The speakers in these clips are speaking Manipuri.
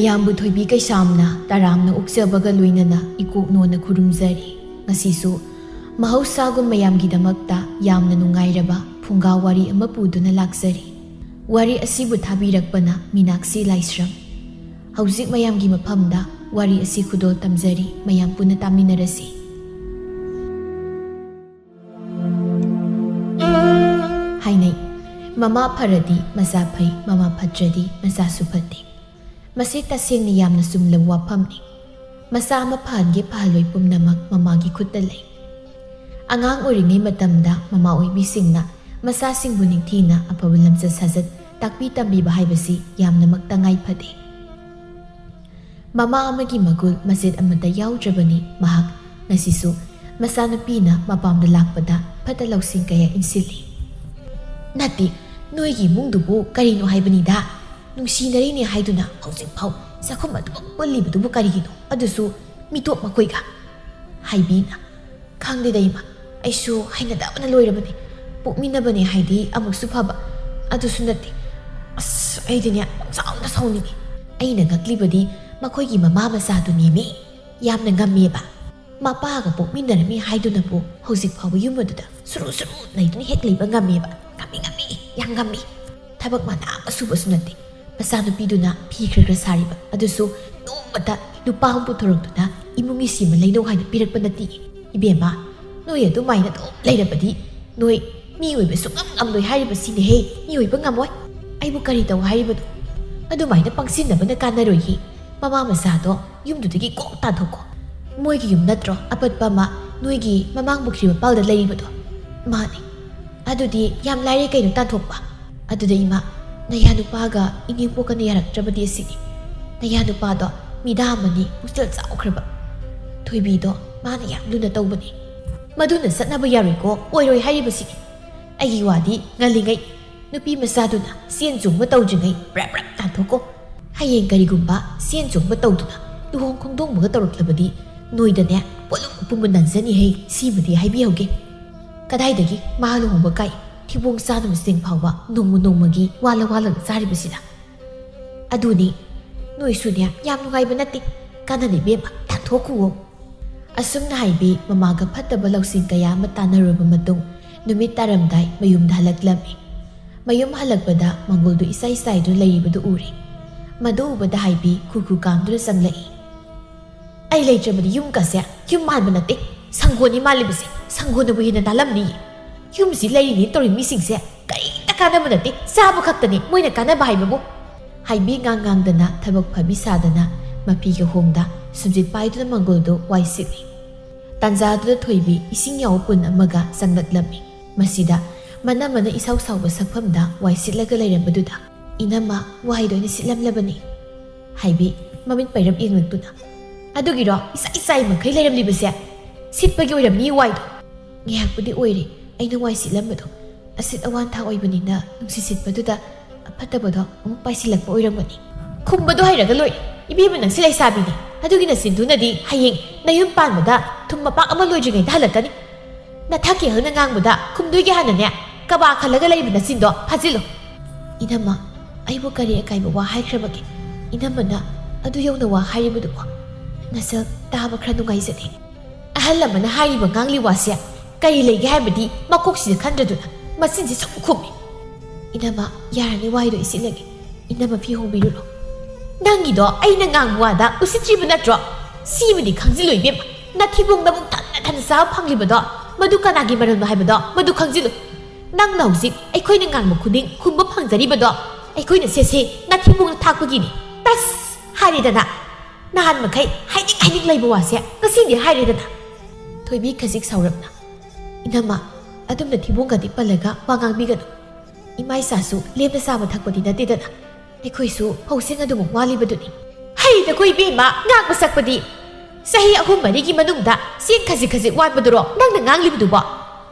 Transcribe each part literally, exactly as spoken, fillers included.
ꯃꯌꯥꯝꯕꯨ ꯊꯣꯏꯕꯤ ꯀꯩꯁꯥꯝꯅ ꯇꯔꯥꯝꯅ ꯑꯣꯛꯆꯕꯒ ꯂꯣꯏꯅꯅ ꯏꯀꯣꯛꯅꯣꯅ ꯈꯨꯔꯨꯝꯖꯔꯤ꯫ ꯉꯁꯤꯁꯨ ꯃꯍꯧꯁꯥꯒꯨꯝ ꯃꯌꯥꯝꯒꯤꯗꯃꯛꯇ ꯌꯥꯝꯅ ꯅꯨꯡꯉꯥꯏꯔꯕ ꯐꯨꯡꯒꯥ ꯋꯥꯔꯤ ꯑꯃ ꯄꯨꯗꯨꯅ ꯂꯥꯛꯆꯔꯤ꯫ ꯋꯥꯔꯤ ꯑꯁꯤꯕꯨ ꯊꯥꯕꯤꯔꯛꯄꯅ ꯃꯤꯅꯥꯛꯁꯤ ꯂꯥꯏꯁ꯭ꯔꯝ꯫ ꯍꯧꯖꯤꯛ ꯃꯌꯥꯝꯒꯤ ꯃꯐꯝꯗ ꯋꯥꯔꯤ ꯑꯁꯤ ꯈꯨꯗꯣꯜ ꯇꯝꯖꯔꯤ, ꯃꯌꯥꯝ ꯄꯨꯟꯅ ꯇꯥꯃꯤꯟꯅꯔꯁꯤ꯫ ꯍꯥꯏꯅꯩ, "ꯃꯃꯥ ꯐꯔꯗꯤ ꯃꯆꯥ ꯐꯩ, ꯃꯃꯥ ꯐꯠꯇ꯭ꯔꯗꯤ ꯃꯆꯥꯁꯨ ꯐꯠꯇꯦ"꯫ ꯃꯁꯤ ꯇꯁꯦꯡꯅ ꯌꯥꯝꯅ ꯆꯨꯝꯂꯕ ꯋꯥꯐꯝꯅꯤ꯫ ꯃꯆꯥ ꯑꯃ ꯐꯍꯟꯒꯦ ꯐꯍꯜꯂꯣꯏ ꯄꯨꯝꯅꯃꯛ ꯃꯃꯥꯒꯤ ꯈꯨꯠꯇ ꯂꯩ꯫ ꯑꯉꯥꯡ ꯑꯣꯏꯔꯤꯉꯩ ꯃꯇꯝꯗ ꯃꯃꯥ ꯑꯣꯏꯕꯤꯁꯤꯡꯅ ꯃꯆꯥꯁꯤꯡꯕꯨ ꯅꯤꯡꯊꯤꯅ ꯑꯐꯕ ꯂꯝꯆꯠ ꯁꯥꯖꯠ ꯇꯥꯛꯄꯤ ꯇꯝꯕꯤꯕ ꯍꯥꯏꯕꯁꯤ ꯌꯥꯝꯅꯃꯛ ꯇꯉꯥꯏ ꯐꯗꯦ꯫ ꯃꯃꯥ ꯑꯃꯒꯤ ꯃꯒꯨꯜ ꯃꯆꯦꯠ ꯑꯃꯠꯇ ꯌꯥꯎꯗ꯭ꯔꯕꯅꯤ ꯃꯍꯥꯛ꯫ ꯉꯁꯤꯁꯨ ꯃꯆꯥꯅꯨꯄꯤꯅ ꯃꯄꯥꯝꯗ ꯂꯥꯛꯄꯗ ꯐꯠꯇ ꯂꯧꯁꯤꯡ ꯀꯌꯥ ꯏꯟꯁꯤꯜꯂꯤ꯫ "ꯅꯠꯇꯦ, ꯅꯣꯏꯒꯤ ꯏꯃꯨꯡꯗꯨꯕꯨ ꯀꯔꯤꯅꯣ ꯍꯥꯏꯕꯅꯤꯗ? ꯅꯨꯡꯁꯤꯅꯔꯤꯅꯦ ꯍꯥꯏꯗꯨꯅ ꯍꯧꯖꯤꯛꯐꯥꯎ ꯆꯥꯛꯈꯨꯝ ꯑꯗꯨꯃꯛ ꯄꯨꯜꯂꯤꯕꯗꯨꯕꯨ ꯀꯔꯤꯒꯤꯅꯣ? ꯑꯗꯨꯁꯨ ꯃꯤꯇꯣꯞ ꯃꯈꯣꯏꯒ?" ꯍꯥꯏꯕꯤꯅ꯫ "ꯈꯪꯗꯦꯗ ꯏꯃꯥ, ꯑꯩꯁꯨ ꯍꯩꯅꯗꯕꯅ ꯂꯣꯏꯔꯕꯅꯤ꯫ ꯄꯣꯛꯃꯤꯟꯅꯕꯅꯦ ꯍꯥꯏꯗꯤ ꯑꯃꯨꯛꯁꯨ ꯐꯕ, ꯑꯗꯨꯁꯨ ꯅꯠꯇꯦ꯫ ꯑꯁ, ꯑꯩꯗꯤꯅꯦ ꯄꯪꯁꯥꯎꯗ ꯁꯥꯎꯅꯤꯡꯉꯤ꯫ ꯑꯩꯅ ꯉꯛꯂꯤꯕꯗꯤ ꯃꯈꯣꯏꯒꯤ ꯃꯃꯥ ꯃꯆꯥꯗꯨꯅꯦꯃꯤ꯫ ꯌꯥꯝꯅ ꯉꯝꯃꯦꯕ꯫ ꯃꯄꯥꯒ ꯄꯣꯛꯃꯤꯟꯅꯔꯝꯃꯤ ꯍꯥꯏꯗꯨꯅꯕꯨ ꯍꯧꯖꯤꯛ ꯐꯥꯎꯕ ꯌꯨꯝ ꯑꯗꯨꯗ ꯁꯨꯔꯨ ꯁꯨꯔꯨ ꯂꯩꯗꯨꯅ ꯍꯦꯛ ꯂꯩꯕ ꯉꯝꯃꯦꯕ꯫ ꯉꯝꯃꯤ, ꯉꯝꯃꯤ, ꯌꯥꯝ ꯉꯝꯃꯤ꯫ ꯊꯕꯛ ꯃꯅꯥ ꯑꯃ ꯁꯨꯕꯁꯨ ꯅꯠꯇꯦ꯫ ꯃꯆꯥꯅꯨꯄꯤꯗꯨꯅ ꯐꯤ ꯈꯔ ꯈꯔ ꯁꯥꯔꯤꯕ ꯑꯗꯨꯁꯨ ꯅꯣꯡꯃꯇ ꯂꯨꯄꯥ ꯑꯃ ꯄꯨꯊꯣꯔꯛꯇꯨꯅ ꯏꯃꯨꯡꯒꯤ ꯁꯤꯃ ꯂꯩꯅꯧ ꯍꯥꯏꯅ ꯄꯤꯔꯛꯄ ꯅꯠꯇꯦ꯫ ꯏꯕꯦꯝꯃ, ꯅꯣꯏ ꯑꯗꯨꯃꯥꯏꯅ ꯑꯗꯨꯝ ꯂꯩꯔꯕꯗꯤ ꯅꯣꯏ ꯃꯤ ꯑꯣꯏꯕ ꯁꯨꯡꯉꯝ ꯉꯝꯂꯣꯏ ꯍꯥꯏꯔꯤꯕꯁꯤꯅꯦꯍꯦ꯫ ꯃꯤ ꯑꯣꯏꯕ ꯉꯝꯃꯣꯏ꯫ ꯑꯩꯕꯨ ꯀꯔꯤ ꯇꯧ ꯍꯥꯏꯔꯤꯕꯅꯣ? ꯑꯗꯨꯃꯥꯏꯅ ꯄꯪꯁꯤꯟꯅꯕꯅ ꯀꯥꯟꯅꯔꯣꯏꯌꯦ꯫ ꯃꯃꯥ ꯃꯆꯥꯗꯣ ꯌꯨꯝꯗꯨꯗꯒꯤ ꯀꯣꯛ ꯇꯥꯟꯊꯣꯛꯀꯣ꯫ ꯃꯣꯏꯒꯤ ꯌꯨꯝ ꯅꯠꯇ꯭ꯔꯣ ꯑꯄꯠꯄ ꯑꯃ ꯅꯣꯏꯒꯤ ꯃꯃꯥꯡ ꯄꯨꯈ꯭ꯔꯤ ꯃꯄꯥꯜꯗ ꯂꯩꯔꯤꯕꯗꯣ?" "ꯃꯥꯅꯦ꯫" "ꯑꯗꯨꯗꯤ ꯌꯥꯝ ꯂꯥꯏꯔꯦ ꯀꯩꯅꯣ ꯇꯥꯟꯊꯣꯛꯄ꯫ ꯑꯗꯨꯗ ꯏꯃꯥ, ꯅꯌꯥ ꯅꯨꯄꯥꯒ ꯏꯅꯦꯝꯄꯣꯛꯀꯅ ꯌꯥꯔꯛꯇ꯭ꯔꯕꯗꯤ ꯑꯁꯤꯅꯤ꯫ ꯅꯌꯥ ꯅꯨꯄꯥꯗꯣ ꯃꯤꯗꯥ ꯑꯃꯅꯤ, ꯄꯨꯛꯆꯦꯜ ꯆꯥꯎꯈ꯭ꯔꯕ꯫ ꯊꯣꯏꯕꯤꯗꯣ ꯃꯥꯅ ꯌꯥꯝ ꯂꯨꯅ ꯇꯧꯕꯅꯤ꯫ ꯃꯗꯨꯅ ꯆꯠꯅꯕ ꯌꯥꯔꯣꯏꯀꯣ, ꯑꯣꯏꯔꯣꯏ ꯍꯥꯏꯔꯤꯕꯁꯤꯅꯤ꯫ ꯑꯩꯒꯤ ꯋꯥꯗꯤ ꯉꯜꯂꯤꯉꯩ ꯅꯨꯄꯤ ꯃꯆꯥꯗꯨꯅ ꯆꯦꯟ ꯆꯣꯡꯕ ꯇꯧꯗ꯭ꯔꯤꯉꯩ ꯕ꯭ꯔꯞ ꯕ꯭ꯔꯞ ꯇꯥꯟꯊꯣꯛꯀꯣ꯫ ꯍꯌꯦꯡ ꯀꯔꯤꯒꯨꯝꯕ ꯆꯦꯟ ꯆꯣꯡꯕ ꯇꯧꯗꯨꯅ ꯂꯨꯍꯣꯡ ꯈꯣꯡꯗꯣꯡꯕꯒ ꯇꯧꯔꯛꯂꯕꯗꯤ ꯅꯣꯏꯗꯅꯦ ꯄꯣꯂꯨꯝ ꯄꯨꯝꯕ ꯅꯟꯖꯅꯤꯍꯦ, ꯁꯤꯃꯗꯤ ꯍꯥꯏꯕꯤꯍꯧꯒꯦ꯫ ꯀꯗꯥꯏꯗꯒꯤ ꯃꯥ ꯂꯨꯍꯣꯡꯕ ꯀꯥꯏ ꯊꯤꯕꯣꯡ ꯆꯥꯅ ꯃꯆꯦꯡ ꯐꯥꯎꯕ ꯅꯣꯡꯃ ꯅꯣꯡꯃꯒꯤ ꯋꯥꯜꯂ ꯋꯥꯜꯂꯒ ꯆꯥꯔꯤꯕꯁꯤꯗ?" "ꯑꯗꯨꯅꯤ, ꯅꯣꯏꯁꯨꯅꯦ ꯌꯥꯝ ꯅꯨꯡꯉꯥꯏꯕ ꯅꯠꯇꯦ꯫ ꯀꯥꯟꯅꯗꯦ ꯏꯕꯦꯝꯃ, ꯇꯥꯟꯊꯣꯛꯈꯨꯋꯣ꯫ ꯑꯁꯨꯝꯅ ꯍꯥꯏꯕꯤ ꯃꯃꯥꯒ ꯐꯠꯇꯕ ꯂꯧꯁꯤꯡ ꯀꯌꯥ ꯑꯃ ꯇꯥꯟꯅꯔꯨꯔꯕ ꯃꯇꯨꯡ ꯅꯨꯃꯤꯠ ꯇꯥꯔꯝꯗꯥꯏ ꯃꯌꯨꯝꯗ ꯍꯜꯂꯛꯂꯝꯃꯤ꯫ ꯃꯌꯨꯝ ꯍꯜꯂꯛꯄꯗ ꯃꯪꯒꯣꯜꯗꯨ ꯏꯁꯥꯏ ꯁꯥꯏꯗꯨꯅ ꯂꯩꯔꯤꯕꯗꯨ ꯎꯔꯦ꯫ ꯃꯗꯨ ꯎꯕꯗ ꯍꯥꯏꯕꯤ ꯈꯨ ꯈꯨ ꯀꯥꯝꯗꯨꯅ ꯆꯪꯂꯛꯏ꯫ ꯑꯩ ꯂꯩꯇ꯭ꯔꯕꯗꯤ ꯌꯨꯝꯒꯁꯦ ꯌꯨꯝ ꯃꯥꯟꯕ ꯅꯠꯇꯦ꯫ ꯁꯪꯒꯣꯜꯅꯤ ꯃꯥꯜꯂꯤꯕꯁꯦ꯫ ꯁꯪꯒꯣꯜꯅꯕꯨ ꯍꯦꯟꯅ ꯅꯥꯜꯂꯝꯅꯤꯌꯦ꯫ ꯌꯨꯝꯁꯤ ꯂꯩꯔꯤꯅꯤ ꯇꯧꯔꯤ ꯃꯤꯁꯤꯡꯁꯦ ꯀꯔꯤꯝꯇ ꯀꯥꯟꯅꯕ ꯅꯠꯇꯦ꯫ ꯆꯥꯕ ꯈꯛꯇꯅꯤ ꯃꯣꯏꯅ ꯀꯥꯟꯅꯕ ꯍꯥꯏꯕꯕꯨ꯫ ꯍꯥꯏꯕꯤ ꯉꯥꯡ ꯉꯥꯡꯗꯅ ꯊꯕꯛ ꯐꯕꯤ ꯁꯥꯗꯅ ꯃꯐꯤꯒ ꯍꯣꯡꯗ ꯁꯨꯝꯖꯤꯠ ꯄꯥꯏꯗꯨꯅ ꯃꯪꯒꯣꯜꯗꯨ ꯋꯥꯏ ꯁꯤꯠꯂꯤ꯫ ꯇꯥꯟꯖꯥꯗꯨꯗ ꯊꯣꯏꯕꯤ ꯏꯁꯤꯡ ꯌꯥꯎꯕ ꯄꯨꯟ ꯑꯃꯒ ꯆꯪꯂꯛꯂꯝꯃꯤ꯫ ꯃꯁꯤꯗ ꯃꯅ ꯃꯅ ꯏꯁꯥꯎ ꯁꯥꯎꯕ ꯁꯛꯐꯝꯗ ꯋꯥꯏ ꯁꯤꯠꯂꯒ ꯂꯩꯔꯝꯕꯗꯨꯗ, "ꯏꯅꯝꯃ, ꯋꯥꯏꯗꯣ ꯑꯩꯅ ꯁꯤꯠꯂꯝꯂꯕꯅꯤ" ꯍꯥꯏꯕꯤ ꯃꯃꯤꯠ ꯄꯩꯔꯞ ꯌꯦꯡꯂꯛꯇꯨꯅ꯫ "ꯑꯗꯨꯒꯤꯔꯣ ꯏꯆꯥꯏ ꯏꯆꯥꯏ ꯃꯈꯩ ꯂꯩꯔꯝꯂꯤꯕꯁꯦ? ꯁꯤꯠꯄꯒꯤ ꯑꯣꯏꯔꯝꯅꯤ ꯋꯥꯏꯗꯣ"꯫ "ꯉꯥꯏꯍꯥꯛꯄꯨꯗꯤ ꯑꯣꯏꯔꯦ ꯑꯩꯅ ꯋꯥꯏ ꯁꯤꯠꯂꯝꯕꯗꯣ꯫ ꯑꯁꯤꯠ ꯑꯋꯥꯟꯊꯥ ꯑꯣꯏꯕꯅꯤꯅ ꯅꯨꯡꯁꯤꯠ ꯁꯤꯠꯄꯗꯨꯗ ꯑꯐꯠꯇꯕꯗꯣ ꯑꯃꯨꯛ ꯄꯥꯏꯁꯤꯜꯂꯛꯄ ꯑꯣꯏꯔꯝꯒꯅꯤ"꯫ "ꯈꯨꯝꯕꯗꯣ ꯍꯩꯔꯒ ꯂꯣꯏꯔꯦ꯫ ꯏꯕꯦꯝꯃ, ꯅꯪꯁꯤ ꯂꯩꯁꯥꯕꯤꯅꯤ꯫ ꯑꯗꯨꯒꯤ ꯅꯆꯤꯟꯗꯨꯅꯗꯤ ꯍꯌꯦꯡ ꯅꯌꯨꯝ ꯄꯥꯟꯕꯗ ꯊꯨꯝ ꯃꯄꯥꯛ ꯑꯃ ꯂꯣꯏꯗ꯭ꯔꯤꯉꯩꯗ ꯍꯜꯂꯛꯀꯅꯤ꯫ ꯅꯊꯛꯀꯤ ꯑꯍꯜꯅ ꯉꯥꯡꯕꯗ ꯈꯨꯝꯗꯣꯏꯒꯤ ꯍꯥꯟꯅꯅꯦ ꯀꯕꯥ ꯈꯜꯂꯒ ꯂꯩꯔꯤꯕ ꯅꯆꯤꯟꯗꯣ ꯐꯥꯖꯤꯜꯂꯨ"꯫ "ꯏꯅꯝꯃ, ꯑꯩꯕꯨ ꯀꯔꯤ ꯑꯀꯥꯏꯕ ꯋꯥ ꯍꯥꯏꯈ꯭ꯔꯕꯒꯦ? ꯏꯅꯝꯃꯅ ꯑꯗꯨ ꯌꯧꯅ ꯋꯥ ꯍꯥꯏꯔꯤꯕꯗꯨꯕꯨ ꯅꯆꯜ ꯇꯥꯕ ꯈꯔ ꯅꯨꯡꯉꯥꯏꯖꯗꯦ"꯫ "ꯑꯍꯜ ꯑꯃꯅ ꯍꯥꯏꯔꯤꯕ ꯉꯥꯡꯂꯤ ꯋꯥꯁꯦ ꯀꯔꯤ ꯂꯩꯒꯦ ꯍꯥꯏꯕꯗꯤ ꯃꯀꯣꯛꯁꯤꯗ ꯈꯟꯗ꯭ꯔꯗꯨꯅ ꯃꯆꯤꯟꯁꯤ ꯁꯨꯝ ꯈꯨꯝꯃꯤ"꯫ "ꯏꯅꯝꯃ, ꯌꯥꯔꯅꯤ, ꯋꯥꯏꯗꯣ ꯏꯁꯤꯠꯂꯒꯦ꯫ ꯏꯅꯝꯃ ꯐꯤ ꯍꯣꯡꯕꯤꯔꯨꯔꯣ"꯫ "ꯅꯪꯒꯤꯗꯣ ꯑꯩꯅ ꯉꯥꯡꯕ ꯋꯥꯗ ꯎꯁꯤꯠꯇ꯭ꯔꯤꯕ ꯅꯠꯇ꯭ꯔꯣ? ꯁꯤꯃꯗꯤ ꯈꯪꯖꯤꯜꯂꯨ ꯏꯕꯦꯝꯃ, ꯅꯊꯤꯕꯣꯡ ꯅꯕꯨꯛ ꯊꯟꯅ ꯊꯟꯅ ꯆꯥꯕ ꯐꯪꯂꯤꯕꯗꯣ ꯃꯗꯨ ꯀꯅꯥꯒꯤ ꯃꯔꯜꯅꯣ ꯍꯥꯏꯕꯗꯣ ꯃꯗꯨ ꯈꯪꯖꯤꯜꯂꯨ꯫ ꯅꯪꯅ ꯍꯧꯖꯤꯛ ꯑꯩꯈꯣꯏꯅ ꯉꯥꯡꯕ ꯈꯨꯗꯤꯡ ꯈꯨꯝꯕ ꯐꯪꯖꯔꯤꯕꯗꯣ ꯑꯩꯈꯣꯏꯅ ꯁꯦ ꯁꯦ ꯅꯊꯤꯕꯣꯡꯗ ꯊꯥꯛꯄꯒꯤꯅꯤ꯫ ꯇꯁ! ꯍꯥꯏꯔꯦꯗꯅ꯫ ꯅꯍꯥꯟ ꯃꯈꯩ ꯍꯥꯏꯅꯤꯡ ꯍꯥꯏꯅꯤꯡ ꯂꯩꯕ ꯋꯥꯁꯦ ꯉꯁꯤꯗꯤ ꯍꯥꯏꯔꯦꯗꯅ"꯫ ꯊꯣꯏꯕꯤ ꯈꯖꯤꯛ ꯁꯥꯎꯔꯞꯅ, "ꯏꯅꯝꯃ, ꯑꯗꯨꯝꯅ ꯊꯤꯕꯣꯡꯒꯗꯤ ꯄꯜꯂꯒ ꯋꯥ ꯉꯥꯡꯕꯤꯒꯅꯨ꯫ ꯏꯃꯥ ꯏꯆꯥꯁꯨ ꯂꯦꯝꯅ ꯆꯥꯕ ꯊꯛꯄꯗꯤ ꯅꯠꯇꯦꯗꯅ꯫ ꯑꯩꯈꯣꯏꯁꯨ ꯐꯧꯁꯤꯡ ꯑꯗꯨꯃꯛ ꯋꯥꯠꯂꯤꯕꯗꯨꯅꯤ"꯫ "ꯍꯩꯗꯀꯣ ꯏꯕꯦꯝꯃ, ꯉꯥꯡꯕ ꯁꯛꯄꯗꯤ! ꯆꯍꯤ ꯑꯍꯨꯝ ꯃꯔꯤꯒꯤ ꯃꯅꯨꯡꯗ ꯆꯦꯡ ꯈꯖꯤꯛ ꯈꯖꯤꯛ ꯋꯥꯠꯄꯗꯨꯔꯣ ꯅꯪꯅ ꯉꯥꯡꯂꯤꯕꯗꯨꯕꯣ?"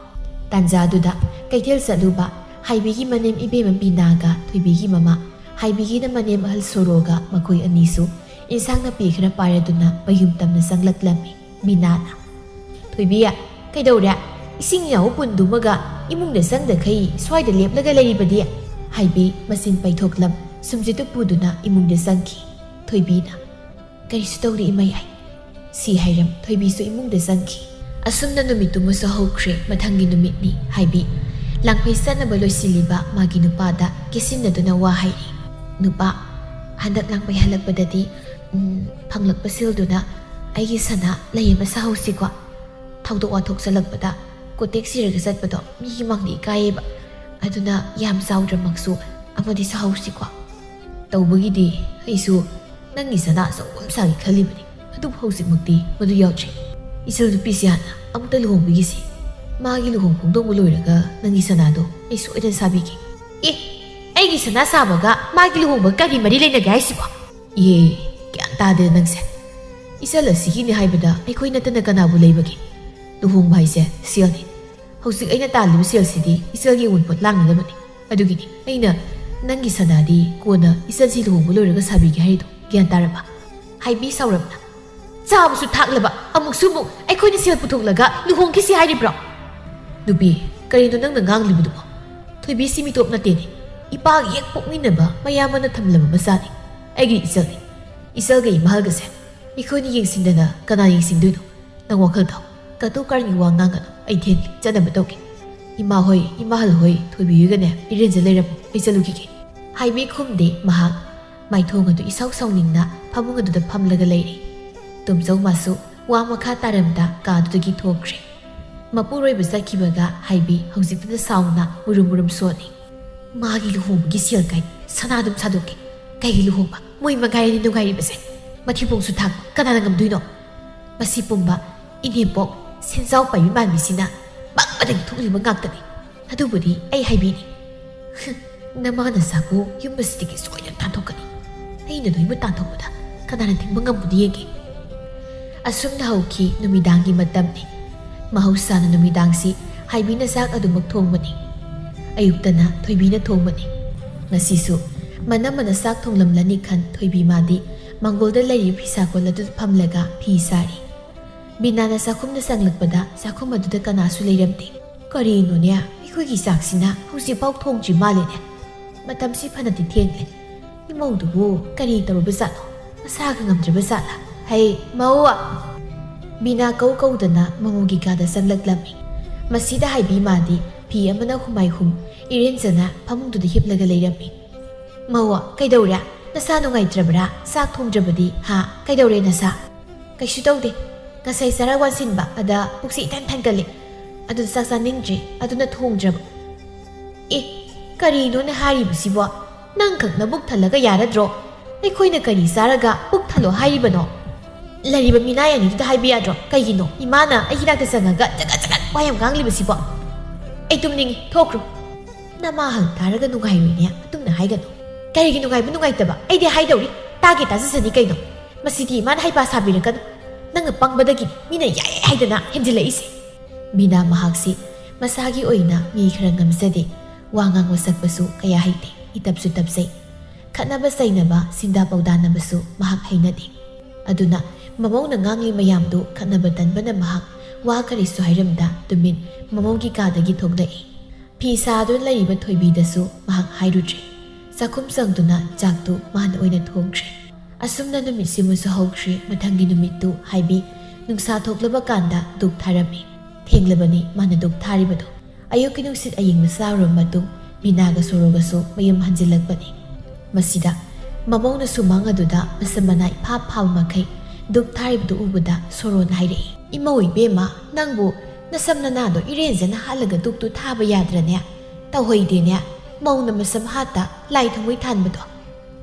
ꯇꯥꯟꯖꯥꯗꯨꯗ ꯀꯩꯊꯦꯜ ꯆꯠꯂꯨꯕ ꯍꯥꯏꯕꯤꯒꯤ ꯃꯅꯦꯝ ꯏꯕꯦꯝꯃ ꯕꯤꯅꯥꯒ ꯊꯣꯏꯕꯤꯒꯤ ꯃꯃꯥ ꯍꯥꯏꯕꯤꯒꯤꯅ ꯃꯅꯦꯝ ꯑꯍꯜ ꯁꯣꯔꯣꯒ ꯃꯈꯣꯏ ꯑꯅꯤꯁꯨ ꯏꯟꯁꯥꯡ ꯅꯥꯄꯤ ꯈꯔ ꯄꯥꯏꯔꯗꯨꯅ ꯃꯌꯨꯝ ꯇꯝꯅ ꯆꯪꯂꯛꯂꯝꯃꯤ꯫ ꯕꯤꯅꯥꯅ, "ꯊꯣꯏꯕꯤ, ꯀꯩꯗꯧꯔꯦ? ꯏꯁꯤꯡ ꯌꯥꯎꯕ ꯄꯨꯟꯗꯨꯃꯒ ꯏꯃꯨꯡꯗ ꯆꯪꯗꯈꯩ ꯁ꯭ꯋꯥꯏꯗ ꯂꯦꯞꯂꯒ ꯂꯩꯔꯤꯕꯗꯤ?" ꯍꯥꯏꯕꯤ ꯃꯆꯤꯟ ꯄꯩꯊꯣꯛꯂꯝ ꯁꯨꯝꯖꯤꯠꯇꯨ ꯄꯨꯗꯨꯅ ꯏꯃꯨꯡꯗ ꯆꯪꯈꯤ꯫ ꯊꯣꯏꯕꯤꯅ, "ꯀꯔꯤꯁꯨ ꯇꯧꯗꯦ ꯏꯃꯩ ꯑꯩ"꯫ ꯁꯤ ꯍꯥꯏꯔꯝ ꯊꯣꯏꯕꯤꯁꯨ ꯏꯃꯨꯡꯗ ꯆꯪꯈꯤ꯫ ꯑꯁꯨꯝꯅ ꯅꯨꯃꯤꯠꯇꯨꯃꯁꯨ ꯍꯧꯈ꯭ꯔꯦ꯫ ꯃꯊꯪꯒꯤ ꯅꯨꯃꯤꯠꯅꯤ꯫ ꯍꯥꯏꯕꯤ ꯂꯥꯡꯐꯩ ꯆꯠꯅꯕ ꯂꯣꯏꯁꯤꯜꯂꯤꯕ ꯃꯥꯒꯤ ꯅꯨꯄꯥꯗ ꯀꯦꯁꯤꯟꯅꯗꯨꯅ ꯋꯥ ꯍꯥꯏꯔꯤ꯫ "ꯅꯨꯄꯥ, ꯍꯟꯗꯛ ꯂꯥꯡꯐꯩ ꯍꯜꯂꯛꯄꯗꯗꯤ, ꯎꯝ, ꯐꯪꯂꯛꯄ ꯁꯦꯜꯗꯨꯅ ꯑꯩꯒꯤ ꯁꯅꯥ ꯂꯩ ꯑꯃ ꯁꯥꯍꯧꯁꯤꯀꯣ꯫ ꯊꯧꯗꯣꯛ ꯋꯥꯊꯣꯛ ꯆꯠꯂꯛꯄꯗ ꯀꯣꯇꯦꯛ ꯁꯤꯔꯒ ꯆꯠꯄꯗꯣ ꯃꯤꯒꯤ ꯃꯥꯡꯗ ꯏꯀꯥꯏꯌꯦꯕ꯫ ꯑꯗꯨꯅ ꯌꯥꯝ ꯆꯥꯎꯗ꯭ꯔꯃꯛꯁꯨ ꯑꯃꯗꯤ ꯁꯥꯍꯧꯁꯤꯀꯣ"꯫ "ꯇꯧꯕꯒꯤꯗꯤ ꯑꯩꯁꯨ ꯅꯪꯒꯤ ꯁꯅꯥ ꯑꯆꯧꯕ ꯑꯃ ꯁꯥꯒꯦ ꯈꯜꯂꯤꯕꯅꯤ꯫ ꯑꯗꯨꯕꯨ ꯍꯧꯖꯤꯛꯃꯛꯇꯤ ꯃꯗꯨ ꯌꯥꯎꯗ꯭ꯔꯤ꯫ ꯏꯆꯜ ꯅꯨꯄꯤꯁꯤ ꯍꯥꯟꯅ ꯑꯃꯨꯛꯇ ꯂꯨꯍꯣꯡꯕꯤꯒꯤꯁꯤ꯫ ꯃꯥꯒꯤ ꯂꯨꯍꯣꯡ ꯈꯣꯡꯗꯣꯡꯕ ꯂꯣꯏꯔꯒ ꯅꯪꯒꯤ ꯁꯅꯥꯗꯣ ꯑꯩ ꯁꯣꯏꯗꯅ ꯁꯥꯕꯤꯒꯦ"꯫ "ꯑꯦ, ꯑꯩꯒꯤ ꯁꯅꯥ ꯁꯥꯕꯒ ꯃꯥꯒꯤ ꯂꯨꯍꯣꯡꯕꯒ ꯀꯔꯤ ꯃꯔꯤ ꯂꯩꯅꯒꯦ ꯍꯥꯏꯁꯤꯕꯣ?" "ꯏꯍꯦ, ꯒ꯭ꯌꯥꯟ ꯇꯥꯗꯦ ꯅꯪꯁꯦ꯫ ꯏꯆꯜ ꯑꯁꯤꯒꯤꯅꯤ ꯍꯥꯏꯕꯗ ꯑꯩꯈꯣꯏ ꯅꯠꯇꯅ ꯀꯅꯥꯕꯨ ꯂꯩꯕꯒꯦ? ꯂꯨꯍꯣꯡꯕ ꯍꯥꯏꯁꯦ ꯁꯦꯜꯅꯤ꯫ ꯍꯧꯖꯤꯛ ꯑꯩꯅ ꯇꯥꯜꯂꯤꯕ ꯁꯦꯜꯁꯤꯗꯤ ꯏꯆꯜꯒꯤ ꯑꯋꯨꯟꯄꯣꯠ ꯂꯥꯡꯅꯅꯕꯅꯤ꯫ ꯑꯗꯨꯒꯤꯅꯤ ꯑꯩꯅ ꯅꯪꯒꯤ ꯁꯅꯥꯗꯤ ꯀꯣꯟꯅ ꯏꯆꯜꯁꯤ ꯂꯨꯍꯣꯡꯕ ꯂꯣꯏꯔꯒ ꯁꯥꯕꯤꯒꯦ ꯍꯥꯏꯔꯤꯗꯣ꯫ ꯒ꯭ꯌꯥꯟ ꯇꯥꯔꯕ?" ꯍꯥꯏꯕꯤ ꯁꯥꯎꯔꯞꯅ꯫ "ꯆꯥꯕꯁꯨ ꯊꯛꯂꯕ ꯑꯃꯨꯛꯁꯨ ꯑꯃꯨꯛ ꯑꯩꯈꯣꯏꯅ ꯁꯦꯜ ꯄꯨꯊꯣꯛꯂꯒ ꯂꯨꯍꯣꯡꯈꯤꯁꯤ ꯍꯥꯏꯔꯤꯕ꯭ꯔꯣ?" "ꯅꯨꯄꯤ, ꯀꯔꯤꯅꯣ ꯅꯪꯅ ꯉꯥꯡꯂꯤꯕꯗꯨꯕꯣ? ꯊꯣꯏꯕꯤꯁꯤ ꯃꯤꯇꯣꯞ ꯅꯠꯇꯦꯅꯦ꯫ ꯏꯄꯥꯒ ꯍꯦꯛ ꯄꯣꯛꯃꯤꯟꯅꯕ ꯃꯌꯥꯝꯕꯅ ꯊꯝꯂꯕ ꯃꯆꯥꯅꯤ꯫ ꯑꯩꯒꯤ ꯏꯆꯜꯅꯤ꯫ ꯏꯆꯜꯒ ꯏꯃꯥꯒꯁꯦ ꯑꯩꯈꯣꯏꯅ ꯌꯦꯡꯁꯤꯟꯗꯅ ꯀꯅꯥ ꯌꯦꯡꯁꯤꯟꯗꯣꯏꯅꯣ? ꯅꯪ ꯋꯥꯈꯜ ꯊꯥꯎ꯫ ꯀꯇꯨ ꯀꯔꯟꯒꯤ ꯋꯥ ꯉꯥꯡꯒꯅꯨ꯫ ꯑꯩ ꯊꯦꯡꯂꯦ, ꯆꯠꯅꯕ ꯇꯧꯒꯦ꯫ ꯏꯃꯥ ꯍꯣꯏ, ꯏꯃꯥꯍꯜ ꯍꯣꯏ, ꯊꯣꯏꯕꯤ ꯍꯣꯏꯒꯅꯦ ꯏꯔꯦꯟꯖ ꯂꯩꯔꯝꯃꯣ, ꯑꯩ ꯆꯠꯂꯨꯈꯤꯒꯦ"꯫ ꯍꯥꯏꯕꯤ ꯈꯨꯝꯗꯦ ꯃꯍꯥꯛ꯫ ꯃꯥꯏꯊꯣꯡ ꯑꯗꯨ ꯏꯁꯥꯎ ꯁꯥꯎꯅꯤꯡꯅ ꯐꯃꯨꯡ ꯑꯗꯨꯗ ꯐꯝꯂꯒ ꯂꯩꯔꯤ꯫ ꯇꯣꯝꯆꯧ ꯃꯥꯁꯨ ꯋꯥ ꯃꯈꯥ ꯇꯥꯔꯝꯗ ꯀꯥꯗꯨꯗꯒꯤ ꯊꯣꯛꯈ꯭ꯔꯦ꯫ ꯃꯄꯨꯔꯣꯏꯕ ꯆꯠꯈꯤꯕꯒ ꯍꯥꯏꯕꯤ ꯍꯧꯖꯤꯛꯇꯨꯗ ꯁꯥꯎꯅ ꯃꯨꯔꯨꯝ ꯃꯨꯔꯨꯝ ꯁꯣꯜꯂꯤ꯫ "ꯃꯥꯒꯤ ꯂꯨꯍꯣꯡꯕꯒꯤ ꯁꯦꯜ ꯀꯥꯏ ꯁꯅꯥ ꯑꯗꯨꯝ ꯁꯥꯗꯣꯛꯀꯦ꯫ ꯀꯩꯒꯤ ꯂꯨꯍꯣꯡꯕ? ꯃꯣꯏ ꯃꯉꯥꯏꯔꯦꯅꯦ ꯅꯨꯡꯉꯥꯏꯔꯤꯕꯁꯦ꯫ ꯃꯊꯤꯕꯣꯡꯁꯨ ꯊꯥꯛꯄ ꯀꯅꯥꯅ ꯉꯝꯗꯣꯏꯅꯣ? ꯃꯁꯤ ꯄꯨꯝꯕ ꯏꯅꯦꯝꯄꯣꯛ ꯁꯦꯟꯖꯥꯎ ꯄꯥꯏꯕꯤ ꯃꯥꯟꯕꯤꯁꯤꯅ ꯄꯪꯕꯗꯒꯤ ꯊꯣꯛꯂꯤꯕ ꯉꯥꯛꯇꯅꯤ꯫ ꯑꯗꯨꯕꯨꯗꯤ ꯑꯩ ꯍꯥꯏꯕꯤꯅꯤ꯫ ꯍꯨꯝ, ꯅꯃꯥ ꯅꯆꯥꯕꯨ ꯌꯨꯝ ꯑꯁꯤꯗꯒꯤ ꯁꯣꯏꯗꯅ ꯇꯥꯟꯊꯣꯛꯀꯅꯤ꯫ ꯑꯩꯅ ꯅꯣꯏꯕꯨ ꯇꯥꯟꯊꯣꯛꯄꯗ ꯀꯅꯥꯅ ꯊꯤꯡꯕ ꯉꯝꯒꯅꯤ ꯌꯦꯡꯒꯦ"꯫ ꯑꯁꯨꯝꯅ ꯍꯧꯈꯤ ꯅꯨꯃꯤꯗꯥꯡꯒꯤ ꯃꯇꯝꯅꯤ꯫ ꯃꯍꯧꯁꯥꯅ ꯅꯨꯃꯤꯗꯥꯡꯁꯤ ꯍꯥꯏꯕꯤꯅ ꯆꯥꯛ ꯑꯗꯨꯃꯛ ꯊꯣꯡꯕꯅꯤ꯫ ꯑꯌꯨꯛꯇꯅ ꯊꯣꯏꯕꯤꯅ ꯊꯣꯡꯕꯅꯤ꯫ ꯉꯁꯤꯁꯨ ꯃꯅꯝꯃꯅ ꯆꯥꯛ ꯊꯣꯡꯂꯝꯂꯅꯤ ꯈꯟ ꯊꯣꯏꯕꯤ ꯃꯥꯗꯤ ꯃꯥꯡꯒꯣꯜꯗ ꯂꯩꯔꯤꯕ ꯐꯤꯁꯥꯀꯣꯜ ꯑꯗꯨꯗ ꯐꯝꯂꯒ ꯐꯤ ꯁꯥꯔꯤ꯫ ꯕꯤꯅꯥꯅ ꯆꯥꯛꯈꯨꯝꯗ ꯆꯪꯂꯛꯄꯗ ꯆꯥꯛꯈꯨꯝ ꯑꯗꯨꯗ ꯀꯅꯥꯁꯨ ꯂꯩꯔꯝꯗꯦ꯫ "ꯀꯔꯤꯅꯣꯅꯦ, ꯑꯩꯈꯣꯏꯒꯤ ꯆꯥꯛꯁꯤꯅ ꯍꯧꯖꯤꯛꯐꯥꯎ ꯊꯣꯡꯗ꯭ꯔꯤ ꯃꯥꯜꯂꯦꯅꯦ꯫ ꯃꯇꯝꯁꯤ ꯐꯅꯗꯤ ꯊꯦꯡꯂꯦ꯫ ꯏꯃꯧꯗꯨꯕꯨ ꯀꯔꯤ ꯇꯧꯔꯕꯖꯥꯠꯅꯣ?" ꯁꯥꯒ ꯉꯝꯗ꯭ꯔꯕ ꯖꯥꯠꯂꯥ? "ꯍꯩ, ꯃꯧ!" ꯕꯤꯅꯥ ꯀꯧ ꯀꯧꯗꯅ ꯃꯃꯧꯒꯤ ꯀꯥꯗ ꯆꯪꯂꯛꯂꯝꯃꯤ꯫ ꯃꯁꯤꯗ ꯍꯥꯏꯕꯤ ꯃꯥꯗꯤ ꯐꯤ ꯑꯃꯅ ꯍꯨꯃꯥꯏ ꯍꯨꯝ ꯏꯔꯦꯟꯖꯅ ꯐꯃꯨꯡꯗꯨꯗ ꯍꯤꯞꯂꯒ ꯂꯩꯔꯝꯃꯤ꯫ "ꯃꯧ, ꯀꯩꯗꯧꯔꯦ? ꯅꯁꯥ ꯅꯨꯡꯉꯥꯏꯇ꯭ꯔꯕ꯭ꯔꯥ? ꯆꯥꯛ ꯊꯣꯡꯗ꯭ꯔꯕꯗꯤ, ꯍꯥ? ꯀꯩꯗꯧꯔꯦ ꯅꯁꯥ?" "ꯀꯩꯁꯨ ꯇꯧꯗꯦ꯫ ꯉꯁꯥꯏ ꯆꯔꯥ ꯋꯥꯟꯁꯤꯟꯕ ꯑꯗ ꯄꯨꯛꯁꯤ ꯏꯊꯟ ꯊꯟꯒꯠꯂꯦ꯫ ꯑꯗꯨ ꯆꯥꯛ ꯆꯥꯅꯤꯡꯗ꯭ꯔꯦ, ꯑꯗꯨꯅ ꯊꯣꯡꯗ꯭ꯔꯕ꯫" "ꯑꯦ, ꯀꯔꯤꯅꯣꯅꯦ ꯍꯥꯏꯔꯤꯕꯁꯤꯕꯣ? ꯅꯪꯈꯛ ꯅꯕꯨꯛ ꯊꯜꯂꯒ ꯌꯥꯔꯗ꯭ꯔꯣ? ꯑꯩꯈꯣꯏꯅ ꯀꯔꯤ ꯆꯥꯔꯒ ꯄꯨꯛ ꯊꯜꯂꯣ ꯍꯥꯏꯔꯤꯕꯅꯣ? ꯂꯩꯔꯤꯕ ꯃꯤꯅꯥꯏ ꯑꯅꯤꯗꯨꯗ ꯍꯥꯏꯕ ꯌꯥꯗ꯭ꯔꯣ? ꯀꯩꯒꯤꯅꯣ ꯏꯃꯥꯅ ꯑꯩꯒꯤ ꯅꯥꯛꯇ ꯆꯪꯉꯒ ꯆꯒꯠ ꯆꯒꯠ ꯋꯥ ꯌꯥꯝ ꯉꯥꯡꯂꯤꯕꯁꯤꯕꯣ? ꯑꯩ ꯇꯨꯝꯅꯤꯡꯉꯤ, ꯊꯣꯛꯈ꯭ꯔꯣ꯫" "ꯅꯃꯥ ꯍꯪ ꯇꯥꯔꯒ ꯅꯨꯡꯉꯥꯏꯔꯣꯏꯅꯦ, ꯑꯗꯨꯝꯅ ꯍꯥꯏꯒꯅꯨ꯫ ꯀꯔꯤꯒꯤ ꯅꯨꯡꯉꯥꯏꯕ ꯅꯨꯡꯉꯥꯏꯇꯕ? ꯑꯩꯗꯤ ꯍꯥꯏꯗꯧꯔꯤ, ꯇꯥꯒꯦ ꯇꯥꯖꯁꯅꯤ ꯀꯩꯅꯣ꯫ ꯃꯁꯤꯗꯤ ꯏꯃꯥꯅ ꯍꯩꯄꯥ ꯁꯥꯕꯤꯔꯛꯀꯅꯨ꯫ ꯅꯪꯅ ꯄꯪꯕꯗꯒꯤ ꯃꯤꯅ ꯌꯥꯏꯌꯦ ꯍꯥꯏꯗꯅ ꯍꯦꯟꯖꯤꯜꯂꯛꯏꯁꯦ꯫" ꯕꯤꯅꯥ ꯃꯍꯥꯛꯁꯤ ꯃꯁꯥꯒꯤ ꯑꯣꯏꯅ ꯃꯤ ꯈꯔ ꯉꯝꯖꯗꯦ, ꯋꯥ ꯉꯥꯡꯕ ꯁꯛꯄꯁꯨ ꯀꯌꯥ ꯍꯩꯇꯦ, ꯏꯇꯞꯁꯨ ꯇꯞꯆꯩ꯫ ꯈꯠꯅꯕ ꯆꯩꯅꯕ, ꯁꯤꯟꯗꯥ ꯄꯥꯎꯗꯥꯅꯕꯁꯨ ꯃꯍꯥꯛ ꯍꯩꯅꯗꯦ꯫ ꯑꯗꯨꯅ ꯃꯃꯧꯅ ꯉꯥꯡꯂꯤ ꯃꯌꯥꯝꯗꯨ ꯈꯠꯅꯕ ꯇꯟꯕꯅ ꯃꯍꯥꯛ ꯋꯥ ꯀꯔꯤꯁꯨ ꯍꯥꯏꯔꯝꯗ ꯇꯨꯃꯤꯟ ꯃꯃꯧꯒꯤ ꯀꯥꯗꯒꯤ ꯊꯣꯛꯂꯛꯏ꯫ ꯐꯤ ꯁꯥꯗꯨꯅ ꯂꯩꯔꯤꯕ ꯊꯣꯏꯕꯤꯗꯁꯨ ꯃꯍꯥꯛ ꯍꯥꯏꯔꯨꯗ꯭ꯔꯦ꯫ ꯆꯥꯛꯈꯨꯝ ꯆꯪꯗꯨꯅ ꯆꯥꯛꯇꯨ ꯃꯥꯅ ꯑꯣꯏꯅ ꯊꯣꯡꯈ꯭ꯔꯦ꯫ ꯑꯁꯨꯝꯅ ꯅꯨꯃꯤꯠꯁꯤꯃꯁꯨ ꯍꯧꯈ꯭ꯔꯦ꯫ ꯃꯊꯪꯒꯤ ꯅꯨꯃꯤꯠꯇꯨ ꯍꯥꯏꯕꯤ ꯅꯨꯡꯁꯥ ꯊꯣꯛꯂꯕ ꯀꯥꯟꯗ ꯙꯨꯛ ꯊꯥꯔꯝꯃꯤ꯫ ꯊꯦꯡꯂꯕꯅꯤ ꯃꯥꯅ ꯙꯨꯛ ꯊꯥꯔꯤꯕꯗꯣ꯫ ꯑꯌꯨꯛꯀꯤ ꯅꯨꯡꯁꯤꯠ ꯑꯌꯤꯡꯕ ꯆꯥꯔꯨꯔꯕ ꯃꯇꯨꯡ ꯕꯤꯅꯥꯒ ꯁꯣꯔꯣꯒꯁꯨ ꯃꯌꯨꯝ ꯍꯟꯖꯤꯜꯂꯛꯄꯅꯤ꯫ ꯃꯁꯤꯗ ꯃꯃꯧꯅ ꯁꯨꯃꯥꯡ ꯑꯗꯨꯗ ꯃꯁꯝ ꯃꯅꯥ ꯏꯐꯥ ꯐꯥꯕ ꯃꯈꯩ ꯙꯨꯛ ꯊꯥꯔꯤꯕꯗꯨ ꯎꯕꯗ ꯁꯣꯔꯣꯅ ꯍꯥꯏꯔꯛꯏ, "ꯏꯃꯧ ꯏꯕꯦꯝꯃ, ꯅꯪꯕꯨ ꯅꯁꯝ ꯅꯅꯥꯗꯣ ꯏꯔꯦꯟꯖꯅ ꯍꯥꯠꯂꯒ ꯙꯨꯛꯇꯨ ꯊꯥꯕ ꯌꯥꯗ꯭ꯔꯅꯦ? ꯇꯧꯍꯩꯗꯦꯅꯦ, ꯃꯧꯅ ꯃꯁꯝ ꯍꯥꯠꯇ ꯂꯥꯏ ꯊꯥꯎꯃꯩ ꯊꯥꯟꯕꯗꯣ꯫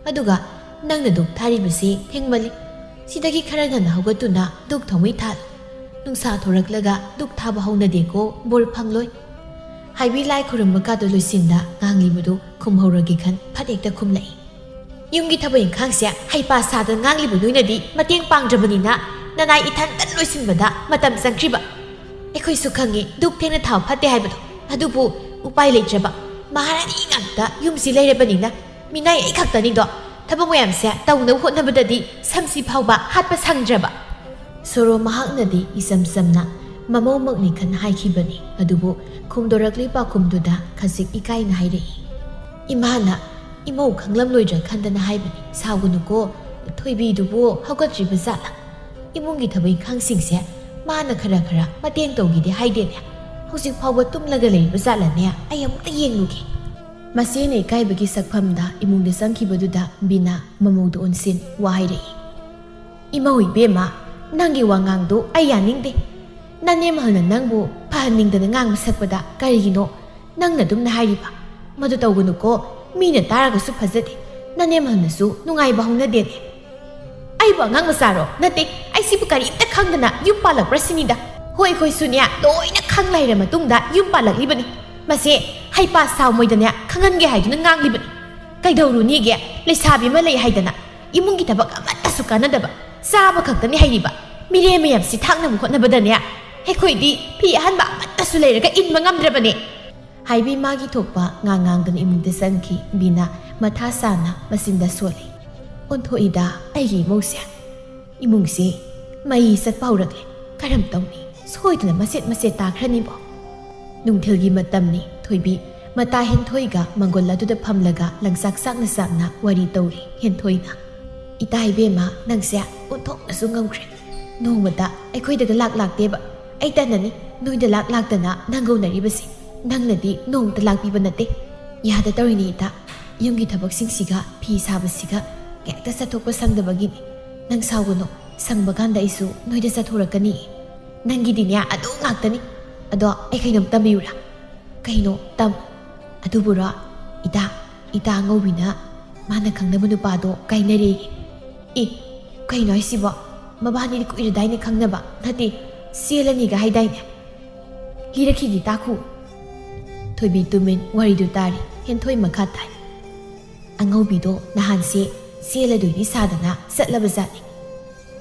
ꯑꯗꯨꯒ ꯅꯪꯅ ꯙꯨꯛ ꯊꯥꯔꯤꯕꯁꯤ ꯊꯦꯡꯃꯜꯂꯤ꯫ ꯁꯤꯗꯒꯤ ꯈꯔ ꯉꯟꯅ ꯍꯧꯒꯠꯇꯨꯅ ꯙꯨꯛ ꯊꯥꯎꯃꯩ ꯊꯥꯜꯂꯨ꯫ ꯅꯨꯡꯁꯥ ꯊꯣꯔꯛꯂꯒ ꯙꯨꯛ ꯊꯥꯕ ꯍꯧꯅꯗꯦꯀꯣ, ꯕꯣꯔ ꯐꯪꯂꯣꯏ꯫" ꯍꯥꯏꯕꯤ ꯂꯥꯏ ꯈꯨꯔꯨꯝꯕ ꯀꯥꯗꯣ ꯂꯣꯏꯁꯤꯟꯗ ꯉꯥꯡꯂꯤꯕꯗꯨ ꯈꯨꯝꯍꯧꯔꯒꯦ ꯈꯟ ꯐꯠ ꯍꯦꯛꯇ ꯈꯨꯝꯂꯛꯏ, "ꯌꯨꯝꯒꯤ ꯊꯕꯛ ꯏꯪꯈꯥꯡꯁꯦ ꯍꯩꯄꯥ ꯁꯥꯗꯅ ꯉꯥꯡꯂꯤꯕ ꯅꯣꯏꯅꯗꯤ ꯃꯇꯦꯡ ꯄꯥꯡꯗ꯭ꯔꯕꯅꯤꯅ ꯅꯅꯥꯏ ꯏꯊꯟꯇ ꯂꯣꯏꯁꯤꯟꯕꯗ ꯃꯇꯝ ꯆꯪꯈ꯭ꯔꯤꯕ꯫ ꯑꯩꯈꯣꯏꯁꯨ ꯈꯪꯉꯤ ꯙꯨꯛ ꯊꯦꯡꯅ ꯊꯥꯕ ꯐꯠꯇꯦ ꯍꯥꯏꯕꯗꯣ, ꯑꯗꯨꯕꯨ ꯎꯄꯥꯏ ꯂꯩꯇ꯭ꯔꯕ꯫ ꯃꯍꯥꯔꯥꯅꯤ ꯉꯥꯛꯇ ꯌꯨꯝꯁꯤ ꯂꯩꯔꯕꯅꯤꯅ ꯃꯤꯅꯥꯏ ꯑꯩ ꯈꯛꯇꯅꯤꯗꯣ꯫ ꯊꯕꯛ ꯃꯌꯥꯝꯁꯦ ꯇꯧꯅꯕ ꯍꯣꯠꯅꯕꯗꯗꯤ ꯁꯝꯁꯤ ꯐꯥꯎꯕ ꯍꯥꯠꯄ ꯁꯪꯗ꯭ꯔꯕ꯫" ꯁꯣꯔꯣ ꯃꯍꯥꯛꯅꯗꯤ ꯏꯆꯝ ꯆꯝꯅ ꯃꯃꯧꯃꯛꯅꯤ ꯈꯟ ꯍꯥꯏꯈꯤꯕꯅꯤ꯫ ꯑꯗꯨꯕꯨ ꯈꯨꯝꯗꯣꯔꯛꯂꯤ ꯄꯥꯎꯈꯨꯝꯗꯨꯗ ꯈꯖꯤꯛ ꯏꯀꯥꯏꯅ ꯍꯥꯏꯔꯛꯏ, "ꯏꯃꯥꯅ ꯏꯃꯧ ꯈꯪꯂꯝꯂꯣꯏꯗ꯭ꯔꯥ ꯈꯟꯗꯅ ꯍꯥꯏꯕꯅꯤ꯫ ꯁꯥꯎꯒꯅꯨꯀꯣ, ꯊꯣꯏꯕꯤꯗꯨꯕꯨ ꯍꯧꯒꯠꯇ꯭ꯔꯤꯕ ꯖꯥꯠꯂꯥ? ꯏꯃꯨꯡꯒꯤ ꯊꯕꯛ ꯏꯪꯈꯥꯡꯁꯤꯡꯁꯦ ꯃꯥꯅ ꯈꯔ ꯈꯔ ꯃꯇꯦꯡ ꯇꯧꯈꯤꯗꯦ ꯍꯥꯏꯗꯦꯅꯦ꯫ ꯍꯧꯖꯤꯛ ꯐꯥꯎꯕ ꯇꯨꯝꯂꯒ ꯂꯩꯔꯤꯕ ꯖꯥꯠꯂꯅꯦ? ꯑꯩ ꯑꯃꯨꯛꯇ ꯌꯦꯡꯂꯨꯒꯦ꯫ ꯃꯆꯦꯅ ꯏꯀꯥꯏꯕꯒꯤ ꯁꯛꯐꯝꯗ ꯏꯃꯨꯡꯗ ꯆꯪꯈꯤꯕꯗꯨꯗ ꯕꯤꯅꯥ ꯃꯃꯧꯗ ꯑꯣꯟꯁꯤꯟ ꯋꯥ ꯍꯥꯏꯔꯛꯏ꯫ "ꯏꯃꯧ ꯏꯕꯦꯝꯃ, ꯅꯪꯒꯤ ꯋꯥꯉꯥꯡꯗꯨ ꯑꯩ ꯌꯥꯅꯤꯡꯗꯦ꯫ ꯅꯅꯦꯝꯍꯜꯅ ꯅꯪꯕꯨ ꯐꯍꯟꯅꯤꯡꯗꯅ ꯉꯥꯡꯕ ꯁꯛꯄꯗ ꯀꯔꯤꯒꯤꯅꯣ ꯅꯪꯅ ꯑꯗꯨꯝꯅ ꯍꯥꯏꯔꯤꯕ? ꯃꯗꯨ ꯇꯧꯒꯅꯨꯀꯣ, ꯃꯤꯅ ꯇꯥꯔꯒꯁꯨ ꯐꯖꯗꯦ, ꯅꯅꯦꯝꯍꯜꯅꯁꯨ ꯅꯨꯡꯉꯥꯏꯕ ꯍꯧꯅꯗꯦꯅꯦ꯫" "ꯑꯩꯕꯨ ꯑꯉꯥꯡ ꯃꯆꯥꯔꯣ? ꯅꯠꯇꯦ, ꯑꯩꯁꯤꯕꯨ ꯀꯔꯤꯝꯇ ꯈꯪꯗꯅ ꯌꯨꯝ ꯄꯥꯜꯂꯛꯄ꯭ꯔꯥ ꯁꯤꯅꯤꯗ꯫ ꯍꯣꯏ, ꯑꯩꯈꯣꯏꯁꯨꯅꯦ ꯂꯣꯏꯅ ꯈꯪ ꯂꯩꯔ ꯃꯇꯨꯡꯗ ꯌꯨꯝ ꯄꯥꯜꯂꯛꯂꯤꯕꯅꯤ꯫ ꯃꯁꯦ ꯍꯩꯄꯥ ꯁꯥꯎ ꯃꯣꯏꯗꯅꯦ ꯈꯪꯍꯟꯒꯦ ꯍꯥꯏꯗꯨꯅ ꯉꯥꯡꯂꯤꯕꯅꯤ꯫ ꯀꯩꯗꯧꯔꯨꯅꯤꯒꯦ? ꯂꯩꯁꯥꯕꯤ ꯑꯃ ꯂꯩ ꯍꯥꯏꯗꯅ ꯏꯃꯨꯡꯒꯤ ꯊꯕꯛ ꯑꯃꯠꯇꯁꯨ ꯀꯥꯟꯅꯗꯕ, ꯆꯥꯕ ꯈꯛꯇꯅꯤ ꯍꯩꯔꯤꯕ꯫ ꯃꯤꯔꯦꯝ ꯃꯌꯥꯝꯁꯤ ꯊꯥꯛꯅꯕ ꯍꯣꯠꯅꯕꯗꯅꯦ ꯑꯩꯈꯣꯏꯗꯤ ꯐꯤ ꯑꯍꯟꯕ ꯑꯃꯠꯇꯁꯨ ꯂꯩꯔꯒ ꯏꯟꯕ ꯉꯝꯗ꯭ꯔꯕꯅꯦ꯫" ꯍꯥꯏꯕꯤ ꯃꯥꯒꯤ ꯊꯣꯛꯄ ꯉꯥꯡ ꯉꯥꯡꯗꯨꯅ ꯏꯃꯨꯡꯗ ꯆꯪꯈꯤ꯫ ꯕꯤꯅꯥ ꯃꯊꯥ ꯁꯥꯅ ꯃꯆꯤꯟꯗ ꯁꯣꯜꯂꯤ꯫ "ꯑꯣꯟꯊꯣꯛꯏꯗ ꯑꯩꯒꯤ ꯏꯃꯧꯁꯦ꯫ ꯏꯃꯨꯡꯁꯤ ꯃꯩ ꯆꯠꯄ ꯍꯧꯔꯛꯂꯦ꯫ ꯀꯔꯝ ꯇꯧꯅꯤ? ꯁꯣꯏꯗꯅ ꯃꯆꯦꯠ ꯃꯆꯦꯠ ꯇꯥꯈ꯭ꯔꯅꯤꯕꯣ꯫" ꯅꯨꯡꯊꯤꯜꯒꯤ ꯃꯇꯝꯅꯤ꯫ ꯊꯣꯏꯕꯤ ꯃꯇꯥ ꯍꯦꯟꯊꯣꯏꯒ ꯃꯪꯒꯣꯜ ꯑꯗꯨꯗ ꯐꯝꯂꯒ ꯂꯪꯆꯥꯛ ꯆꯥꯛꯅ ꯆꯥꯛꯅ ꯋꯥꯔꯤ ꯇꯧꯔꯤ꯫ ꯍꯦꯟꯊꯣꯏꯅ, "ꯏꯇꯥ ꯏꯕꯦꯝꯃ, ꯅꯪꯁꯦ ꯑꯣꯟꯊꯣꯛꯅꯁꯨ ꯉꯝꯈ꯭ꯔꯦ꯫ ꯅꯣꯡꯃꯇ ꯑꯩꯈꯣꯏꯗꯒ ꯂꯥꯛ ꯂꯥꯛꯇꯦꯕ꯫ ꯑꯩ ꯇꯟꯅꯅꯤ ꯅꯣꯏꯗ ꯂꯥꯛ ꯂꯥꯛꯇꯅ ꯅꯪꯒꯧꯅꯔꯤꯕꯁꯦ꯫ ꯅꯪꯅꯗꯤ ꯅꯣꯡꯃꯇ ꯂꯥꯛꯄꯤꯕ ꯅꯠꯇꯦ꯫ ꯌꯥꯗ ꯇꯧꯔꯤꯅꯤ ꯏꯇꯥ꯫ ꯌꯨꯝꯒꯤ ꯊꯕꯛꯁꯤꯡꯁꯤꯒ ꯐꯤ ꯁꯥꯕꯁꯤꯒ ꯍꯦꯛꯇ ꯆꯠꯊꯣꯛꯄ ꯁꯪꯗꯕꯒꯤꯅꯤ꯫ ꯅꯪ ꯁꯥꯎꯒꯅꯨ, ꯁꯪꯕ ꯀꯥꯟꯗ ꯑꯩꯁꯨ ꯅꯣꯏꯗ ꯆꯠꯊꯣꯔꯛꯀꯅꯤ꯫" "ꯅꯪꯒꯤꯗꯤꯅꯦ ꯑꯗꯨ ꯉꯥꯛꯇꯅꯤ꯫ ꯑꯗꯣ ꯑꯩ ꯀꯩꯅꯣꯝ ꯇꯝꯕꯤꯌꯨꯔꯥ?" "ꯀꯩꯅꯣ? ꯇꯝ꯫" "ꯑꯗꯨꯕꯨꯔꯣ, ꯏꯇꯥ, ꯏꯇꯥ ꯑꯉꯧꯕꯤꯅ ꯃꯥꯅ ꯈꯪꯅꯕ ꯅꯨꯄꯥꯗꯣ ꯀꯥꯏꯅꯔꯦꯌꯦ꯫" "ꯑꯦ, ꯀꯩꯅꯣ ꯍꯥꯏꯁꯤꯕꯣ? ꯃꯕꯥꯅꯤꯗꯤ ꯀꯨꯏꯔꯗꯥꯏꯅꯦ ꯈꯪꯅꯕ? ꯅꯠꯇꯦ, ꯆꯦꯜꯂꯅꯤꯒ ꯍꯥꯏꯗꯥꯏꯅꯦ? ꯂꯤꯔꯛꯈꯤꯒꯦ, ꯇꯥꯈꯨ꯫" ꯊꯣꯏꯕꯤ ꯇꯨꯃꯤꯟ ꯋꯥꯔꯤꯗꯨ ꯇꯥꯔꯤ꯫ ꯍꯦꯟꯊꯣꯏ ꯃꯈꯥ ꯇꯥꯏ꯫ "ꯑꯉꯧꯕꯤꯗꯣ ꯅꯍꯥꯟꯁꯦ ꯆꯦꯜꯂꯗꯣꯏꯅꯤ ꯁꯥꯗꯅ ꯆꯠꯂꯕ ꯖꯥꯠꯅꯤ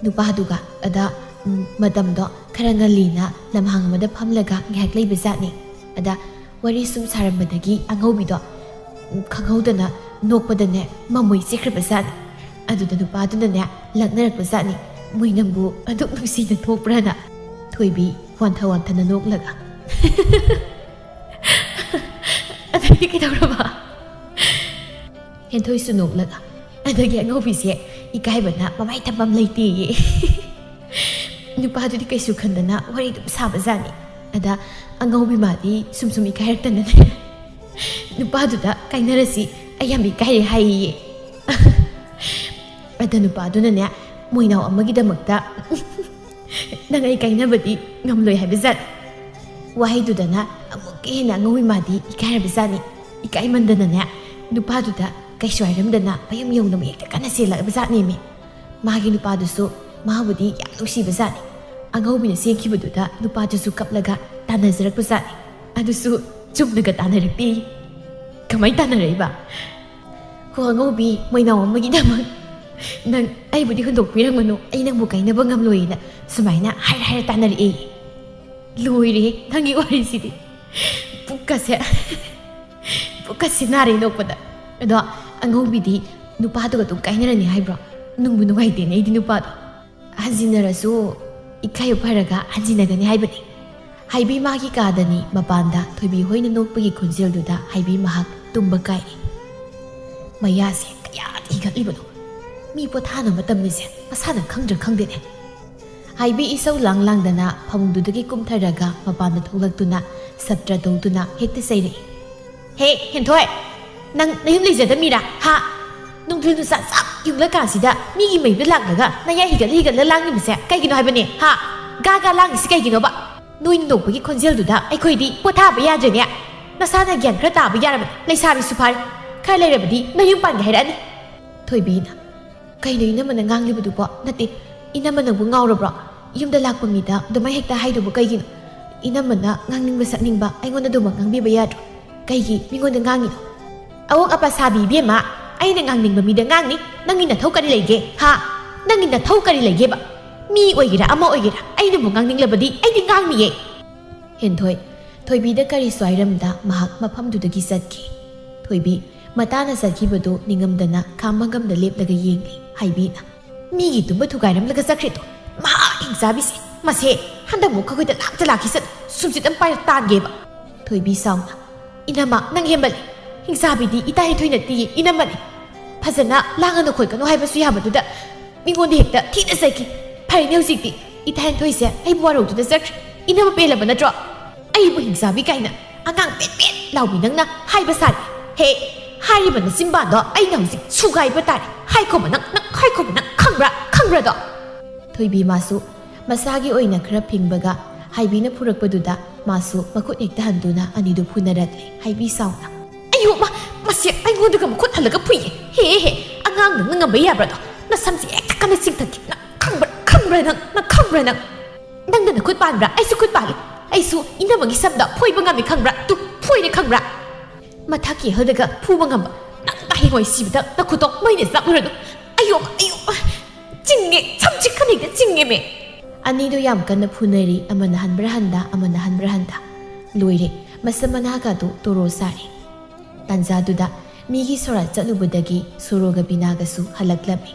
ꯅꯨꯄꯥꯗꯨꯒ꯫ ꯑꯗ, ꯎꯝ, ꯃꯇꯝꯗꯣ ꯈꯔ ꯉꯜꯂꯤꯅ ꯂꯝꯍꯥꯡ ꯑꯃꯗ ꯐꯝꯂꯒ ꯉꯥꯏꯍꯥꯛ ꯂꯩꯕ ꯖꯥꯠꯅꯤ꯫ ꯑꯗ ꯋꯥꯔꯤ ꯁꯨꯝ ꯁꯥꯔꯝꯕꯗꯒꯤ ꯑꯉꯧꯕꯤꯗꯣ, ꯎꯝ, ꯈꯪꯍꯧꯗꯅ ꯅꯣꯛꯄꯗꯅꯦ ꯃꯃꯣꯏ ꯆꯤꯛꯈ꯭ꯔꯕ ꯖꯥꯠꯅꯤ꯫ ꯑꯗꯨꯗ ꯅꯨꯄꯥꯗꯨꯅꯅꯦ ꯂꯛꯅꯔꯛꯄ ꯖꯥꯠꯅꯤ, 'ꯃꯣꯏ ꯅꯪꯕꯨ ꯑꯗꯨꯛ ꯅꯨꯡꯁꯤꯅ ꯊꯣꯛꯄ꯭ꯔꯥꯅ?'" ꯊꯣꯏꯕꯤ ꯋꯥꯟꯊ ꯋꯥꯟꯊꯅ ꯅꯣꯛꯂꯒ꯫ "ꯑꯗꯨꯗꯤ ꯀꯩꯗꯧꯔꯕ?" ꯍꯦꯟꯊꯣꯏꯁꯨ ꯅꯣꯛꯂꯒ꯫ "ꯑꯗꯒꯤ ꯑꯉꯧꯕꯤꯁꯦ ꯏꯀꯥꯏꯕꯅ ꯃꯃꯥꯏ ꯊꯝꯐꯝ ꯂꯩꯇꯦꯌꯦ꯫ ꯅꯨꯄꯥꯗꯨꯗꯤ ꯀꯩꯁꯨ ꯈꯟꯗꯅ ꯋꯥꯔꯤ ꯑꯗꯨꯝ ꯁꯥꯕꯖꯥꯠꯅꯤ꯫ ꯑꯗ ꯑꯉꯧꯕꯤ ꯃꯥꯗꯤ ꯁꯨꯝ ꯁꯨꯝ ꯏꯀꯥꯏꯔꯛꯇꯅꯅꯦ, ꯅꯨꯄꯥꯗꯨꯗ "ꯀꯥꯏꯅꯔꯁꯤ, ꯑꯩ ꯌꯥꯝ ꯏꯀꯥꯏꯔꯦ" ꯍꯥꯏꯌꯦ꯫ ꯑꯗ ꯅꯨꯄꯥꯗꯨꯅꯅꯦ, ꯃꯣꯏꯅꯥꯎ ꯑꯃꯒꯤꯗꯃꯛꯇ "ꯅꯪ ꯑꯩ ꯀꯥꯏꯅꯕꯗꯤ ꯉꯝꯂꯣꯏ" ꯍꯥꯏꯕꯖꯥꯠꯅꯤ꯫ ꯋꯥꯍꯩꯗꯨꯗꯅ ꯑꯃꯨꯛꯀ ꯍꯦꯟꯅ ꯑꯉꯧꯕꯤ ꯃꯥꯗꯤ ꯏꯀꯥꯏꯔꯕꯖꯥꯠꯅꯤ꯫ ꯏꯀꯥꯏꯃꯟꯗꯅꯅꯦ, ꯅꯨꯄꯥꯗꯨꯗ ꯀꯩꯁꯨ ꯍꯥꯏꯔꯝꯗꯅ ꯃꯌꯨꯝ ꯌꯧꯅꯕ ꯍꯦꯛꯇ ꯀꯟꯅ ꯆꯦꯜꯂꯛꯑꯕꯖꯥꯠꯅꯦꯃꯤ꯫ ꯃꯥꯒꯤ ꯅꯨꯄꯥꯗꯨꯁꯨ ꯃꯥꯕꯨꯗꯤ ꯌꯥꯝ ꯅꯨꯡꯁꯤꯕꯖꯥꯠꯅꯤ꯫ ꯑꯉꯧꯕꯤꯅ ꯆꯦꯟꯈꯤꯕꯗꯨꯗ ꯅꯨꯄꯥꯗꯨꯁꯨ ꯀꯞꯂꯒ ꯇꯥꯟꯅꯖꯔꯛꯄꯖꯥꯠꯅꯤ꯫ ꯑꯗꯨꯁꯨ ꯆꯨꯝꯅꯒ ꯇꯥꯟꯅꯔꯛꯇꯦ꯫ ꯀꯃꯥꯏ ꯇꯥꯟꯅꯔꯛꯏꯕ? "ꯍꯣ ꯑꯉꯧꯕꯤ, ꯃꯣꯏꯅꯥꯎ ꯑꯃꯒꯤꯗꯃꯛ ꯅꯪ ꯑꯩꯕꯨꯗꯤ ꯍꯨꯟꯗꯣꯛꯄꯤꯔꯝꯒꯅꯨ, ꯑꯩ ꯅꯪꯕꯨ ꯀꯥꯏꯅꯕ ꯉꯝꯂꯣꯏꯅ" ꯁꯨꯃꯥꯏꯅ ꯍꯥꯏꯔ ꯍꯥꯏꯔ ꯇꯥꯟꯅꯔꯛꯑꯦ꯫ ꯂꯣꯏꯔꯦ ꯅꯪꯒꯤ ꯋꯥꯔꯤꯁꯤꯗꯤ꯫ ꯄꯨꯛꯀꯁꯦ, ꯄꯨꯛꯀꯁꯦ ꯅꯥꯔꯦ ꯅꯣꯛꯄꯗ꯫ ꯑꯗꯣ ꯑꯉꯧꯕꯤꯗꯤ ꯅꯨꯄꯥꯗꯨꯒ ꯑꯗꯨꯝ ꯀꯥꯏꯅꯔꯅꯤ ꯍꯥꯏꯕ꯭ꯔꯣ? ꯅꯨꯡꯕꯨ ꯅꯨꯡꯉꯥꯏꯇꯦꯅꯦ ꯑꯩꯗꯤ ꯅꯨꯄꯥꯗꯣ꯫ ꯍꯟꯖꯤꯟꯅꯔꯁꯨ ꯏꯀꯥꯏꯕ ꯐꯔꯒ ꯍꯟꯖꯤꯟꯅꯒꯅꯤ ꯍꯥꯏꯕꯅꯤ꯫ ꯍꯥꯏꯕꯤ ꯃꯥꯒꯤ ꯀꯥꯗꯅꯤ꯫ ꯃꯄꯥꯟꯗ ꯊꯣꯏꯕꯤ ꯍꯣꯏꯅ ꯅꯣꯛꯄꯒꯤ ꯈꯣꯟꯖꯦꯜꯗꯨꯗ ꯍꯥꯏꯕꯤ ꯃꯍꯥꯛ ꯇꯨꯝꯕ ꯀꯥꯏ꯫ ꯃꯌꯥꯁꯦ ꯀꯌꯥꯗ ꯍꯤꯒꯠꯂꯤꯕꯅꯣ? ꯃꯤ ꯄꯣꯊꯥꯅ ꯃꯇꯝꯅꯤꯁꯦ ꯃꯁꯥꯅ ꯈꯪꯗ꯭ꯔꯥ ꯈꯪꯗꯦꯅꯦ꯫ ꯍꯥꯏꯕꯤ ꯏꯁꯧ ꯂꯥꯡ ꯂꯥꯡꯗꯅ ꯐꯃꯨꯡꯗꯨꯗꯒꯤ ꯀꯨꯝꯊꯔꯒ ꯃꯄꯥꯟꯗ ꯊꯣꯛꯂꯛꯇꯨꯅ ꯁꯞꯇ꯭ꯔ ꯇꯧꯗꯨꯅ ꯍꯦꯛꯇ ꯆꯩꯔꯛꯏ꯫ "ꯍꯦ, ꯍꯦꯟꯊꯣꯏ! ꯅꯪ ꯅꯌꯨꯝ ꯂꯩꯖꯗꯕ ꯃꯤꯔꯥ? ꯍꯥ? ꯅꯨꯡꯊꯤꯜ ꯅꯨꯡꯁꯥ ꯆꯞ ꯌꯨꯡꯂꯀꯥꯟꯁꯤꯗ ꯃꯤꯒꯤ ꯃꯌꯨꯝꯗ ꯂꯥꯛꯂꯒ ꯅꯌꯥ ꯍꯤꯒꯠꯂ ꯍꯤꯒꯠꯂ ꯂꯥꯡꯉꯤꯕꯁꯦ ꯀꯩꯒꯤꯅꯣ ꯍꯥꯏꯕꯅꯦ? ꯍꯥ? ꯒꯥ ꯒꯥ ꯂꯥꯡꯉꯤꯁꯤ ꯀꯩꯒꯤꯅꯣꯕ? ꯅꯣꯏ ꯅꯣꯛꯄꯒꯤ ꯈꯣꯟꯖꯦꯜꯗꯨꯗ ꯑꯩꯈꯣꯏꯗꯤ ꯄꯣꯊꯥꯕ ꯌꯥꯗ꯭ꯔꯦꯅꯦ꯫ ꯅꯁꯥꯅ ꯒ꯭ꯌꯥꯟ ꯈꯔ ꯇꯥꯕ ꯌꯥꯔꯕꯅꯦ꯫ ꯂꯩꯁꯥꯕꯤꯁꯨ ꯐꯥꯔꯦ꯫ ꯈꯔ ꯂꯩꯔꯕꯗꯤ ꯅꯌꯨꯝ ꯄꯥꯟꯒꯦ ꯍꯥꯏꯔꯛꯑꯅꯤ꯫" ꯊꯣꯏꯕꯤꯅ, "ꯀꯩꯅꯣ ꯏꯅꯝꯃꯅ ꯉꯥꯡꯂꯤꯕꯗꯨꯕꯣ? ꯅꯠꯇꯦ, ꯏꯅꯝꯃ ꯅꯪꯕꯨ ꯉꯥꯎꯔꯕ꯭ꯔꯣ? ꯌꯨꯝꯗ ꯂꯥꯛꯄ ꯃꯤꯗ ꯑꯗꯨꯃꯥꯏ ꯍꯦꯛꯇ ꯍꯥꯏꯗꯨꯕꯨ ꯀꯩꯒꯤꯅꯣ? ꯏꯅꯝꯃꯅ ꯉꯥꯡꯅꯤꯡꯕ ꯁꯛꯅꯤꯡꯕ ꯑꯩꯉꯣꯟꯗ ꯑꯗꯨꯃꯛ ꯉꯥꯡꯕꯤꯕ ꯌꯥꯗ꯭ꯔꯣ? ꯀꯩꯒꯤ ꯃꯤꯉꯣꯟꯗ ꯉꯥꯡꯉꯤꯅꯣ?" "ꯑꯋꯣꯛ ꯑꯄꯥ ꯁꯥꯕꯤ ꯏꯕꯦꯝꯃ, ꯑꯩꯅ ꯉꯥꯡꯅꯤꯡꯕ ꯃꯤꯗ ꯉꯥꯡꯅꯤ꯫ ꯅꯪꯒꯤ ꯅꯊꯧ ꯀꯔꯤ ꯂꯩꯒꯦ? ꯍꯥ? ꯅꯪꯒꯤ ꯅꯊꯧ ꯀꯔꯤ ꯂꯩꯒꯦꯕ? ꯃꯤ ꯑꯣꯏꯒꯦꯔꯥ ꯑꯃ ꯑꯣꯏꯒꯦꯔꯥ, ꯑꯩꯅꯕꯨ ꯉꯥꯡꯅꯤꯡꯂꯕꯗꯤ ꯑꯩꯗꯤ ꯉꯥꯡꯅꯤꯌꯦ꯫" ꯍꯦꯟꯊꯣꯏ ꯊꯣꯏꯕꯤꯗ ꯀꯔꯤꯁꯨ ꯍꯥꯏꯔꯝꯗ ꯃꯍꯥꯛ ꯃꯐꯝꯗꯨꯗꯒꯤ ꯆꯠꯈꯤ꯫ ꯊꯣꯏꯕꯤ ꯃꯇꯥꯅ ꯆꯠꯈꯤꯕꯗꯨ ꯅꯤꯡꯉꯝꯗꯅ ꯈꯥꯝꯕ ꯉꯝꯗ ꯂꯦꯞꯂꯒ ꯌꯦꯡꯂꯤ꯫ ꯍꯥꯏꯕꯤꯅ, "ꯃꯤꯒꯤ ꯇꯨꯝꯕ ꯊꯨꯒꯥꯏꯔꯝꯂꯒ ꯆꯠꯈ꯭ꯔꯦꯗꯣ꯫ ꯃꯍꯥ ꯍꯤꯡꯆꯥꯕꯤꯁꯦ꯫ ꯃꯁꯦ ꯍꯟꯗꯛꯃꯨꯛ ꯑꯩꯈꯣꯏꯗ ꯂꯥꯛꯇ ꯂꯥꯛꯈꯤꯁꯅꯨ꯫ ꯁꯨꯝꯆꯤꯠ ꯑꯃ ꯄꯥꯏꯔ ꯇꯥꯟꯒꯦꯕ꯫" ꯊꯣꯏꯕꯤ ꯁꯥꯎꯅ, "ꯏꯅꯝꯃ, ꯅꯪ ꯍꯦꯟꯃꯜꯂꯤ꯫ ꯍꯤꯡꯆꯥꯕꯤꯗꯤ ꯏꯇꯥ ꯍꯦꯟꯊꯣꯏ ꯅꯠꯇꯤꯌꯦ, ꯏꯅꯝꯃꯅꯤ꯫ ꯐꯖꯅ ꯂꯥꯡꯒꯅꯨ ꯈꯣꯠꯀꯅꯨ ꯍꯥꯏꯕꯁꯨ ꯌꯥꯕꯗꯨꯗ ꯃꯤꯉꯣꯟꯗ ꯍꯦꯛꯇ ꯊꯤꯅ ꯆꯩꯈꯤ꯫ ꯐꯔꯦꯅꯦ, ꯍꯧꯖꯤꯛꯇꯤ ꯏꯊꯥ ꯍꯦꯟꯊꯣꯏꯁꯦ ꯑꯩꯕꯨ ꯋꯥꯔꯧꯗꯨꯅ ꯆꯠꯈ꯭ꯔꯦ꯫ ꯏꯅꯝꯃ ꯄꯦꯜꯂꯕ ꯅꯠꯇ꯭ꯔꯣ? ꯑꯩꯕꯨ ꯍꯤꯡꯆꯥꯕꯤ ꯀꯥꯏꯅ ꯑꯉꯥꯡ ꯄꯦꯠ ꯄꯦꯠ ꯂꯥꯎꯕꯤ ꯅꯪꯅ ꯍꯥꯏꯕ ꯁꯥꯔꯤ꯫ ꯍꯦ, ꯍꯥꯏꯔꯤꯕ ꯅꯆꯤꯟꯕꯥꯟꯗꯣ ꯑꯩꯅ ꯍꯧꯖꯤꯛ ꯁꯨꯒꯥꯏꯕ ꯇꯥꯔꯦ꯫ ꯍꯥꯏꯈꯣꯕ ꯅꯪ, ꯅꯪ ꯍꯥꯏꯈꯣꯕ ꯅꯪ, ꯈꯪꯕ꯭ꯔꯥ? ꯈꯪꯕ꯭ꯔꯥꯗꯣ? ꯊꯣꯏꯕꯤ ꯃꯥꯁꯨ ꯃꯁꯥꯒꯤ ꯑꯣꯏꯅ ꯈꯔ ꯐꯤꯡꯕꯒ ꯍꯥꯏꯕꯤꯅ ꯐꯨꯔꯛꯄꯗꯨꯗ ꯃꯥꯁꯨ ꯃꯈꯨꯠ ꯍꯦꯛꯇ ꯍꯟꯗꯨꯅ ꯑꯅꯤꯗꯨ ꯐꯨꯅꯔꯛꯂꯦ꯫ ꯍꯥꯏꯕꯤ ꯁꯥꯎꯅ, "ꯑꯌꯣ ꯃꯥ, ꯃꯁꯤ ꯑꯩꯉꯣꯟꯗꯒ ꯃꯈꯨꯠ ꯍꯜꯂꯒ ꯐꯨꯏꯌꯦ꯫ ꯍꯦ ꯍꯦ, ꯑꯉꯥꯡ ꯅꯪꯅ ꯉꯝꯕ ꯌꯥꯕ꯭ꯔꯥꯗꯣ? ꯅꯁꯝꯁꯦ ꯍꯦꯛꯇ ꯀꯟꯅ ꯆꯤꯡꯊꯠꯀꯦ꯫ ꯅꯪ ꯈꯪꯕ꯭ꯔꯥ, ꯈꯪꯕ꯭ꯔꯥ ꯅꯪ? ꯅꯪ ꯈꯪꯕ꯭ꯔꯥ ꯅꯪ?" "ꯅꯪꯗ ꯅꯈꯨꯠ ꯄꯥꯟꯕ꯭ꯔꯥ? ꯑꯩꯁꯨ ꯈꯨꯠ ꯄꯥꯜꯂꯤ꯫ ꯑꯩꯁꯨ ꯏꯅꯝꯃꯒꯤ ꯁꯝꯗ ꯐꯣꯏꯕ ꯉꯝꯃꯤ ꯈꯪꯕ꯭ꯔꯥ? ꯇꯨ, ꯐꯣꯏꯔꯦ ꯈꯪꯕ꯭ꯔꯥ? ꯃꯊꯛꯀꯤ ꯍꯜꯗꯒ ꯐꯨꯕ ꯉꯝꯕ ꯅꯪ ꯇꯥꯍꯩꯉꯣꯏ ꯁꯤꯕꯗ ꯅꯈꯨꯠꯇꯣ ꯃꯩꯅ ꯆꯥꯛꯂꯨꯔꯅꯨ꯫ ꯑꯌꯣ, ꯑꯌꯣ, ꯆꯤꯡꯉꯦ, ꯁꯝꯁꯤ ꯈꯅꯩꯗ ꯆꯤꯡꯉꯦꯃꯦ!" ꯑꯅꯤꯗꯨ ꯌꯥꯝ ꯀꯟꯅ ꯐꯨꯅꯔꯤ, ꯑꯃꯅ ꯍꯟꯕ꯭ꯔꯥ ꯍꯟꯗ, ꯑꯃꯅ ꯍꯟꯕ꯭ꯔꯥ ꯍꯟꯗ꯫ ꯂꯣꯏꯔꯦ, ꯃꯁꯝ ꯃꯅꯥꯒꯗꯨ ꯇꯣꯔꯣ ꯁꯥꯔꯦ꯫ ꯇꯥꯟꯖꯥꯗꯨꯗ ꯃꯤꯒꯤ ꯁꯣꯔꯥꯠ ꯆꯠꯂꯨꯕꯗꯒꯤ ꯁꯣꯔꯣꯒ ꯕꯤꯅꯥꯒꯁꯨ ꯍꯜꯂꯛꯂꯝꯃꯤ꯫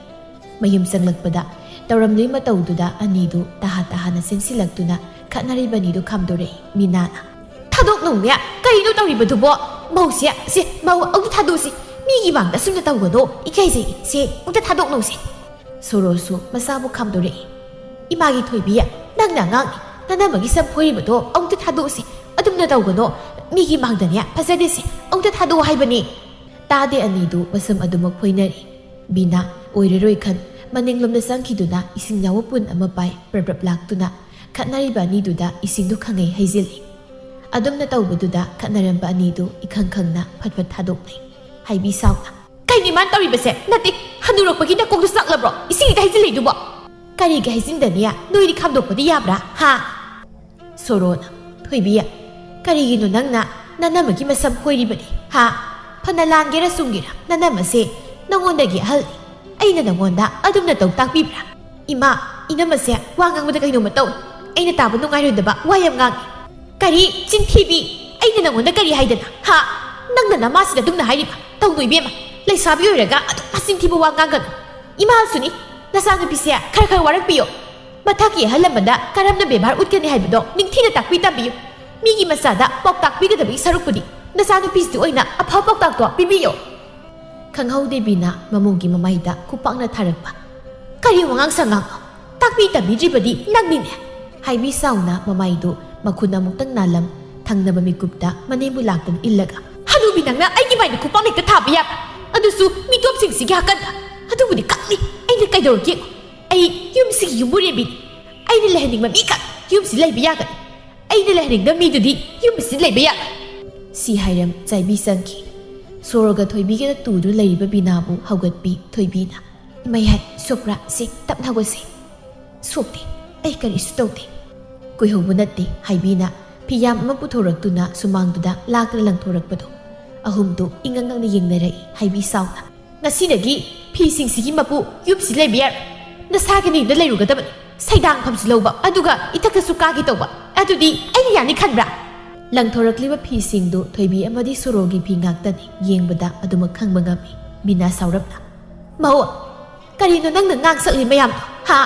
ꯃꯌꯨꯝ ꯆꯪꯂꯛꯄꯗ ꯇꯧꯔꯝꯂꯤ ꯃꯇꯧꯗꯨꯗ ꯑꯅꯤꯗꯨ ꯇꯍꯥ ꯇꯍꯥꯅ ꯆꯦꯟꯁꯤꯜꯂꯛꯇꯨꯅ ꯈꯠꯅꯔꯤꯕ ꯑꯅꯤꯗꯨ ꯈꯥꯝꯗꯣꯔꯛꯏ꯫ ꯃꯤꯅꯥꯅ, "ꯊꯥꯗꯣꯛꯅꯧꯅꯦ, ꯀꯔꯤꯅꯣ ꯇꯧꯔꯤꯕꯗꯨꯕꯣ? ꯃꯧꯁꯦ, ꯁꯦ, ꯃꯧ ꯑꯃꯨꯛꯇ ꯊꯥꯗꯣꯛꯎꯁꯤ꯫ ꯃꯤꯒꯤ ꯃꯥꯡꯗ ꯑꯁꯨꯝꯅ ꯇꯧꯒꯅꯣ, ꯏꯀꯥꯏꯖꯩ, ꯁꯦ, ꯑꯃꯨꯛꯇ ꯊꯥꯗꯣꯛꯅꯧꯁꯦ꯫" ꯁꯣꯔꯣꯁꯨ ꯃꯁꯥꯕꯨ ꯈꯥꯝꯗꯣꯔꯛꯏ꯫ "ꯏꯃꯥꯒꯤ ꯊꯣꯏꯕꯤ, ꯅꯪꯅ ꯑꯉꯥꯡꯅꯤ, ꯅꯅꯝꯃꯒꯤ ꯁꯝ ꯐꯣꯏꯔꯤꯕꯗꯣ ꯑꯃꯨꯛꯇ ꯊꯥꯗꯣꯛꯎꯁꯤ꯫ ꯑꯗꯨꯝꯅ ꯇꯧꯒꯅꯣ, ꯃꯤꯒꯤ ꯃꯥꯡꯗꯅꯦ ꯐꯖꯗꯦꯁꯦ, ꯑꯃꯨꯛꯇ ꯊꯥꯗꯣꯛꯑꯣ ꯍꯥꯏꯕꯅꯤ꯫" ꯇꯥꯗꯦ ꯑꯅꯤꯗꯨ ꯃꯁꯝ ꯑꯗꯨꯃꯛ ꯐꯣꯏꯅꯔꯤ꯫ ꯕꯤꯅꯥ ꯑꯣꯏꯔꯔꯣꯏ ꯈꯟ ꯃꯅꯤꯡꯂꯣꯝꯗ ꯆꯪꯈꯤꯗꯨꯅ ꯏꯁꯤꯡ ꯌꯥꯎꯕ ꯄꯨꯟ ꯑꯃ ꯄꯥꯏ ꯄ꯭ꯔꯞ ꯄ꯭ꯔꯞ ꯂꯥꯛꯇꯨꯅ ꯈꯠꯅꯔꯤꯕ ꯑꯅꯤꯗꯨꯗ ꯏꯁꯤꯡꯗꯨ ꯈꯪꯍꯩ ꯍꯩꯖꯤꯜꯂꯤ꯫ ꯑꯗꯨꯝꯅ ꯇꯧꯕꯗꯨꯗ ꯈꯠꯅꯔꯝꯕ ꯑꯅꯤꯗꯨ ꯏꯈꯪ ꯈꯪꯅ ꯐꯠ ꯐꯠ ꯊꯥꯗꯣꯛꯅꯩ꯫ ꯍꯥꯏꯕꯤ ꯁꯥꯎꯅ, "ꯀꯩꯅꯤ ꯃꯥꯅ ꯇꯧꯔꯤꯕꯁꯦ? ꯅꯠꯇꯦ, ꯍꯅꯨꯔꯛꯄꯒꯤ ꯅꯀꯣꯛꯇꯨ ꯆꯥꯛꯂꯕ꯭ꯔꯣ ꯏꯁꯤꯡ ꯍꯦꯛꯇ ꯍꯩꯖꯤꯜꯂꯛꯏꯗꯨꯕꯣ?" "ꯀꯔꯤꯒꯤ ꯍꯩꯖꯤꯟꯗꯅꯤ? ꯅꯣꯏꯗꯤ ꯈꯥꯝꯗꯣꯛꯄꯗꯤ ꯌꯥꯕ꯭ꯔꯥ, ꯍꯥ?" ꯁꯣꯔꯣꯅ, "ꯊꯣꯏꯕꯤ, ꯀꯔꯤꯒꯤꯅꯣ ꯅꯪꯅ ꯅꯅꯝꯃꯒꯤ ꯃꯁꯝ ꯐꯣꯏꯔꯤꯕꯅꯤ, ꯍꯥ? ꯐꯅ ꯂꯥꯟꯒꯦꯔꯥ ꯆꯨꯝꯒꯦꯔꯥ, ꯅꯅꯝꯃꯁꯦ ꯅꯉꯣꯟꯗꯒꯤ ꯑꯍꯜꯅꯤ꯫ ꯑꯩꯅ ꯅꯉꯣꯟꯗ ꯑꯗꯨꯝꯅ ꯇꯧ ꯇꯥꯛꯄꯤꯕ꯭ꯔꯥ?" "ꯏꯃꯥ, ꯏꯅꯝꯃꯁꯦ ꯋꯥ ꯉꯥꯡꯕꯗ ꯀꯩꯅꯣꯝꯃ ꯇꯧꯏ꯫ ꯑꯩꯅ ꯇꯥꯕ ꯅꯨꯡꯉꯥꯏꯔꯣꯏꯗꯕ ꯋꯥ ꯌꯥꯝ ꯉꯥꯡꯉꯤ꯫" "ꯀꯔꯤ? ꯆꯤꯟꯊꯤꯕꯤ! ꯑꯩꯅ ꯅꯉꯣꯟꯗ ꯀꯔꯤ ꯍꯥꯏꯗꯅ, ꯍꯥ? ꯅꯪꯅ ꯅꯃꯥꯁꯤꯗ ꯑꯗꯨꯝꯅ ꯍꯥꯏꯔꯤꯕ? ꯇꯧꯅꯨ ꯏꯕꯦꯝꯃ, ꯂꯩꯁꯥꯕꯤ ꯑꯣꯏꯔꯒ ꯑꯗꯨꯛ ꯃꯆꯤꯟ ꯊꯤꯕ ꯋꯥ ꯉꯥꯡꯒꯅꯨ꯫ ꯏꯃꯥꯁꯨꯅꯤ, ꯅꯆꯥꯅꯨꯄꯤꯁꯦ ꯈꯔ ꯈꯔ ꯋꯥꯔꯛꯄꯤꯌꯣ꯫ ꯃꯊꯛꯀꯤ ꯑꯍꯜ ꯂꯃꯟꯗ ꯀꯔꯝꯅ ꯕꯦꯕꯥꯔ ꯎꯠꯀꯅꯤ ꯍꯥꯏꯕꯗꯣ ꯅꯤꯡꯊꯤꯅ ꯇꯥꯛꯄꯤ ꯇꯝꯕꯤꯌꯨ꯫ ꯃꯤꯒꯤ ꯃꯆꯥꯗ ꯄꯥꯎꯇꯥꯛ ꯄꯤꯒꯗꯕꯒꯤ ꯁꯔꯨꯛꯄꯨꯗꯤ ꯅꯆꯥꯅꯨꯄꯤꯁꯤꯗ ꯑꯣꯏꯅ ꯑꯐꯕ ꯄꯥꯎꯇꯥꯛꯇꯣ ꯄꯤꯕꯤꯌꯣ꯫" ꯈꯪꯍꯧꯗꯦ ꯕꯤꯅꯥ ꯃꯃꯧꯒꯤ ꯃꯃꯥꯏꯗ ꯈꯨꯄꯥꯛꯅ ꯊꯥꯔꯛꯄ꯫ "ꯀꯔꯤ ꯋꯥꯉꯥꯡ ꯁꯉꯥꯡꯅꯣ? ꯇꯥꯛꯄꯤ ꯇꯝꯕꯤꯗ꯭ꯔꯤꯕꯗꯤ ꯅꯪꯅꯤꯅꯦ!" ꯍꯥꯏꯕꯤ ꯁꯥꯎꯅ ꯃꯃꯥꯏꯗꯨ ꯃꯈꯨꯠ ꯑꯃꯨꯛꯇꯪ ꯅꯥꯜꯂꯝ ꯊꯪꯅꯕ ꯃꯤꯀꯨꯞꯇ ꯃꯅꯦꯝꯕꯨ ꯂꯥꯛꯇꯨꯅ ꯏꯜꯂꯒ, "ꯍꯅꯨꯕꯤ ꯅꯪꯅ ꯑꯩꯒꯤ ꯃꯥꯏꯗ ꯈꯨꯄꯥꯛ ꯍꯦꯛꯇ ꯊꯥꯕ ꯌꯥꯕ꯭ꯔꯥ? ꯑꯗꯨꯁꯨ ꯃꯤꯇꯣꯞꯁꯤꯡꯁꯤꯒꯤ ꯍꯥꯀꯠꯅ! ꯑꯗꯨꯕꯨꯗꯤ ꯈꯪꯅꯤ ꯑꯩꯅ ꯀꯩꯗꯧꯔꯒꯦ꯫ ꯑꯩ ꯌꯨꯝꯁꯤꯒꯤ ꯌꯨꯝꯕꯨꯔꯦꯝꯕꯤꯅꯤ꯫ ꯑꯩꯅ ꯂꯩꯍꯟꯅꯤꯡꯕ ꯃꯤꯈꯛ ꯌꯨꯝꯁꯤ ꯂꯩꯕ ꯌꯥꯒꯅꯤ꯫ ꯑꯩꯅ ꯂꯩꯍꯟꯅꯤꯡꯗꯕ ꯃꯤꯗꯨꯗꯤ ꯌꯨꯝꯁꯤ ꯂꯩꯕ ꯌꯥꯔꯣꯏ!" ꯁꯤ ꯍꯥꯏꯔꯝ ꯆꯥꯏꯕꯤ ꯆꯪꯈꯤ꯫ ꯁꯣꯔꯣꯒ ꯊꯣꯏꯕꯤꯒꯅ ꯇꯨꯗꯨꯅ ꯂꯩꯔꯤꯕ ꯕꯤꯅꯥꯕꯨ ꯍꯧꯒꯠꯄꯤ ꯊꯣꯏꯕꯤꯅ꯫ "ꯏꯃꯩ ꯍꯥꯏ, ꯁꯣꯛꯄ꯭ꯔꯥ? ꯁꯦ, ꯇꯞꯅ ꯍꯧꯒꯠꯁꯦ꯫" "ꯁꯣꯛꯇꯦ, ꯑꯩ ꯀꯔꯤꯁꯨ ꯇꯧꯗꯦ꯫" ꯀꯨꯏꯍꯧꯕ ꯅꯠꯇꯦ ꯍꯥꯏꯕꯤꯅ ꯐꯤꯌꯥꯝ ꯑꯃ ꯄꯨꯊꯣꯔꯛꯇꯨꯅ ꯁꯨꯃꯥꯡꯗꯨꯗ ꯂꯥꯛꯇꯨꯅ ꯂꯪꯊꯣꯔꯛꯄꯗꯣ꯫ ꯑꯍꯨꯝꯗꯨ ꯏꯉꯛ ꯉꯛꯅ ꯌꯦꯡꯅꯔꯛꯏ ꯍꯥꯏꯕꯤ ꯁꯥꯎꯅ꯫ "ꯉꯁꯤꯗꯒꯤ ꯐꯤꯁꯤꯡꯁꯤꯒꯤ ꯃꯄꯨ ꯌꯨꯝꯁꯤ ꯂꯩꯕ ꯌꯥꯔꯣꯏ꯫ ꯅꯁꯥꯒꯤ ꯅꯌꯨꯝꯗ ꯂꯩꯔꯨꯒꯗꯕꯅꯤ꯫ ꯁꯩꯗꯥꯡꯐꯝꯁꯨ ꯂꯧꯕ, ꯑꯗꯨꯒ ꯏꯊꯛꯇꯁꯨ ꯀꯥꯒꯦ ꯇꯧꯕ꯫ ꯑꯗꯨꯗꯤ ꯑꯩꯅ ꯌꯥꯅꯤ ꯈꯟꯕ꯭ꯔꯥ?" ꯂꯪꯊꯣꯔꯛꯂꯤꯕ ꯐꯤꯁꯤꯡꯗꯨ ꯊꯣꯏꯕꯤ ꯑꯃꯗꯤ ꯁꯣꯔꯣꯒꯤ ꯐꯤ ꯉꯥꯛꯇꯅꯤ꯫ ꯌꯦꯡꯕꯗ ꯑꯗꯨꯃꯛ ꯈꯪꯕ ꯉꯝꯃꯤ꯫ ꯕꯤꯅꯥ ꯁꯥꯎꯔꯞꯅ, "ꯃꯧ, ꯀꯔꯤꯅꯣ ꯅꯪꯅ ꯉꯥꯡ ꯁꯛꯂꯤ ꯃꯌꯥꯝꯗꯣ, ꯍꯥ?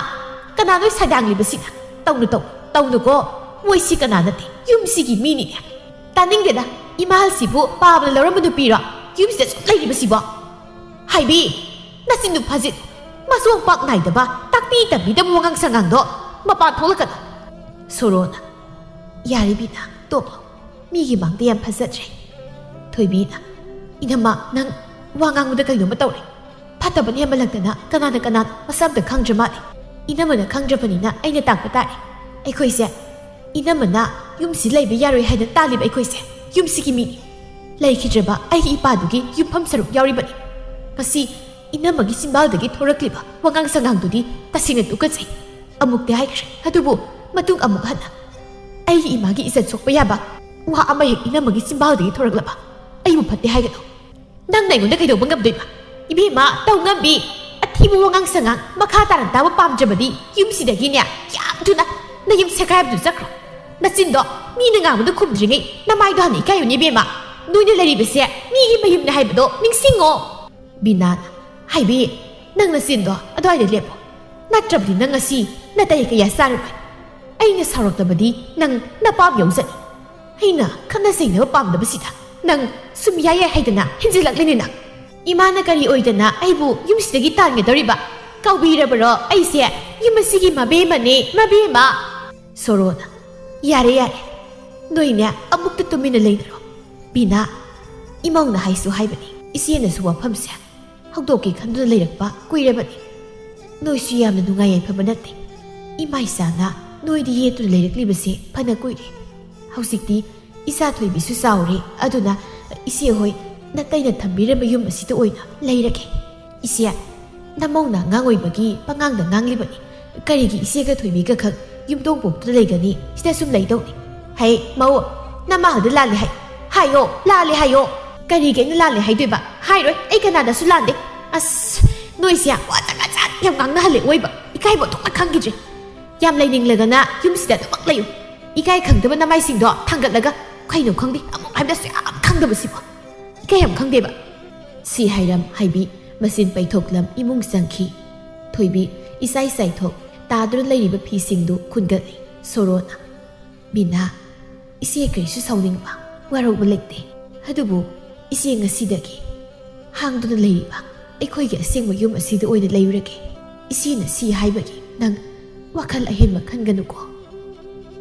ꯀꯅꯥꯅꯣ ꯁꯥꯗꯥꯡꯂꯤꯕꯁꯤꯅ? ꯇꯧꯅꯨ, ꯇꯧꯅꯨ, ꯇꯧꯅꯨꯀꯣ꯫ ꯃꯣꯏꯁꯤ ꯀꯅꯥ ꯅꯠꯇꯦ, ꯌꯨꯝꯁꯤꯒꯤ ꯃꯤꯅꯤꯅꯦ꯫ ꯇꯥꯅꯤꯡꯗꯦꯗ, ꯏꯃꯥꯍꯜꯁꯤꯕꯨ ꯄꯥꯕꯅ ꯂꯧꯔꯝꯕ ꯅꯨꯄꯤꯔꯣ ꯌꯨꯝꯁꯤꯗ ꯁꯨꯝ ꯂꯩꯔꯤꯕꯁꯤꯕꯣ? ꯍꯥꯏꯕꯤ, ꯅꯆꯤꯟꯗꯨ ꯐꯥꯖꯤꯜ꯫ ꯃꯆꯣꯡ ꯄꯥꯛ ꯅꯥꯏꯗꯕ, ꯇꯥꯛꯄꯤ ꯇꯝꯕꯤꯗꯕ ꯋꯥꯉꯥꯡ ꯁꯉꯥꯡꯗꯣ ꯃꯄꯥꯟ ꯊꯣꯛꯂꯛꯀꯅꯨ꯫" ꯁꯣꯔꯣꯅ, "ꯌꯥꯔꯦ ꯕꯤꯅꯥ, ꯇꯣꯛꯂꯣ꯫ ꯃꯤꯒꯤ ꯃꯥꯡꯗ ꯌꯥꯝ ꯐꯖꯗ꯭ꯔꯦ꯫" ꯊꯣꯏꯕꯤꯅ, "ꯏꯅꯝꯃ, ꯅꯪ ꯋꯥ ꯉꯥꯡꯕꯗ ꯀꯩꯅꯣꯝꯃ ꯇꯧꯔꯦ꯫ ꯐꯠꯇꯕꯅ ꯍꯦꯟꯃꯜꯂꯛꯇꯅ ꯀꯅꯥꯅ ꯀꯅꯥꯅꯣ ꯃꯁꯥ ꯑꯝꯇ ꯈꯪꯗ꯭ꯔ ꯃꯥꯜꯂꯦ꯫ ꯏꯅꯝꯃꯅ ꯈꯪꯗ꯭ꯔꯕꯅꯤꯅ ꯑꯩꯅ ꯇꯥꯛꯄ ꯇꯥꯔꯦ꯫ ꯑꯩꯈꯣꯏꯁꯦ ꯏꯅꯝꯃꯅ ꯌꯨꯝꯁꯤ ꯂꯩꯕ ꯌꯥꯔꯣꯏ ꯍꯥꯏꯅ ꯇꯥꯜꯂꯤꯕ ꯑꯩꯈꯣꯏꯁꯦ ꯌꯨꯝꯁꯤꯒꯤ ꯃꯤꯅꯤ꯫ ꯂꯩꯈꯤꯗ꯭ꯔꯕ ꯑꯩꯒꯤ ꯏꯄꯥꯗꯨꯒꯤ ꯌꯨꯝꯐꯝ ꯁꯔꯨꯛ ꯌꯥꯎꯔꯤꯕꯅꯤ꯫ ꯉꯁꯤ ꯏꯅꯝꯃꯒꯤ ꯆꯤꯟꯕꯥꯜꯗꯒꯤ ꯊꯣꯔꯛꯂꯤꯕ ꯋꯥꯉꯥꯡ ꯁꯉꯥꯡꯗꯨꯗꯤ ꯇꯁꯦꯡꯅ ꯇꯨꯀꯠꯆꯩ꯫ ꯑꯃꯨꯛꯇꯤ ꯍꯥꯏꯈ꯭ꯔꯦ, ꯑꯗꯨꯕꯨ ꯃꯇꯨꯡ ꯑꯃꯨꯛ ꯍꯟꯅ ꯑꯩꯒꯤ ꯏꯃꯥꯒꯤ ꯏꯖꯠ ꯁꯣꯛꯄ ꯌꯥꯕ ꯋꯥ ꯑꯃ ꯍꯦꯛ ꯏꯅꯝꯃꯒꯤ ꯆꯤꯟꯕꯥꯜꯗꯒꯤ ꯊꯣꯔꯛꯂꯕ ꯑꯩꯕꯨ ꯐꯠꯇꯦ ꯍꯥꯏꯒꯅꯨ꯫ ꯅꯪꯅ ꯑꯩꯉꯣꯟꯗ ꯀꯩꯗꯧꯕ ꯉꯝꯗꯣꯏꯕ? ꯏꯕꯦꯝꯃ, ꯇꯧ ꯉꯝꯕꯤ, ꯑꯊꯤꯕ ꯋꯥꯉꯥꯡ ꯁꯉꯥꯡ ꯃꯈꯥ ꯇꯥꯅ ꯇꯥꯕ ꯄꯥꯝꯗ꯭ꯔꯕꯗꯤ ꯌꯨꯝꯁꯤꯗꯒꯤꯅꯦ ꯌꯥꯝ ꯊꯨꯅ ꯅꯌꯨꯝ ꯁꯦꯒꯥꯏꯕꯗꯨ ꯆꯠꯈ꯭ꯔꯣ꯫ ꯅꯆꯤꯟꯗꯣ ꯃꯤꯅ ꯉꯥꯡꯕꯗ ꯈꯨꯝꯗ꯭ꯔꯤꯉꯩ ꯅꯃꯥꯏꯗꯣ ꯍꯥꯟꯅ ꯏꯀꯥꯏꯌꯨꯅꯦ ꯏꯕꯦꯝꯃ꯫ ꯅꯣꯏꯅ ꯂꯩꯔꯤꯕꯁꯦ ꯃꯤꯒꯤ ꯃꯌꯨꯝꯅꯦ ꯍꯥꯏꯕꯗꯣ ꯅꯤꯡꯁꯤꯡꯉꯣ꯫ ꯕꯤꯅꯥꯅ, "ꯍꯥꯏꯕꯤ, ꯅꯪ ꯅꯆꯤꯟꯗꯣ ꯑꯗꯨꯋꯥꯏꯗ ꯂꯦꯞꯄꯣ꯫ ꯅꯠꯇ꯭ꯔꯕꯗꯤ ꯅꯪ ꯉꯁꯤ ꯅꯇꯩ ꯀꯌꯥ ꯆꯥꯔꯔꯣꯏ꯫ ꯑꯩꯅ ꯁꯥꯎꯔꯛꯇꯕꯗꯤ ꯅꯪ ꯅꯄꯥꯝ ꯌꯧꯖꯅꯤ꯫ ꯑꯩꯅ ꯈꯠꯅ ꯆꯩꯅꯕ ꯄꯥꯝꯗꯕꯁꯤꯗ ꯅꯪ ꯁꯨꯝ ꯌꯥꯏ ꯌꯥꯏ ꯍꯥꯏꯗꯅ ꯍꯦꯟꯖꯤꯜꯂꯛꯂꯤꯅꯤ ꯅꯪ꯫ ꯏꯃꯥꯅ ꯀꯔꯤ ꯑꯣꯏꯗꯅ ꯑꯩꯕꯨ ꯌꯨꯝꯁꯤꯗꯒꯤ ꯇꯥꯟꯒꯗꯧꯔꯤꯕ? ꯀꯧꯕꯤꯔꯕꯔꯣ ꯑꯩꯁꯦ ꯌꯨꯝ ꯑꯁꯤꯒꯤ ꯃꯕꯦꯝꯃꯅꯦ, ꯃꯕꯦꯝꯃ? ꯁꯣꯔꯣꯅ, "ꯌꯥꯔꯦ, ꯌꯥꯔꯦ, ꯅꯣꯏꯅꯦ ꯑꯃꯨꯛꯇ ꯇꯨꯃꯤꯟꯅ ꯂꯩꯅꯔꯣ꯫ ꯕꯤꯅꯥ, ꯏꯃꯧꯅ ꯍꯥꯏꯁꯨ ꯍꯥꯏꯕꯅꯤ, ꯏꯆꯦꯅꯁꯨ ꯋꯥꯐꯝꯁꯦ ꯍꯧꯗꯣꯛꯀꯦ ꯈꯟꯗꯨꯅ ꯂꯩꯔꯛꯄ ꯀꯨꯏꯔꯕꯅꯤ꯫ ꯅꯣꯏꯁꯨ ꯌꯥꯝꯅ ꯅꯨꯡꯉꯥꯏ ꯌꯥꯏꯐꯕ ꯅꯠꯇꯦ꯫ ꯏꯃꯥ ꯏꯆꯥꯅ ꯅꯣꯏꯗ ꯌꯦꯠꯇꯨꯅ ꯂꯩꯔꯛꯂꯤꯕꯁꯦ ꯐꯅ ꯀꯨꯏꯔꯦ꯫ ꯍꯧꯖꯤꯛꯇꯤ ꯏꯆꯥ ꯊꯣꯏꯕꯤꯁꯨ ꯆꯥꯎꯔꯦ, ꯑꯗꯨꯅ ꯏꯆꯦ ꯍꯣꯏ ꯅꯇꯩꯅ ꯊꯝꯕꯤꯔꯝꯕ ꯌꯨꯝ ꯑꯁꯤꯗ ꯑꯣꯏꯅ ꯂꯩꯔꯒꯦ꯫ ꯏꯆꯦ, ꯅꯃꯧꯅ ꯑꯉꯥꯡ ꯑꯣꯏꯕꯒꯤ ꯄꯉꯥꯡꯗ ꯉꯥꯡꯂꯤꯕꯅꯤ꯫ ꯀꯔꯤꯒꯤ ꯏꯆꯦꯒ ꯊꯣꯏꯕꯤꯒ ꯈꯛ ꯌꯨꯝꯊꯣꯡ ꯄꯣꯛꯇꯨꯅ ꯂꯩꯒꯅꯤ? ꯁꯤꯗ ꯁꯨꯝ ꯂꯩꯗꯧꯅꯤ꯫ ꯍꯩ, ꯃꯧ, ꯅꯃꯥꯍꯜꯗ ꯂꯥꯜꯂꯦ ꯍꯥꯏ꯫ ꯍꯥꯏꯌꯣ, ꯂꯥꯜꯂꯦ ꯍꯥꯏꯌꯣ꯫ ꯀꯔꯤꯒꯤ ꯑꯩꯅ ꯂꯥꯜꯂꯦ ꯍꯥꯏꯗꯣꯏꯕ? ꯍꯥꯏꯔꯣꯏ, ꯑꯩ ꯀꯅꯥꯗꯁꯨ ꯂꯥꯟꯗꯦ꯫ ꯑꯁ, ꯅꯣꯏꯁꯦ ꯋꯥ ꯖꯥꯠ ꯖꯥꯠ ꯌꯥꯝ ꯉꯥꯡꯅꯍꯜꯂꯦ ꯑꯣꯏꯕ꯫ ꯏꯀꯥꯏꯕ ꯊꯣꯛꯅ ꯈꯪꯈꯤꯗ꯭ꯔꯦ꯫ ꯌꯥꯝ ꯂꯩꯅꯤꯡꯂꯒꯅ ꯌꯨꯝꯁꯤꯗ ꯑꯗꯨꯃꯛ ꯂꯩꯌꯨ꯫ ꯏꯀꯥꯏ ꯈꯪꯗꯕ ꯅꯃꯥꯏꯁꯤꯡꯗꯣ ꯊꯥꯡꯒꯠꯂꯒ, ꯀꯩꯅꯣ ꯈꯪꯗꯦ, ꯑꯃꯨꯛ ꯍꯥꯏꯕꯗꯁꯨ ꯌꯥꯝ ꯈꯪꯗꯕꯁꯤꯕꯣ꯫ ꯏꯀꯥꯏ ꯌꯥꯝ ꯈꯪꯗꯦꯕ꯫ ꯁꯤ ꯍꯥꯏꯔꯝ ꯍꯥꯏꯕꯤ ꯃꯆꯤꯟ ꯄꯩꯊꯣꯛꯂꯝ ꯏꯃꯨꯡ ꯆꯪꯈꯤ꯫ ꯊꯣꯏꯕꯤ ꯏꯆꯥꯏ ꯆꯥꯏꯊꯣꯛ ꯇꯥꯗꯨꯅ ꯂꯩꯔꯤꯕ ꯐꯤꯁꯤꯡꯗꯨ ꯈꯨꯟꯒꯠꯂꯤ꯫ ꯁꯣꯔꯣꯅ, "ꯕꯤꯅꯥ, ꯏꯆꯦ ꯀꯔꯤꯁꯨ ꯁꯥꯎꯅꯤꯡꯕ, ꯋꯥꯔꯧꯕ ꯂꯩꯇꯦ꯫ ꯑꯗꯨꯕꯨ ꯏꯆꯦ ꯉꯁꯤꯗꯒꯤ ꯍꯥꯡꯗꯨꯅ ꯂꯩꯔꯤꯕ ꯑꯩꯈꯣꯏꯒꯤ ꯑꯁꯦꯡꯕ ꯌꯨꯝ ꯑꯁꯤꯗ ꯑꯣꯏꯅ ꯂꯩꯔꯨꯔꯒꯦ꯫ ꯏꯆꯦꯅ ꯁꯤ ꯍꯥꯏꯕꯒꯤ ꯅꯪ ꯋꯥꯈꯜ ꯑꯍꯦꯟꯕ ꯈꯟꯒꯅꯨꯀꯣ꯫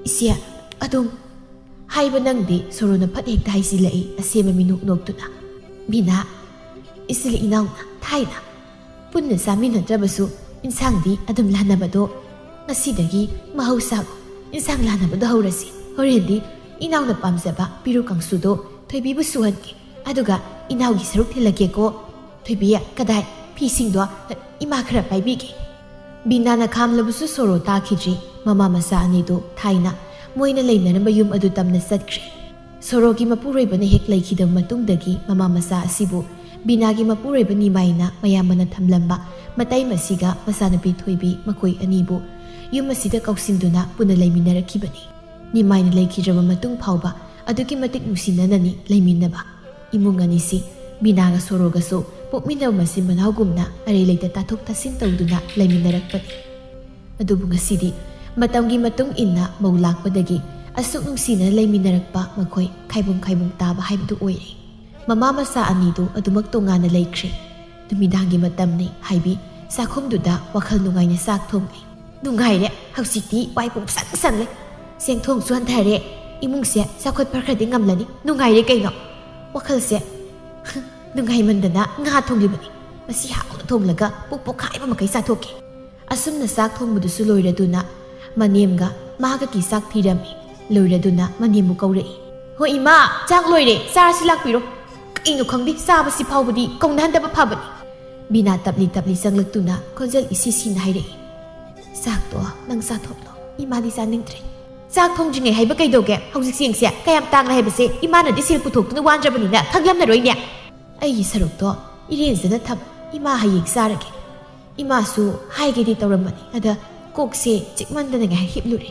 ꯏꯆꯦ, ꯑꯗꯨꯝ" ꯍꯥꯏꯕ ꯅꯪꯗꯦ ꯁꯣꯔꯣꯅ ꯐꯠ ꯍꯦꯛꯇ ꯍꯥꯏꯖꯤꯜꯂꯛꯏ ꯑꯁꯦꯝꯕ ꯃꯤꯅꯣꯛ ꯅꯣꯛꯇꯨꯅ꯫ "ꯕꯤꯅꯥ, ꯏꯆꯤꯜ ꯏꯅꯥꯎꯅ ꯊꯥꯏꯅ ꯄꯨꯟꯅ ꯆꯥꯃꯤꯟꯅꯗ꯭ꯔꯕꯁꯨ ꯏꯟꯁꯥꯡꯗꯤ ꯑꯗꯨꯝ ꯂꯥꯟꯅꯕꯗꯣ ꯉꯁꯤꯗꯒꯤ ꯃꯍꯧꯁꯥꯒꯨꯝ ꯏꯟꯁꯥꯡ ꯂꯥꯟꯅꯕꯗꯣ ꯍꯧꯔꯁꯤ꯫ ꯍꯣꯔꯦꯟꯗꯤ ꯏꯅꯥꯎꯅ ꯄꯥꯝꯖꯕ ꯄꯤꯔꯨꯛ ꯀꯥꯡꯁꯨꯗꯣ ꯊꯣꯏꯕꯤꯕꯨ ꯁꯨꯍꯟꯒꯦ꯫ ꯑꯗꯨꯒ ꯏꯅꯥꯎꯒꯤ ꯁꯔꯨꯛ ꯊꯤꯜꯂꯛꯀꯦꯀꯣ꯫ ꯊꯣꯏꯕꯤ, ꯀꯗꯥꯏ? ꯐꯤꯁꯤꯡꯗꯣ ꯏꯃꯥ ꯈꯔ ꯄꯥꯏꯕꯤꯒꯦ꯫" ꯕꯤꯅꯥꯅ ꯈꯥꯝꯂꯕꯁꯨ ꯁꯣꯔꯣ ꯇꯥꯈꯤꯗ꯭ꯔꯤ꯫ ꯃꯃꯥ ꯃꯆꯥ ꯑꯅꯤꯗꯨ ꯊꯥꯏꯅ ꯃꯣꯏꯅ ꯂꯩꯅꯔꯝꯕ ꯌꯨꯝ ꯑꯗꯨ ꯇꯝꯅ ꯆꯠꯈ꯭ꯔꯦ꯫ ꯁꯣꯔꯣꯒꯤ ꯃꯄꯨꯔꯣꯏꯕꯅ ꯍꯦꯛ ꯂꯩꯈꯤꯗꯕ ꯃꯇꯨꯡꯗꯒꯤ ꯃꯃꯥ ꯃꯆꯥ ꯑꯁꯤꯕꯨ ꯕꯤꯅꯥꯒꯤ ꯃꯄꯨꯔꯣꯏꯕ ꯅꯤꯃꯥꯏꯅ ꯃꯌꯥꯝꯕꯅ ꯊꯝꯂꯝꯕ ꯃꯇꯩ ꯃꯁꯤꯒ ꯃꯆꯥꯅꯨꯄꯤ ꯊꯣꯏꯕꯤ ꯃꯈꯣꯏ ꯑꯅꯤꯕꯨ ꯌꯨꯝ ꯑꯁꯤꯗ ꯀꯧꯁꯤꯟꯗꯨꯅ ꯄꯨꯟꯅ ꯂꯩꯃꯤꯟꯅꯔꯛꯈꯤꯕꯅꯤ꯫ ꯅꯤꯃꯥꯏꯅ ꯂꯩꯈꯤꯗ꯭ꯔꯕ ꯃꯇꯨꯡ ꯐꯥꯎꯕ ꯑꯗꯨꯛꯀꯤ ꯃꯇꯤꯛ ꯅꯨꯡꯁꯤꯅꯅꯅꯤ ꯂꯩꯃꯤꯟꯅꯕ꯫ ꯏꯃꯨꯡ ꯑꯅꯤꯁꯤ ꯕꯤꯅꯥꯒ ꯁꯣꯔꯣꯒꯁꯨ ꯄꯣꯛꯃꯤꯟꯅꯕ ꯃꯆꯤꯟ ꯃꯅꯥꯎꯒꯨꯝꯅ ꯑꯔꯩ ꯂꯩꯇ ꯇꯥꯊꯣꯛ ꯇꯥꯁꯤꯟ ꯇꯧꯗꯨꯅ ꯂꯩꯃꯤꯟꯅꯔꯛꯄꯅꯤ꯫ ꯑꯗꯨꯕꯨ ꯉꯁꯤꯗꯤ ꯃꯇꯝꯒꯤ ꯃꯇꯨꯡ ꯏꯟꯅ ꯃꯧ ꯂꯥꯛꯄꯗꯒꯤ ꯑꯁꯨꯛ ꯅꯨꯡꯁꯤꯅ ꯂꯩꯃꯤꯟꯅꯔꯛꯄ ꯃꯈꯣꯏ ꯈꯥꯏꯕꯨꯡ ꯈꯥꯏꯕꯨꯡ ꯇꯥꯕ ꯍꯥꯏꯕꯗꯨ ꯑꯣꯏꯔꯦ꯫ ꯃꯃꯥ ꯃꯆꯥ ꯑꯅꯤꯗꯨ ꯑꯗꯨꯃꯛ ꯇꯣꯉꯥꯟꯅ ꯂꯩꯈ꯭ꯔꯦ꯫ ꯅꯨꯃꯤꯗꯥꯡꯒꯤ ꯃꯇꯝꯅꯤ, ꯍꯥꯏꯕꯤ ꯆꯥꯛꯈꯨꯝꯗꯨꯗ ꯋꯥꯈꯜ ꯅꯨꯡꯉꯥꯏꯅ ꯆꯥꯛ ꯊꯣꯡꯂꯤ꯫ ꯅꯨꯡꯉꯥꯏꯔꯦ, ꯍꯧꯖꯤꯛꯇꯤ ꯋꯥꯏ ꯄꯨꯡꯁꯪ ꯁꯪꯂꯦ꯫ ꯆꯦꯡ ꯊꯣꯡꯁꯨ ꯍꯟꯊꯔꯦ꯫ ꯏꯃꯨꯡꯁꯦ ꯆꯥꯎꯈꯠꯄ ꯈꯔꯗꯤ ꯉꯝꯂꯅꯤ꯫ ꯅꯨꯡꯉꯥꯏꯔꯦ ꯀꯩꯅꯣ꯫ ꯋꯥꯈꯜꯁꯦ ꯅꯨꯡꯉꯥꯏꯃꯟꯗꯅ ꯉꯥ ꯊꯣꯡꯂꯤꯕꯅꯤ꯫ ꯃꯁꯤ ꯍꯥꯎꯅ ꯊꯣꯡꯂꯒ ꯄꯨꯛ ꯄꯣꯛꯈꯥꯏꯕ ꯃꯈꯩ ꯆꯥꯊꯣꯛꯀꯦ꯫ ꯑꯁꯨꯝꯅ ꯆꯥꯛ ꯊꯣꯡꯕꯗꯨꯁꯨ ꯂꯣꯏꯔꯗꯨꯅ ꯃꯅꯦꯝꯒ ꯃꯥꯒꯒꯤ ꯆꯥꯛ ꯊꯤꯔꯝꯃꯤ꯫ ꯂꯣꯏꯔꯗꯨꯅ ꯃꯅꯦꯝꯕꯨ ꯀꯧꯔꯛꯏ꯫ "ꯍꯣ ꯏꯃꯥ, ꯆꯥꯛ ꯂꯣꯏꯔꯦ, ꯆꯥꯔꯁꯤ ꯂꯥꯛꯄꯤꯔꯣ꯫ ꯀꯩꯅꯣ ꯈꯪꯗꯦ, ꯆꯥꯕꯁꯤ ꯐꯥꯎꯕꯗꯤ ꯀꯧꯅꯍꯟꯗꯕ ꯐꯕꯅꯤ꯫" ꯕꯤꯅꯥ ꯇꯞꯂꯤ ꯇꯞꯂꯤ ꯆꯪꯂꯛꯇꯨꯅ ꯈꯣꯟꯖꯦꯜ ꯏꯁꯤ ꯁꯤꯅ ꯍꯥꯏꯔꯛꯏ꯫ "ꯆꯥꯛꯇꯣ ꯅꯪ ꯆꯥꯊꯣꯛꯂꯣ, ꯏꯃꯥꯗꯤ ꯆꯥꯅꯤꯡꯗ꯭ꯔꯦ꯫" "ꯆꯥꯛ ꯊꯣꯡꯗ꯭ꯔꯤꯉꯩ ꯍꯥꯏꯕ ꯀꯩꯗꯧꯒꯦ? ꯍꯧꯖꯤꯛ ꯆꯦꯡꯁꯦ ꯀꯌꯥꯝ ꯇꯥꯡꯅ ꯍꯥꯏꯕꯁꯦ ꯏꯃꯥꯅꯗꯤ ꯁꯦꯜ ꯄꯨꯊꯣꯛꯇꯨꯅ ꯋꯥꯟꯗ꯭ꯔꯕꯅꯤꯅ ꯈꯪꯂꯝꯂꯔꯣꯏꯅꯦ꯫" "ꯑꯩꯒꯤ ꯁꯔꯨꯛꯇꯣ ꯏꯔꯦꯟꯖꯅ ꯊꯝ, ꯏꯃꯥ ꯍꯌꯦꯡ ꯆꯥꯔꯒꯦ꯫" ꯏꯃꯥꯁꯨ ꯍꯥꯏꯒꯦꯗꯤ ꯇꯧꯔꯝꯕꯅꯤ, ꯑꯗ ꯀꯣꯛꯁꯦ ꯆꯤꯛꯃꯟꯗꯅ ꯉꯥꯏꯍꯥꯛ ꯍꯤꯞꯂꯨꯔꯦ꯫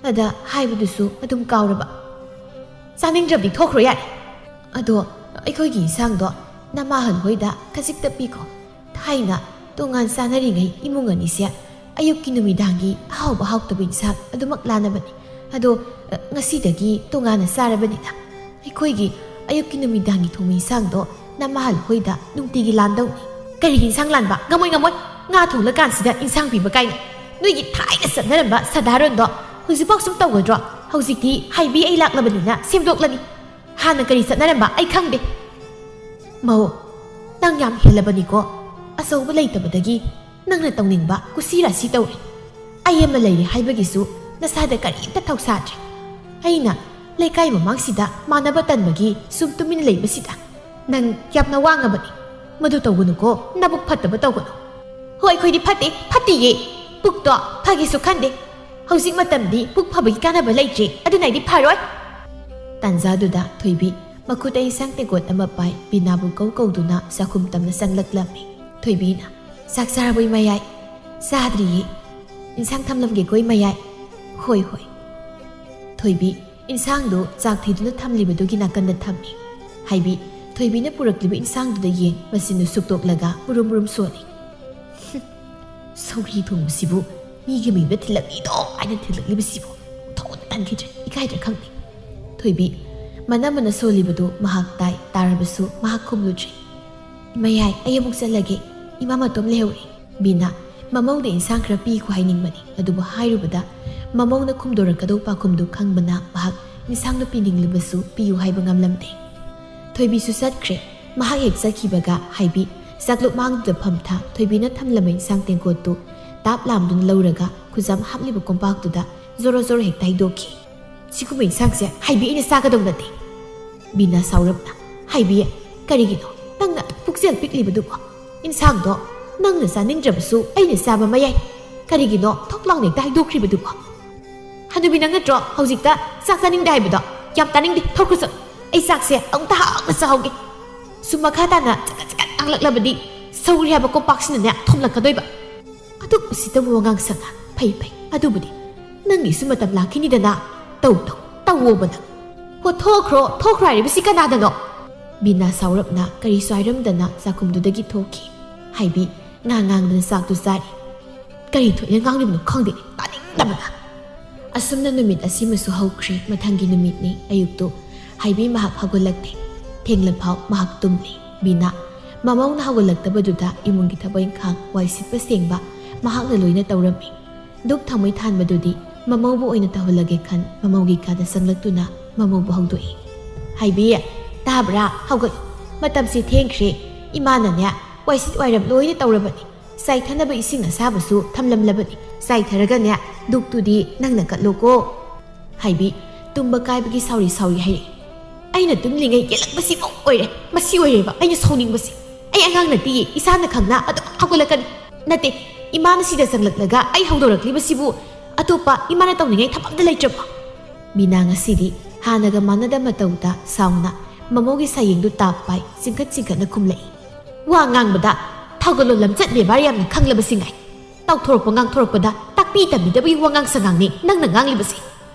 ꯑꯗ ꯍꯥꯏꯕꯗꯨꯁꯨ ꯑꯗꯨꯝ ꯀꯥꯎꯔꯕ꯫ "ꯆꯥꯅꯤꯡꯗ꯭ꯔꯕꯗꯤ ꯊꯣꯛꯈ꯭ꯔꯣ ꯌꯥꯔꯦ꯫ ꯑꯗꯣ ꯑꯩꯈꯣꯏꯒꯤ ꯏꯟꯁꯥꯡꯗꯣ ꯅꯃꯥꯍꯜ ꯍꯣꯏꯗ ꯈꯖꯤꯛꯇ ꯄꯤꯈꯣ꯫ ꯊꯥꯏꯅ ꯇꯣꯉꯥꯟ ꯆꯥꯅꯔꯤꯉꯩ ꯏꯃꯨꯡ ꯑꯅꯤꯁꯦ ꯑꯌꯨꯛꯀꯤ ꯅꯨꯃꯤꯗꯥꯡꯒꯤ ꯑꯍꯥꯎꯕ ꯍꯥꯎꯇꯕ ꯏꯟꯁꯥꯡ ꯑꯗꯨꯃꯛ ꯂꯥꯟꯅꯕꯅꯤ꯫ ꯑꯗꯣ, ꯑ, ꯉꯁꯤꯗꯒꯤ ꯇꯣꯉꯥꯟꯅ ꯆꯥꯔꯕꯅꯤꯅ ꯑꯩꯈꯣꯏꯒꯤ ꯑꯌꯨꯛꯀꯤ ꯅꯨꯃꯤꯗꯥꯡꯒꯤ ꯊꯣꯡꯕ ꯏꯟꯁꯥꯡꯗꯣ ꯅꯃꯥꯍꯜ ꯍꯣꯏꯗ ꯅꯨꯡꯇꯤꯒꯤ ꯂꯥꯟꯗꯧꯅꯤ꯫" "ꯀꯔꯤꯒꯤ ꯏꯟꯁꯥꯡ ꯂꯥꯟꯕ? ꯉꯝꯃꯣꯏ, ꯉꯝꯃꯣꯏ꯫ ꯉꯥ ꯊꯣꯡꯂꯀꯥꯟꯁꯤꯗ ꯏꯟꯁꯥꯡ ꯄꯤꯕ ꯀꯥꯏꯅ꯫ ꯅꯣꯏꯒꯤ ꯊꯥꯏꯅ ꯆꯠꯅꯔꯝꯕ ꯁꯥꯗꯥꯔꯣꯟꯗꯣ ꯍꯧꯖꯤꯛꯐꯥꯎ ꯁꯨꯝ ꯇꯧꯒꯗ꯭ꯔꯣ? ꯍꯧꯖꯤꯛꯇꯤ ꯍꯥꯏꯕꯤ ꯑꯩ ꯂꯥꯛꯂꯕꯅꯤꯅ ꯁꯦꯝꯗꯣꯛꯂꯅꯤ꯫ ꯍꯥꯟꯅ ꯀꯔꯤ ꯆꯠꯅꯔꯝꯕ ꯑꯩ ꯈꯪꯗꯦ꯫" "ꯃꯧ, ꯅꯪ ꯌꯥꯝ ꯍꯦꯜꯂꯕꯅꯤꯀꯣ꯫ ꯑꯆꯧꯕ ꯂꯩꯇꯕꯗꯒꯤ ꯅꯪꯅ ꯇꯧꯅꯤꯡꯕ ꯀꯨꯁꯤ ꯔꯥꯁꯤ ꯇꯧꯔꯦ꯫ ꯑꯩ ꯑꯃ ꯂꯩꯔꯦ ꯍꯥꯏꯕꯒꯤꯁꯨ ꯅꯁꯥꯗ ꯀꯔꯤꯝꯇ ꯊꯧꯁꯥꯗ꯭ꯔꯦ꯫ ꯑꯩꯅ ꯂꯩꯀꯥꯏ ꯃꯃꯥꯡꯁꯤꯗ ꯃꯥꯟꯅꯕ ꯇꯟꯕꯒꯤ ꯁꯨꯝ ꯇꯨꯃꯤꯟꯅ ꯂꯩꯕꯁꯤꯗ ꯅꯪ ꯌꯥꯝꯅ ꯋꯥꯡꯉꯕꯅꯤ꯫ ꯃꯗꯨ ꯇꯧꯒꯅꯨꯀꯣ, ꯅꯕꯨꯛ ꯐꯠꯇꯕ ꯇꯧꯒꯅꯨ꯫" "ꯍꯣꯏ, ꯑꯩꯈꯣꯏꯗꯤ ꯐꯠꯇꯦ, ꯐꯠꯇꯤꯌꯦ꯫ ꯄꯨꯛꯇꯣ ꯐꯒꯦꯁꯨ ꯈꯟꯗꯦ꯫ ꯍꯧꯖꯤꯛ ꯃꯇꯝꯗꯤ ꯄꯨꯛ ꯐꯕꯒꯤ ꯀꯥꯟꯅꯕ ꯂꯩꯇ꯭ꯔꯦ, ꯑꯗꯨꯅ ꯑꯩꯗꯤ ꯐꯔꯣꯏ꯫" ꯇꯥꯟꯖꯥꯗꯨꯗ ꯊꯣꯏꯕꯤ ꯃꯈꯨꯠꯇ ꯏꯟꯁꯥꯡ ꯇꯦꯡꯀꯣꯠ ꯑꯃ ꯄꯥꯏ ꯕꯤꯅꯥꯕꯨ ꯀꯧ ꯀꯧꯗꯨꯅ ꯆꯥꯛꯈꯨꯝ ꯇꯝꯅ ꯆꯪꯂꯛꯂꯝꯃꯤ꯫ ꯊꯣꯏꯕꯤꯅ, "ꯆꯥꯛ ꯆꯥꯔꯕꯣ ꯏꯃꯥꯌꯥꯏ?" "ꯆꯥꯗ꯭ꯔꯤꯌꯦ꯫ ꯏꯟꯁꯥꯡ ꯊꯝꯂꯝꯒꯦꯀꯣ ꯏꯃꯥꯌꯥꯏ?" "ꯍꯣꯏ, ꯍꯣꯏ꯫" ꯊꯣꯏꯕꯤ ꯏꯟꯁꯥꯡꯗꯨ ꯆꯥꯛ ꯊꯤꯗꯨꯅ ꯊꯝꯂꯤꯕꯗꯨꯒꯤ ꯅꯥꯀꯟꯗ ꯊꯝꯃꯤ꯫ ꯍꯥꯏꯕꯤ ꯊꯣꯏꯕꯤꯅ ꯄꯨꯔꯛꯂꯤꯕ ꯏꯟꯁꯥꯡꯗꯨꯗ ꯌꯦꯡ ꯃꯆꯤꯟꯗꯨ ꯁꯨꯛꯇꯣꯛꯂꯒ ꯃꯨꯔꯨꯝ ꯃꯨꯔꯨꯝ ꯁꯣꯜꯂꯤ꯫ "ꯁꯧꯒ꯭ꯔꯤ ꯊꯣꯡꯕꯁꯤꯕꯨ ꯃꯤꯒꯤ ꯃꯌꯨꯝꯗ ꯊꯤꯜꯂꯛꯂꯤꯗꯣ ꯍꯥꯏꯅ ꯊꯤꯜꯂꯛꯂꯤꯕꯁꯤꯕꯨ ꯊꯣꯛꯅ ꯇꯟꯈꯤꯗ꯭ꯔꯦ, ꯏꯀꯥꯏꯗ꯭ꯔꯦ ꯈꯪꯗꯦ꯫" ꯊꯣꯏꯕꯤ ꯃꯅꯝ ꯑꯃꯅ ꯁꯣꯜꯂꯤꯕꯗꯨ ꯃꯍꯥꯛ ꯇꯥꯏ꯫ ꯇꯥꯔꯕꯁꯨ ꯃꯍꯥꯛ ꯈꯨꯝꯂꯨꯗ꯭ꯔꯦ꯫ "ꯏꯃꯥ ꯌꯥꯏ, ꯑꯩ ꯑꯃꯨꯛ ꯆꯠꯂꯒꯦ꯫ ꯏꯃꯥ ꯃꯇꯣꯝ ꯂꯩꯍꯧꯔꯦ꯫" ꯕꯤꯅꯥ, "ꯃꯃꯧꯗ ꯏꯟꯁꯥꯡ ꯈꯔ ꯄꯤꯈꯣ ꯍꯥꯏꯅꯤꯡꯕꯅꯤ꯫" ꯑꯗꯨꯕꯨ ꯍꯥꯏꯔꯨꯕꯗ ꯃꯃꯧꯅ ꯈꯨꯝꯗꯣꯔꯛꯀꯗꯧ ꯄꯥꯎꯈꯨꯝꯗꯨ ꯈꯪꯕꯅ ꯃꯍꯥꯛ ꯏꯟꯁꯥꯡꯗꯨ ꯄꯤꯅꯤꯡꯂꯕꯁꯨ ꯄꯤꯌꯨ ꯍꯥꯏꯕ ꯉꯝꯂꯝꯗꯦ꯫ ꯊꯣꯏꯕꯤꯁꯨ ꯆꯠꯈ꯭ꯔꯦ꯫ ꯃꯍꯥꯛ ꯍꯦꯛ ꯆꯠꯈꯤꯕꯒ ꯍꯥꯏꯕꯤ ꯆꯥꯛꯂꯨꯛ ꯃꯥꯡꯗꯨꯗ ꯐꯝꯊ ꯊꯣꯏꯕꯤꯅ ꯊꯝꯂꯝꯕ ꯏꯟꯁꯥꯡ ꯇꯦꯡꯀꯣꯠꯇꯨ ꯇꯥꯞ ꯂꯥꯝꯗꯨꯅ ꯂꯧꯔꯒ ꯈꯨꯖꯥꯝ ꯍꯥꯞꯂꯤꯕ ꯀꯣꯝꯄꯥꯛꯇꯨꯗ ꯖꯣꯔꯣ ꯖꯣꯔꯣ ꯍꯦꯛꯇ ꯍꯩꯗꯣꯛꯈꯤ꯫ "ꯁꯤꯒꯨꯝꯕ ꯏꯟꯁꯥꯡꯁꯦ ꯍꯥꯏꯕꯤ ꯑꯩꯅ ꯆꯥꯒꯗꯧ ꯅꯠꯇꯦ꯫" ꯕꯤꯅꯥ ꯁꯥꯎꯔꯞꯅ, "ꯍꯥꯏꯕꯤ, ꯀꯔꯤꯒꯤꯅꯣ ꯅꯪꯅ ꯄꯨꯛꯆꯦꯜ ꯄꯤꯛꯂꯤꯕꯗꯨꯕꯣ? ꯏꯟꯁꯥꯡꯗꯣ ꯅꯪꯅ ꯆꯥꯅꯤꯡꯗ꯭ꯔꯕꯁꯨ ꯑꯩꯅ ꯆꯥꯕ ꯃꯌꯥꯏ꯫ ꯀꯔꯤꯒꯤꯅꯣ ꯊꯣꯛ ꯂꯥꯎꯅ ꯍꯦꯛꯇ ꯍꯩꯗꯣꯛꯈ꯭ꯔꯤꯕꯗꯨꯕꯣ?" "ꯍꯅꯨꯕꯤ, ꯅꯪ ꯅꯠꯇ꯭ꯔꯣ ꯍꯧꯖꯤꯛꯇ ꯆꯥꯛ ꯆꯥꯅꯤꯡꯗꯦ ꯍꯥꯏꯕꯗꯣ? ꯌꯥꯝ ꯇꯥꯅꯤꯡꯗꯦ, ꯊꯣꯛꯈ꯭ꯔꯣ ꯆꯠꯂꯣ꯫ ꯑꯩ ꯆꯥꯛꯁꯦ ꯑꯃꯨꯛꯇ ꯍꯥꯎꯅ ꯆꯥꯍꯧꯒꯦ꯫ ꯁꯨꯝ ꯃꯈꯥ ꯇꯥꯅ ꯆꯀꯠ ꯆꯀꯠ ꯉꯥꯡꯂꯛꯂꯕꯗꯤ ꯁꯧꯒ꯭ꯔꯤ ꯍꯥꯏꯕ ꯀꯣꯝꯄꯥꯛꯁꯤꯅꯅꯦ ꯊꯣꯝꯂꯛꯀꯗꯣꯏꯕ꯫" "ꯑꯗꯨꯛ ꯎꯁꯤꯠꯇꯕ ꯋꯥꯉꯥꯡ ꯁꯉꯥꯡ꯫ ꯐꯩ, ꯐꯩ, ꯑꯗꯨꯕꯨꯗꯤ ꯅꯪꯒꯤꯁꯨ ꯃꯇꯝ ꯂꯥꯛꯈꯤꯅꯤꯗꯅ꯫ ꯇꯧ, ꯇꯧ, ꯇꯧꯋꯣꯕ ꯅꯪ꯫ ꯍꯣ, ꯊꯣꯛꯈ꯭ꯔꯣ, ꯊꯣꯛꯈ꯭ꯔꯣ ꯍꯥꯏꯔꯤꯕꯁꯤ ꯀꯅꯥꯗꯅꯣ?" ꯕꯤꯅꯥ ꯁꯥꯎꯔꯞꯅ ꯀꯔꯤꯁꯨ ꯍꯥꯏꯔꯝꯗꯅ ꯆꯥꯛꯈꯨꯝꯗꯨꯗꯒꯤ ꯊꯣꯛꯈꯤ꯫ ꯍꯥꯏꯕꯤ ꯉꯥꯡ ꯉꯥꯡꯗꯅ ꯆꯥꯛꯇꯨ ꯆꯥꯔꯤ꯫ "ꯀꯔꯤ ꯊꯣꯛꯑꯦꯅ ꯉꯥꯡꯂꯤꯕꯅꯣ ꯈꯪꯗꯦ, ꯇꯥꯅꯤꯡꯗꯕꯅ!" ꯑꯁꯨꯝꯅ ꯅꯨꯃꯤꯠ ꯑꯁꯤꯃꯁꯨ ꯍꯧꯈ꯭ꯔꯦ꯫ ꯃꯊꯪꯒꯤ ꯅꯨꯃꯤꯠꯅꯤ꯫ ꯑꯌꯨꯛꯇꯨ ꯍꯥꯏꯕꯤ ꯃꯍꯥꯛ ꯍꯧꯒꯠꯂꯛꯇꯦ꯫ ꯊꯦꯡꯂꯐꯥꯎ ꯃꯍꯥꯛ ꯇꯨꯝꯂꯤ꯫ ꯕꯤꯅꯥ, ꯃꯃꯧꯅ ꯍꯧꯒꯠꯂꯛꯇꯕꯗꯨꯗ ꯏꯃꯨꯡꯒꯤ ꯊꯕꯛ ꯏꯪꯈꯥꯡ, ꯋꯥꯏ ꯁꯤꯠꯄ ꯁꯦꯡꯕ ꯃꯍꯥꯛꯅ ꯂꯣꯏꯅ ꯇꯧꯔꯝꯃꯤ꯫ ꯙꯨꯞ ꯊꯥꯎꯃꯩ ꯊꯥꯟꯕꯗꯨꯗꯤ ꯃꯃꯧꯕꯨ ꯑꯣꯏꯅ ꯇꯧꯍꯜꯂꯒꯦ ꯈꯟ ꯃꯃꯧꯒꯤ ꯀꯥꯗ ꯆꯪꯂꯛꯇꯨꯅ ꯃꯃꯧꯕꯨ ꯍꯧꯗꯣꯛꯏ꯫ "ꯍꯥꯏꯕꯤ, ꯇꯥꯕ꯭ꯔꯥ? ꯍꯧꯒꯠꯂꯨ꯫ ꯃꯇꯝꯁꯦ ꯊꯦꯡꯈ꯭ꯔꯦ꯫ ꯏꯃꯥꯅꯅꯦ ꯋꯥꯏꯁꯤꯠ ꯋꯥꯏꯔꯝ ꯂꯣꯏꯅ ꯇꯧꯔꯕꯅꯤ꯫ ꯆꯥꯏꯊꯅꯕ ꯏꯁꯤꯡ ꯑꯁꯥꯕꯁꯨ ꯊꯝꯂꯝꯂꯕꯅꯤ꯫ ꯆꯥꯏꯊꯔꯒꯅꯦ ꯙꯨꯞꯇꯨꯗꯤ ꯅꯪꯅ ꯀꯠꯂꯣꯀꯣ꯫" ꯍꯥꯏꯕꯤ ꯇꯨꯝꯕ ꯀꯥꯏꯕꯒꯤ ꯁꯥꯎꯔꯤ ꯁꯥꯎꯔꯤ ꯍꯥꯏꯔꯛꯏ꯫ "ꯑꯩꯅ ꯇꯨꯝꯂꯤꯉꯩ ꯌꯦꯜꯂꯛꯄꯁꯤꯐꯥꯎ ꯑꯣꯏꯔꯦ꯫ ꯃꯁꯤ ꯑꯣꯏꯔꯦꯕ ꯑꯩꯅ ꯁꯥꯎꯅꯤꯡꯕꯁꯤ꯫ ꯑꯩ ꯑꯉꯥꯡ ꯅꯠꯇꯤꯌꯦ, ꯏꯁꯥꯅ ꯈꯪꯅ ꯑꯗꯨꯝ ꯍꯧꯒꯠꯂꯛꯀꯅꯤ꯫ ꯅꯠꯇꯦ, ꯏꯃꯥꯅ ꯁꯤꯗ ꯆꯪꯂꯛꯂꯒ ꯑꯩ ꯍꯧꯗꯣꯔꯛꯂꯤꯕꯁꯤꯕꯨ ꯑꯇꯣꯞꯄ ꯏꯃꯥꯅ ꯇꯧꯅꯤꯡꯉꯥꯏ ꯊꯕꯛ ꯑꯝꯇ ꯂꯩꯇ꯭ꯔꯕꯣ?" ꯕꯤꯅꯥ ꯉꯁꯤꯗꯤ ꯍꯥꯟꯅꯒ ꯃꯥꯟꯅꯗ ꯃꯇꯧꯗ ꯁꯥꯎꯅ ꯃꯃꯧꯒꯤ ꯁꯥꯌꯦꯡꯗꯨ ꯇꯥꯞ ꯄꯥꯏ ꯆꯤꯡꯈꯠ ꯆꯤꯡꯈꯠꯅ ꯈꯨꯝꯂꯛꯏ꯫ "ꯋꯥ ꯉꯥꯡꯕꯗ ꯊꯧꯒꯜꯂꯣꯟ ꯂꯝꯆꯠ ꯕꯦꯕꯥꯔ ꯌꯥꯝꯅ ꯈꯪꯂꯕꯁꯤ ꯉꯥꯏ꯫ ꯇꯧꯊꯣꯔꯛꯄ ꯉꯥꯡꯊꯣꯔꯛꯄꯗ ꯇꯥꯛꯄꯤ ꯇꯝꯕꯤꯗꯕꯒꯤ ꯋꯥꯉꯥꯡ ꯁꯉꯥꯡꯅꯤ ꯅꯪꯅ ꯉꯥꯡꯂꯤꯕꯁꯤ꯫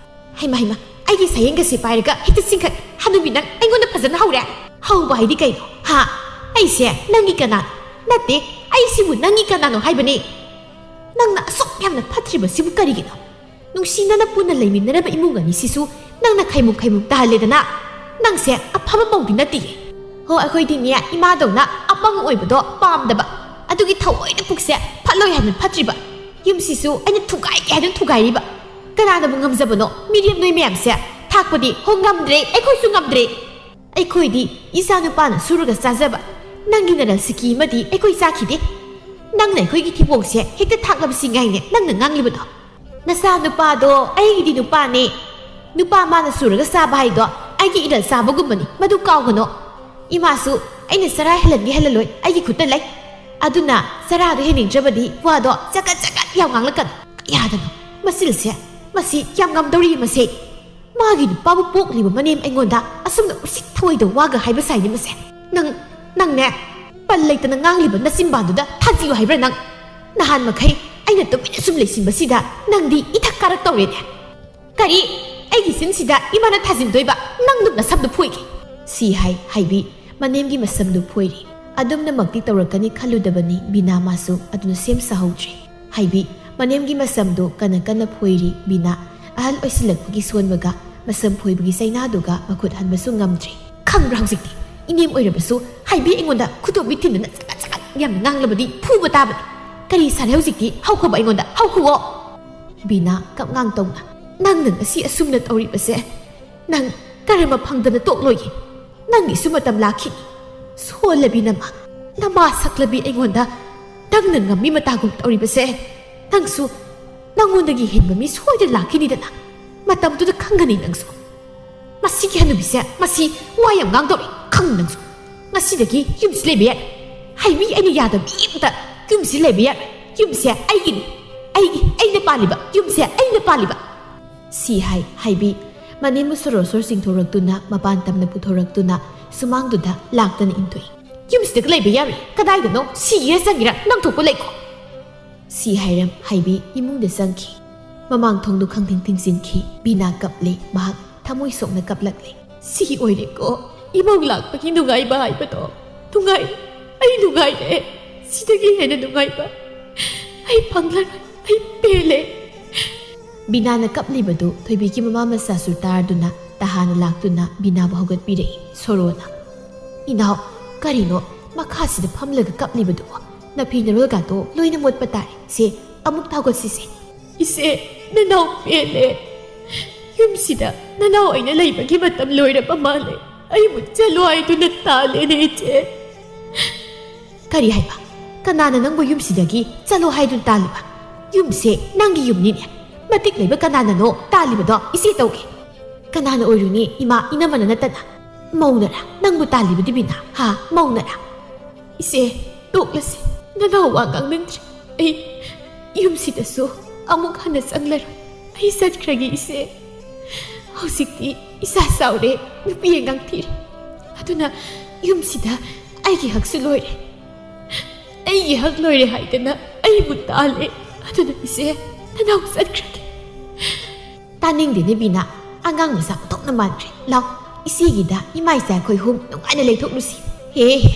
ꯍꯩꯃ, ꯍꯩꯃ, ꯑꯩꯒꯤ ꯁꯌꯦꯡꯒꯁꯦ ꯄꯥꯏꯔꯒ ꯍꯦꯛꯇ ꯆꯤꯡꯈꯠ꯫ ꯍꯅꯨꯕꯤ, ꯅꯪ ꯑꯩꯉꯣꯟꯗ ꯐꯖꯅ ꯍꯧꯔꯦ꯫ ꯍꯧꯕ ꯍꯥꯏꯗꯤ ꯀꯩꯅꯣ? ꯍꯥ? ꯑꯩꯁꯦ ꯅꯪꯒꯤ ꯀꯅꯥꯅꯣ? ꯅꯠꯇꯦ, ꯑꯩꯁꯤꯕꯨ ꯅꯪꯒꯤ ꯀꯅꯥꯅꯣ ꯍꯥꯏꯕꯅꯤ꯫ ꯅꯪꯅ ꯑꯁꯨꯛ ꯌꯥꯝꯅ ꯐꯠꯇ꯭ꯔꯤꯕꯁꯤꯕꯨ ꯀꯔꯤꯒꯤꯅꯣ? ꯅꯨꯡꯁꯤꯅꯅ ꯄꯨꯟꯅ ꯂꯩꯃꯤꯟꯅꯔꯕ ꯏꯃꯨꯡ ꯑꯅꯤꯁꯤꯁꯨ ꯅꯪꯅ ꯈꯩꯃꯨꯛ ꯈꯩꯃꯨꯛ ꯇꯥꯍꯜꯂꯦꯗꯅ꯫ ꯅꯪꯁꯦ ꯑꯐꯕ ꯃꯧꯗꯤ ꯅꯠꯇꯤꯌꯦ꯫ ꯍꯣ, ꯑꯩꯈꯣꯏꯗꯤꯅꯦ ꯏꯃꯥꯗꯧꯅ ꯑꯄꯪ ꯑꯣꯏꯕꯗꯣ ꯄꯥꯝꯗꯕ꯫ ꯑꯗꯨꯒꯤ ꯊꯑꯣꯏꯅ ꯄꯨꯛꯁꯦ ꯐꯠꯂꯣꯏ ꯍꯥꯏꯗꯅ ꯐꯠꯇ꯭ꯔꯤꯕ꯫ ꯌꯨꯝꯁꯤꯁꯨ ꯑꯩꯅ ꯊꯨꯒꯥꯏꯒꯦ ꯍꯥꯏꯗꯅ ꯊꯨꯒꯥꯏꯔꯤꯕ꯫ ꯀꯅꯥꯅꯕꯨ ꯉꯝꯖꯕꯅꯣ? ꯃꯤꯔꯦꯝ ꯅꯣꯏ ꯃꯌꯥꯝꯁꯦ ꯊꯥꯛꯄꯗꯤ ꯍꯣ ꯉꯝꯗ꯭ꯔꯦ, ꯑꯩꯈꯣꯏꯁꯨ ꯉꯝꯗ꯭ꯔꯦ꯫ ꯑꯩꯈꯣꯏꯗꯤ ꯏꯆꯥ ꯅꯨꯄꯥꯅ ꯁꯨꯔꯒ ꯆꯥꯖꯕ, ꯅꯪꯒꯤ ꯅꯔꯜ ꯁꯤꯀꯤ ꯑꯃꯗꯤ ꯑꯩꯈꯣꯏ ꯆꯥꯈꯤꯗꯦ꯫ ꯅꯪꯅ ꯑꯩꯈꯣꯏꯒꯤ ꯊꯤꯕꯣꯡꯁꯦ ꯍꯦꯛꯇ ꯊꯥꯛꯂꯕꯁꯤ ꯉꯥꯏꯅꯦ ꯅꯪꯅ ꯉꯥꯡꯂꯤꯕꯗꯣ꯫ ꯅꯆꯥ ꯅꯨꯄꯥꯗꯣ ꯑꯩꯒꯤꯗꯤ ꯅꯨꯄꯥꯅꯦ꯫ ꯅꯨꯄꯥ ꯃꯥꯅ ꯁꯨꯔꯒ ꯆꯥꯕ ꯍꯥꯏꯗꯣ ꯑꯩꯒꯤ ꯏꯔꯜ ꯆꯥꯕꯒꯨꯝꯕꯅꯤ, ꯃꯗꯨ ꯀꯥꯎꯒꯅꯣ꯫ ꯏꯃꯥꯁꯨ ꯑꯩꯅ ꯆꯔꯥ ꯍꯦꯜꯍꯟꯒꯦ ꯍꯦꯜꯍꯜꯂꯣꯏ ꯑꯩꯒꯤ ꯈꯨꯠꯇ ꯂꯩ꯫ ꯑꯗꯨꯅ ꯆꯔꯥꯗꯣ ꯍꯦꯟꯅꯤꯡꯗ꯭ꯔꯕꯗꯤ ꯋꯥꯗꯣ ꯆꯒꯠ ꯆꯒꯠ ꯌꯥꯝ ꯉꯥꯡꯂꯛꯀꯅꯨ꯫ ꯌꯥꯗꯅꯣ꯫ ꯃꯆꯤꯜꯁꯦ, ꯃꯁꯤ ꯌꯥꯝ ꯉꯝꯗꯧꯔꯤ ꯃꯁꯦ꯫ ꯃꯥꯒꯤ ꯅꯨꯄꯥꯕꯨ ꯄꯣꯛꯂꯤꯕ ꯃꯅꯦꯝ ꯑꯩꯉꯣꯟꯗ ꯑꯁꯨꯝꯅ ꯎꯁꯤꯠ ꯊꯑꯣꯏꯗ ꯋꯥꯒ ꯍꯥꯏꯕ ꯁꯥꯏꯅꯤ ꯃꯁꯦ꯫ ꯅꯪ, ꯅꯪꯅꯦ, ꯄꯜ ꯂꯩꯇꯅ ꯉꯥꯡꯂꯤꯕ ꯅꯆꯤꯟꯕꯥꯟꯗꯨꯗ ꯊꯥꯖꯤꯜꯂꯨ ꯍꯥꯏꯕ꯭ꯔꯥ ꯅꯪ? ꯅꯍꯥꯟ ꯃꯈꯩ ꯑꯩꯅ ꯇꯨꯃꯤꯟꯅ ꯁꯨꯝ ꯂꯩꯁꯤꯟꯕꯁꯤꯗ ꯅꯪꯗꯤ ꯏꯊꯛ ꯀꯥꯔꯛ ꯇꯧꯔꯦꯅꯦ꯫ ꯀꯔꯤ? ꯑꯩꯒꯤ ꯆꯤꯟꯁꯤꯗ ꯏꯃꯥꯅ ꯊꯥꯖꯤꯟꯗꯣꯏꯕ? ꯅꯪ ꯅꯨꯞ ꯅꯁꯝꯗꯨ ꯐꯣꯏꯒꯦ꯫ ꯁꯤ ꯍꯥꯏ ꯍꯥꯏꯕꯤ ꯃꯅꯦꯝꯒꯤ ꯃꯁꯝꯗꯨ ꯐꯣꯏꯔꯤ꯫ ꯑꯗꯨꯝꯅꯃꯛꯇꯤ ꯇꯧꯔꯛꯀꯅꯤ ꯈꯜꯂꯨꯗꯕꯅꯤ ꯕꯤꯅꯥ ꯃꯥꯁꯨ ꯑꯗꯨꯅ ꯁꯦꯝ ꯁꯥꯍꯧꯗ꯭ꯔꯤ꯫ ꯍꯥꯏꯕꯤ ꯃꯅꯦꯝꯒꯤ ꯃꯁꯝꯗꯨ ꯀꯟꯅ ꯀꯟꯅ ꯐꯣꯏꯔꯤ ꯕꯤꯅꯥ꯫ ꯑꯍꯜ ꯑꯣꯏꯁꯤꯜꯂꯛꯄꯒꯤ ꯁꯣꯟꯕꯒ ꯃꯁꯝ ꯐꯣꯏꯕꯒꯤ ꯆꯩꯅꯥꯗꯨꯒ ꯃꯈꯨꯠ ꯍꯟꯕꯁꯨ ꯉꯝꯗ꯭ꯔꯤ꯫ ꯈꯪꯕ꯭ꯔꯥ ꯍꯧꯖꯤꯛꯇꯤ? ꯏꯅꯦꯝ ꯑꯣꯏꯔꯕꯁꯨ ꯍꯥꯏꯕꯤ ꯑꯩꯉꯣꯟꯗ ꯈꯨꯗꯣꯝꯕꯤ ꯊꯤꯟꯗꯅ ꯆꯒꯠ ꯆꯒꯠ ꯌꯥꯝꯅ ꯉꯥꯡꯂꯕꯗꯤ ꯐꯨꯕ ꯇꯥꯕꯅꯤ꯫ ꯀꯔꯤ ꯁꯥꯔꯦ ꯍꯧꯖꯤꯛꯇꯤ? ꯍꯧꯈ꯭ꯔꯕ ꯑꯩꯉꯣꯟꯗ? ꯍꯧꯈꯨꯑꯣ꯫ ꯕꯤꯅꯥ ꯀꯞꯉꯥꯡ ꯇꯧꯅ, ꯅꯪꯅ ꯉꯁꯤ ꯑꯁꯨꯝꯅ ꯇꯧꯔꯤꯕꯁꯦ ꯅꯪ ꯀꯔꯃ ꯐꯪꯗꯅ ꯇꯣꯛꯂꯣꯏꯒꯦ꯫ ꯅꯪꯒꯤꯁꯨ ꯃꯇꯝ ꯂꯥꯛꯈꯤꯅꯤ꯫ ꯁꯣꯜꯂꯕꯤ ꯅꯃꯥ, ꯅꯃꯥ ꯁꯛꯂꯕꯤ ꯑꯩꯉꯣꯟꯗ ꯅꯪꯅ ꯉꯝꯃꯤ ꯃꯇꯥꯒꯨꯝ ꯇꯧꯔꯤꯕꯁꯦ ꯅꯪꯁꯨ ꯅꯪꯉꯣꯟꯗꯒꯤ ꯍꯦꯟꯕ ꯃꯤ ꯁꯣꯏꯗꯅ ꯂꯥꯛꯈꯤꯅꯤꯗꯅ꯫ ꯃꯇꯝꯗꯨꯗ ꯈꯪꯒꯅꯤ ꯅꯪꯁꯨ꯫ ꯃꯁꯤꯒꯤ ꯍꯅꯨꯕꯤꯁꯦ, ꯃꯁꯤ ꯋꯥ ꯌꯥꯝ ꯉꯥꯡꯗꯧꯔꯤ꯫ ꯈꯪ ꯅꯪꯁꯨ꯫ ꯉꯁꯤꯗꯒꯤ ꯌꯨꯝꯁꯤ ꯂꯩꯕ ꯌꯥꯏ꯫ ꯍꯩꯕꯤ ꯑꯩꯅ ꯌꯥꯗꯕ ꯃꯤ ꯑꯃꯇ ꯌꯨꯝꯁꯤ ꯂꯩꯕ ꯌꯥꯔꯣꯏ꯫ ꯌꯨꯝꯁꯦ ꯑꯩꯒꯤꯅꯤ꯫ ꯑꯩꯒꯤ, ꯑꯩꯅ ꯄꯥꯜꯂꯤꯕ꯫ ꯌꯨꯝꯁꯦ ꯑꯩꯅ ꯄꯥꯜꯂꯤꯕ꯫ ꯁꯤ ꯍꯥꯏ ꯍꯩꯕꯤ ꯃꯅꯦꯝꯕꯨ ꯁꯣꯔꯣ ꯁꯣꯔ ꯆꯤꯡꯊꯣꯔꯛꯇꯨꯅ ꯃꯄꯥꯟ ꯇꯝꯅ ꯄꯨꯊꯣꯔꯛꯇꯨꯅ ꯁꯨꯃꯥꯡꯗꯨꯗ ꯂꯥꯛꯇꯅ ꯏꯟꯊꯣꯛꯏ꯫ ꯌꯨꯝꯁꯤꯗꯒ ꯂꯩꯕ ꯌꯥꯔꯣꯏ꯫ ꯀꯗꯥꯏꯗꯅꯣ ꯁꯤꯒꯦꯔꯥ ꯆꯪꯒꯦꯔꯥ ꯅꯪ ꯊꯣꯛꯄ ꯂꯩꯀꯣ꯫ ꯁꯤ ꯍꯥꯏꯔꯝ ꯍꯩꯕꯤ ꯏꯃꯨꯡꯗ ꯆꯪꯈꯤ꯫ ꯃꯃꯥꯡ ꯊꯣꯡꯗꯨ ꯈꯪꯊꯤꯡ ꯊꯤꯡꯖꯤꯟꯈꯤ꯫ ꯕꯤꯅꯥ ꯀꯞꯂꯦ꯫ ꯃꯍꯥꯛ ꯊꯃꯣꯏ ꯁꯣꯛꯅ ꯀꯞꯂꯛꯂꯦ꯫ ꯁꯤ ꯑꯣꯏꯔꯦꯀꯣ ꯏꯃꯧ ꯂꯥꯛꯄꯒꯤ ꯅꯨꯡꯉꯥꯏꯕ ꯍꯥꯏꯕꯗꯣ꯫ ꯅꯨꯡꯉꯥꯏ, ꯑꯩ ꯅꯨꯡꯉꯥꯏꯔꯦ꯫ ꯁꯤꯗꯒꯤ ꯍꯦꯟꯅ ꯅꯨꯡꯉꯥꯏꯕ ꯑꯩ ꯐꯪꯂꯔꯣꯏ꯫ ꯑꯩ ꯄꯦꯜꯂꯦ꯫ ꯕꯤꯅꯥꯅ ꯀꯞꯂꯤꯕꯗꯨ ꯊꯣꯏꯕꯤꯒꯤ ꯃꯃꯥ ꯃꯆꯥꯁꯨ ꯇꯥꯔꯗꯨꯅ ꯇꯍꯥꯅ ꯂꯥꯛꯇꯨꯅ ꯕꯤꯅꯥꯕꯨ ꯍꯧꯒꯠꯄꯤꯔꯛꯏ ꯁꯣꯔꯣꯅ꯫ "ꯏꯅꯥꯎ, ꯀꯔꯤꯅꯣ ꯃꯈꯥꯁꯤꯗ ꯐꯝꯂꯒ ꯀꯞꯂꯤꯕꯗꯨꯕꯣ? ꯅꯐꯤ ꯅꯔꯣꯜꯒꯥꯗꯣ ꯂꯣꯏꯅ ꯃꯣꯠꯄ ꯇꯥꯔꯦ꯫ ꯁꯦ, ꯑꯃꯨꯛ ꯊꯥꯎꯒꯠꯁꯤꯁꯦ꯫" "ꯏꯆꯦ, ꯅꯅꯥꯎ ꯄꯦꯜꯂꯦ꯫ ꯌꯨꯝꯁꯤꯗ ꯅꯅꯥꯎ ꯑꯩꯅ ꯂꯩꯕꯒꯤ ꯃꯇꯝ ꯂꯣꯏꯔꯕ ꯃꯥꯜꯂꯦ꯫ ꯑꯩꯕꯨ ꯆꯠꯂꯣ ꯍꯥꯏꯗꯨꯅ ꯇꯥꯜꯂꯦꯅꯦ, ꯏꯆꯦ꯫" "ꯀꯔꯤ ꯍꯥꯏꯕ? ꯀꯅꯥꯅ ꯅꯪꯕꯨ ꯌꯨꯝꯁꯤꯗꯒꯤ ꯆꯠꯂꯣ ꯍꯥꯏꯗꯨꯅ ꯇꯥꯜꯂꯤꯕ? ꯌꯨꯝꯁꯦ ꯅꯪꯒꯤ ꯌꯨꯝꯅꯤꯅꯦ꯫ ꯃꯇꯤꯛ ꯂꯩꯕ ꯀꯅꯥꯅꯅꯣ ꯇꯥꯜꯂꯤꯕꯗꯣ ꯏꯆꯦ ꯇꯧꯒꯦ꯫ ꯀꯅꯥꯅ ꯑꯣꯏꯔꯨꯅꯤ ꯏꯃꯥ ꯏꯅꯝꯃꯅ ꯅꯠꯇꯅ? ꯃꯧꯅꯔꯥ ꯅꯪꯕꯨ ꯇꯥꯜꯂꯤꯕꯗꯤ ꯕꯤꯅꯥ? ꯍꯥ, ꯃꯧꯅꯔꯥ?" "ꯏꯆꯦ, ꯇꯣꯛꯂꯁꯤ꯫ ꯅꯅꯥꯎ ꯋꯥ ꯉꯥꯡꯅꯤꯡꯗ꯭ꯔꯦ꯫ ꯑꯩ ꯌꯨꯝꯁꯤꯗꯁꯨ ꯑꯃꯨꯛ ꯍꯟꯅ ꯆꯪꯂꯔꯣꯏ꯫ ꯑꯩ ꯆꯠꯈ꯭ꯔꯒꯦ, ꯏꯆꯦ꯫ ꯍꯧꯖꯤꯛꯇꯤ ꯏꯆꯥ ꯆꯥꯎꯔꯦ, ꯅꯨꯄꯤ ꯑꯉꯥꯡ ꯊꯤꯔꯦ꯫ ꯑꯗꯨꯅ ꯌꯨꯝꯁꯤꯗ ꯑꯩꯒꯤ ꯍꯛꯁꯨ ꯂꯣꯏꯔꯦ꯫ ꯑꯩꯒꯤ ꯍꯛ ꯂꯣꯏꯔꯦ ꯍꯥꯏꯗꯅ ꯑꯩꯕꯨ ꯇꯥꯜꯂꯦ꯫ ꯑꯗꯨꯅ ꯏꯆꯦ, ꯅꯅꯥꯎ ꯆꯠꯈ꯭ꯔꯒꯦ꯫" "ꯇꯥꯅꯤꯡꯗꯦꯅꯦ ꯕꯤꯅꯥ, ꯑꯉꯥꯡ ꯃꯆꯥ ꯑꯣꯟꯊꯣꯛꯅ ꯃꯥꯟꯈ꯭ꯔꯦ꯫ ꯂꯥꯎ, ꯏꯆꯦꯒꯤꯗ ꯏꯃꯥ ꯏꯆꯥ ꯑꯩꯈꯣꯏ ꯑꯍꯨꯝ ꯅꯨꯡꯉꯥꯏꯅ ꯂꯩꯊꯣꯛꯂꯨꯁꯤ꯫ ꯍꯦ ꯍꯦ,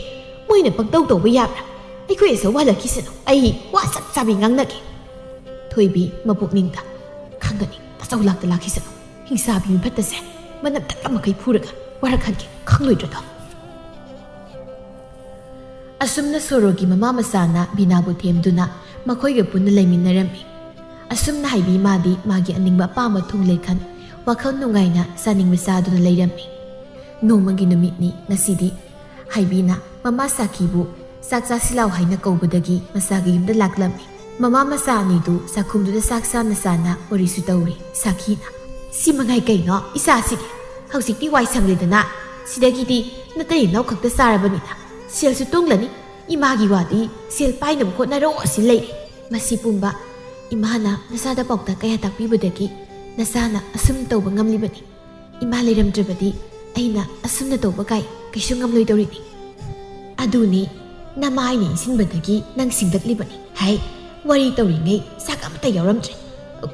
ꯃꯣꯏꯅ ꯄꯪꯇꯧ ꯇꯧꯕ ꯌꯥꯕ꯭ꯔꯥ? ꯑꯩꯈꯣꯏ ꯑꯆꯧꯕ ꯍꯜꯂꯛꯈꯤꯁꯅꯨ, ꯑꯩ ꯋꯥ ꯆꯞ ꯆꯥꯕꯤ ꯉꯥꯡꯅꯒꯦ꯫" ꯊꯣꯏꯕꯤ ꯃꯄꯨꯛꯅꯤꯡꯗ, "ꯈꯪꯒꯅꯤ, ꯇꯆꯧ ꯂꯥꯛꯇ ꯂꯥꯛꯈꯤꯁꯅꯨ꯫ ꯍꯤꯡꯁꯥꯕꯤ ꯃꯤꯐꯠꯇꯁꯦ ꯃꯅꯝ ꯇꯠꯄ ꯃꯈꯩ ꯐꯨꯔꯒ ꯋꯥꯔꯛꯍꯟꯒꯦ, ꯈꯪꯂꯣꯏꯗ꯭ꯔꯗꯣ?" ꯑꯁꯨꯝꯅ ꯁꯣꯔꯣꯒꯤ ꯃꯃꯥ ꯃꯆꯥꯅ ꯕꯤꯅꯥꯕꯨ ꯊꯦꯝꯗꯨꯅ ꯃꯈꯣꯏꯒ ꯄꯨꯟꯅ ꯂꯩꯃꯤꯟꯅꯔꯝꯃꯤ꯫ ꯑꯁꯨꯝꯅ ꯍꯥꯏꯕꯤ ꯃꯥꯗꯤ ꯃꯥꯒꯤ ꯑꯅꯤꯡꯕ ꯑꯄꯥꯝꯕ ꯊꯨꯡꯂꯦ ꯈꯟ ꯋꯥꯈꯜ ꯅꯨꯡꯉꯥꯏꯅ ꯆꯥꯅꯤꯡꯕ ꯆꯥꯗꯨꯅ ꯂꯩꯔꯝꯃꯤ꯫ ꯅꯣꯡꯃꯒꯤ ꯅꯨꯃꯤꯠꯅꯤ ꯉꯁꯤꯗꯤ꯫ ꯍꯥꯏꯕꯤꯅ ꯃꯃꯥ ꯁꯥꯈꯤꯕꯨ ꯆꯥꯛ ꯆꯥꯁꯤ ꯂꯥꯎ ꯍꯥꯏꯅ ꯀꯧꯕꯗꯒꯤ ꯃꯆꯥꯒꯤ ꯌꯨꯝꯗ ꯂꯥꯛꯂꯝꯃꯤ꯫ ꯃꯃꯥ ꯃꯆꯥ ꯑꯅꯤꯗꯨ ꯆꯥꯛꯈꯨꯝꯗꯨꯗ ꯆꯥꯛ ꯆꯥꯅ ꯆꯥꯅ ꯋꯥꯔꯤꯁꯨ ꯇꯧꯔꯤ꯫ ꯁꯥꯈꯤꯅ, "ꯁꯤ ꯃꯉꯥꯏ ꯀꯩꯅꯣ ꯏꯆꯥꯁꯤꯗꯤ? ꯍꯧꯖꯤꯛꯇꯤ ꯋꯥꯏ ꯁꯪꯂꯦꯗꯅ꯫ ꯁꯤꯗꯒꯤꯗꯤ ꯅꯇꯩ ꯅꯅꯥꯎ ꯈꯛꯇ ꯆꯥꯔꯕꯅꯤꯅ ꯁꯦꯜꯁꯨ ꯇꯨꯡꯂꯅꯤ꯫ ꯏꯃꯥꯒꯤ ꯋꯥꯗꯤ ꯁꯦꯜ ꯄꯥꯏꯅꯕ ꯍꯣꯠꯅꯔꯣ ꯑꯁꯤ ꯂꯩꯔꯦ꯫ ꯃꯁꯤ ꯄꯨꯝꯕ ꯏꯃꯥꯅ ꯅꯆꯥꯗ ꯄꯥꯎꯇꯥꯛ ꯀꯌꯥ ꯇꯥꯛꯄꯤꯕꯗꯒꯤ ꯅꯆꯥꯅ ꯑꯁꯨꯝ ꯇꯧꯕ ꯉꯝꯂꯤꯕꯅꯤ꯫ ꯏꯃꯥ ꯂꯩꯔꯝꯗ꯭ꯔꯕꯗꯤ ꯑꯩꯅ ꯑꯁꯨꯝꯅ ꯇꯧꯕ ꯀꯥꯏ ꯀꯩꯁꯨ ꯉꯝꯂꯣꯏꯗꯧꯔꯤꯅꯤ꯫" "ꯑꯗꯨꯅꯤ, ꯅꯃꯥ ꯑꯩꯅ ꯏꯟꯁꯤꯟꯕꯗꯒꯤ ꯅꯪ ꯁꯤꯡꯂꯛꯂꯤꯕꯅꯤ꯫ ꯍꯥꯏ, ꯋꯥꯔꯤ ꯇꯧꯔꯤꯉꯩ ꯆꯥꯛ ꯑꯃꯠꯇ ꯌꯥꯎꯔꯝꯗ꯭ꯔꯦ꯫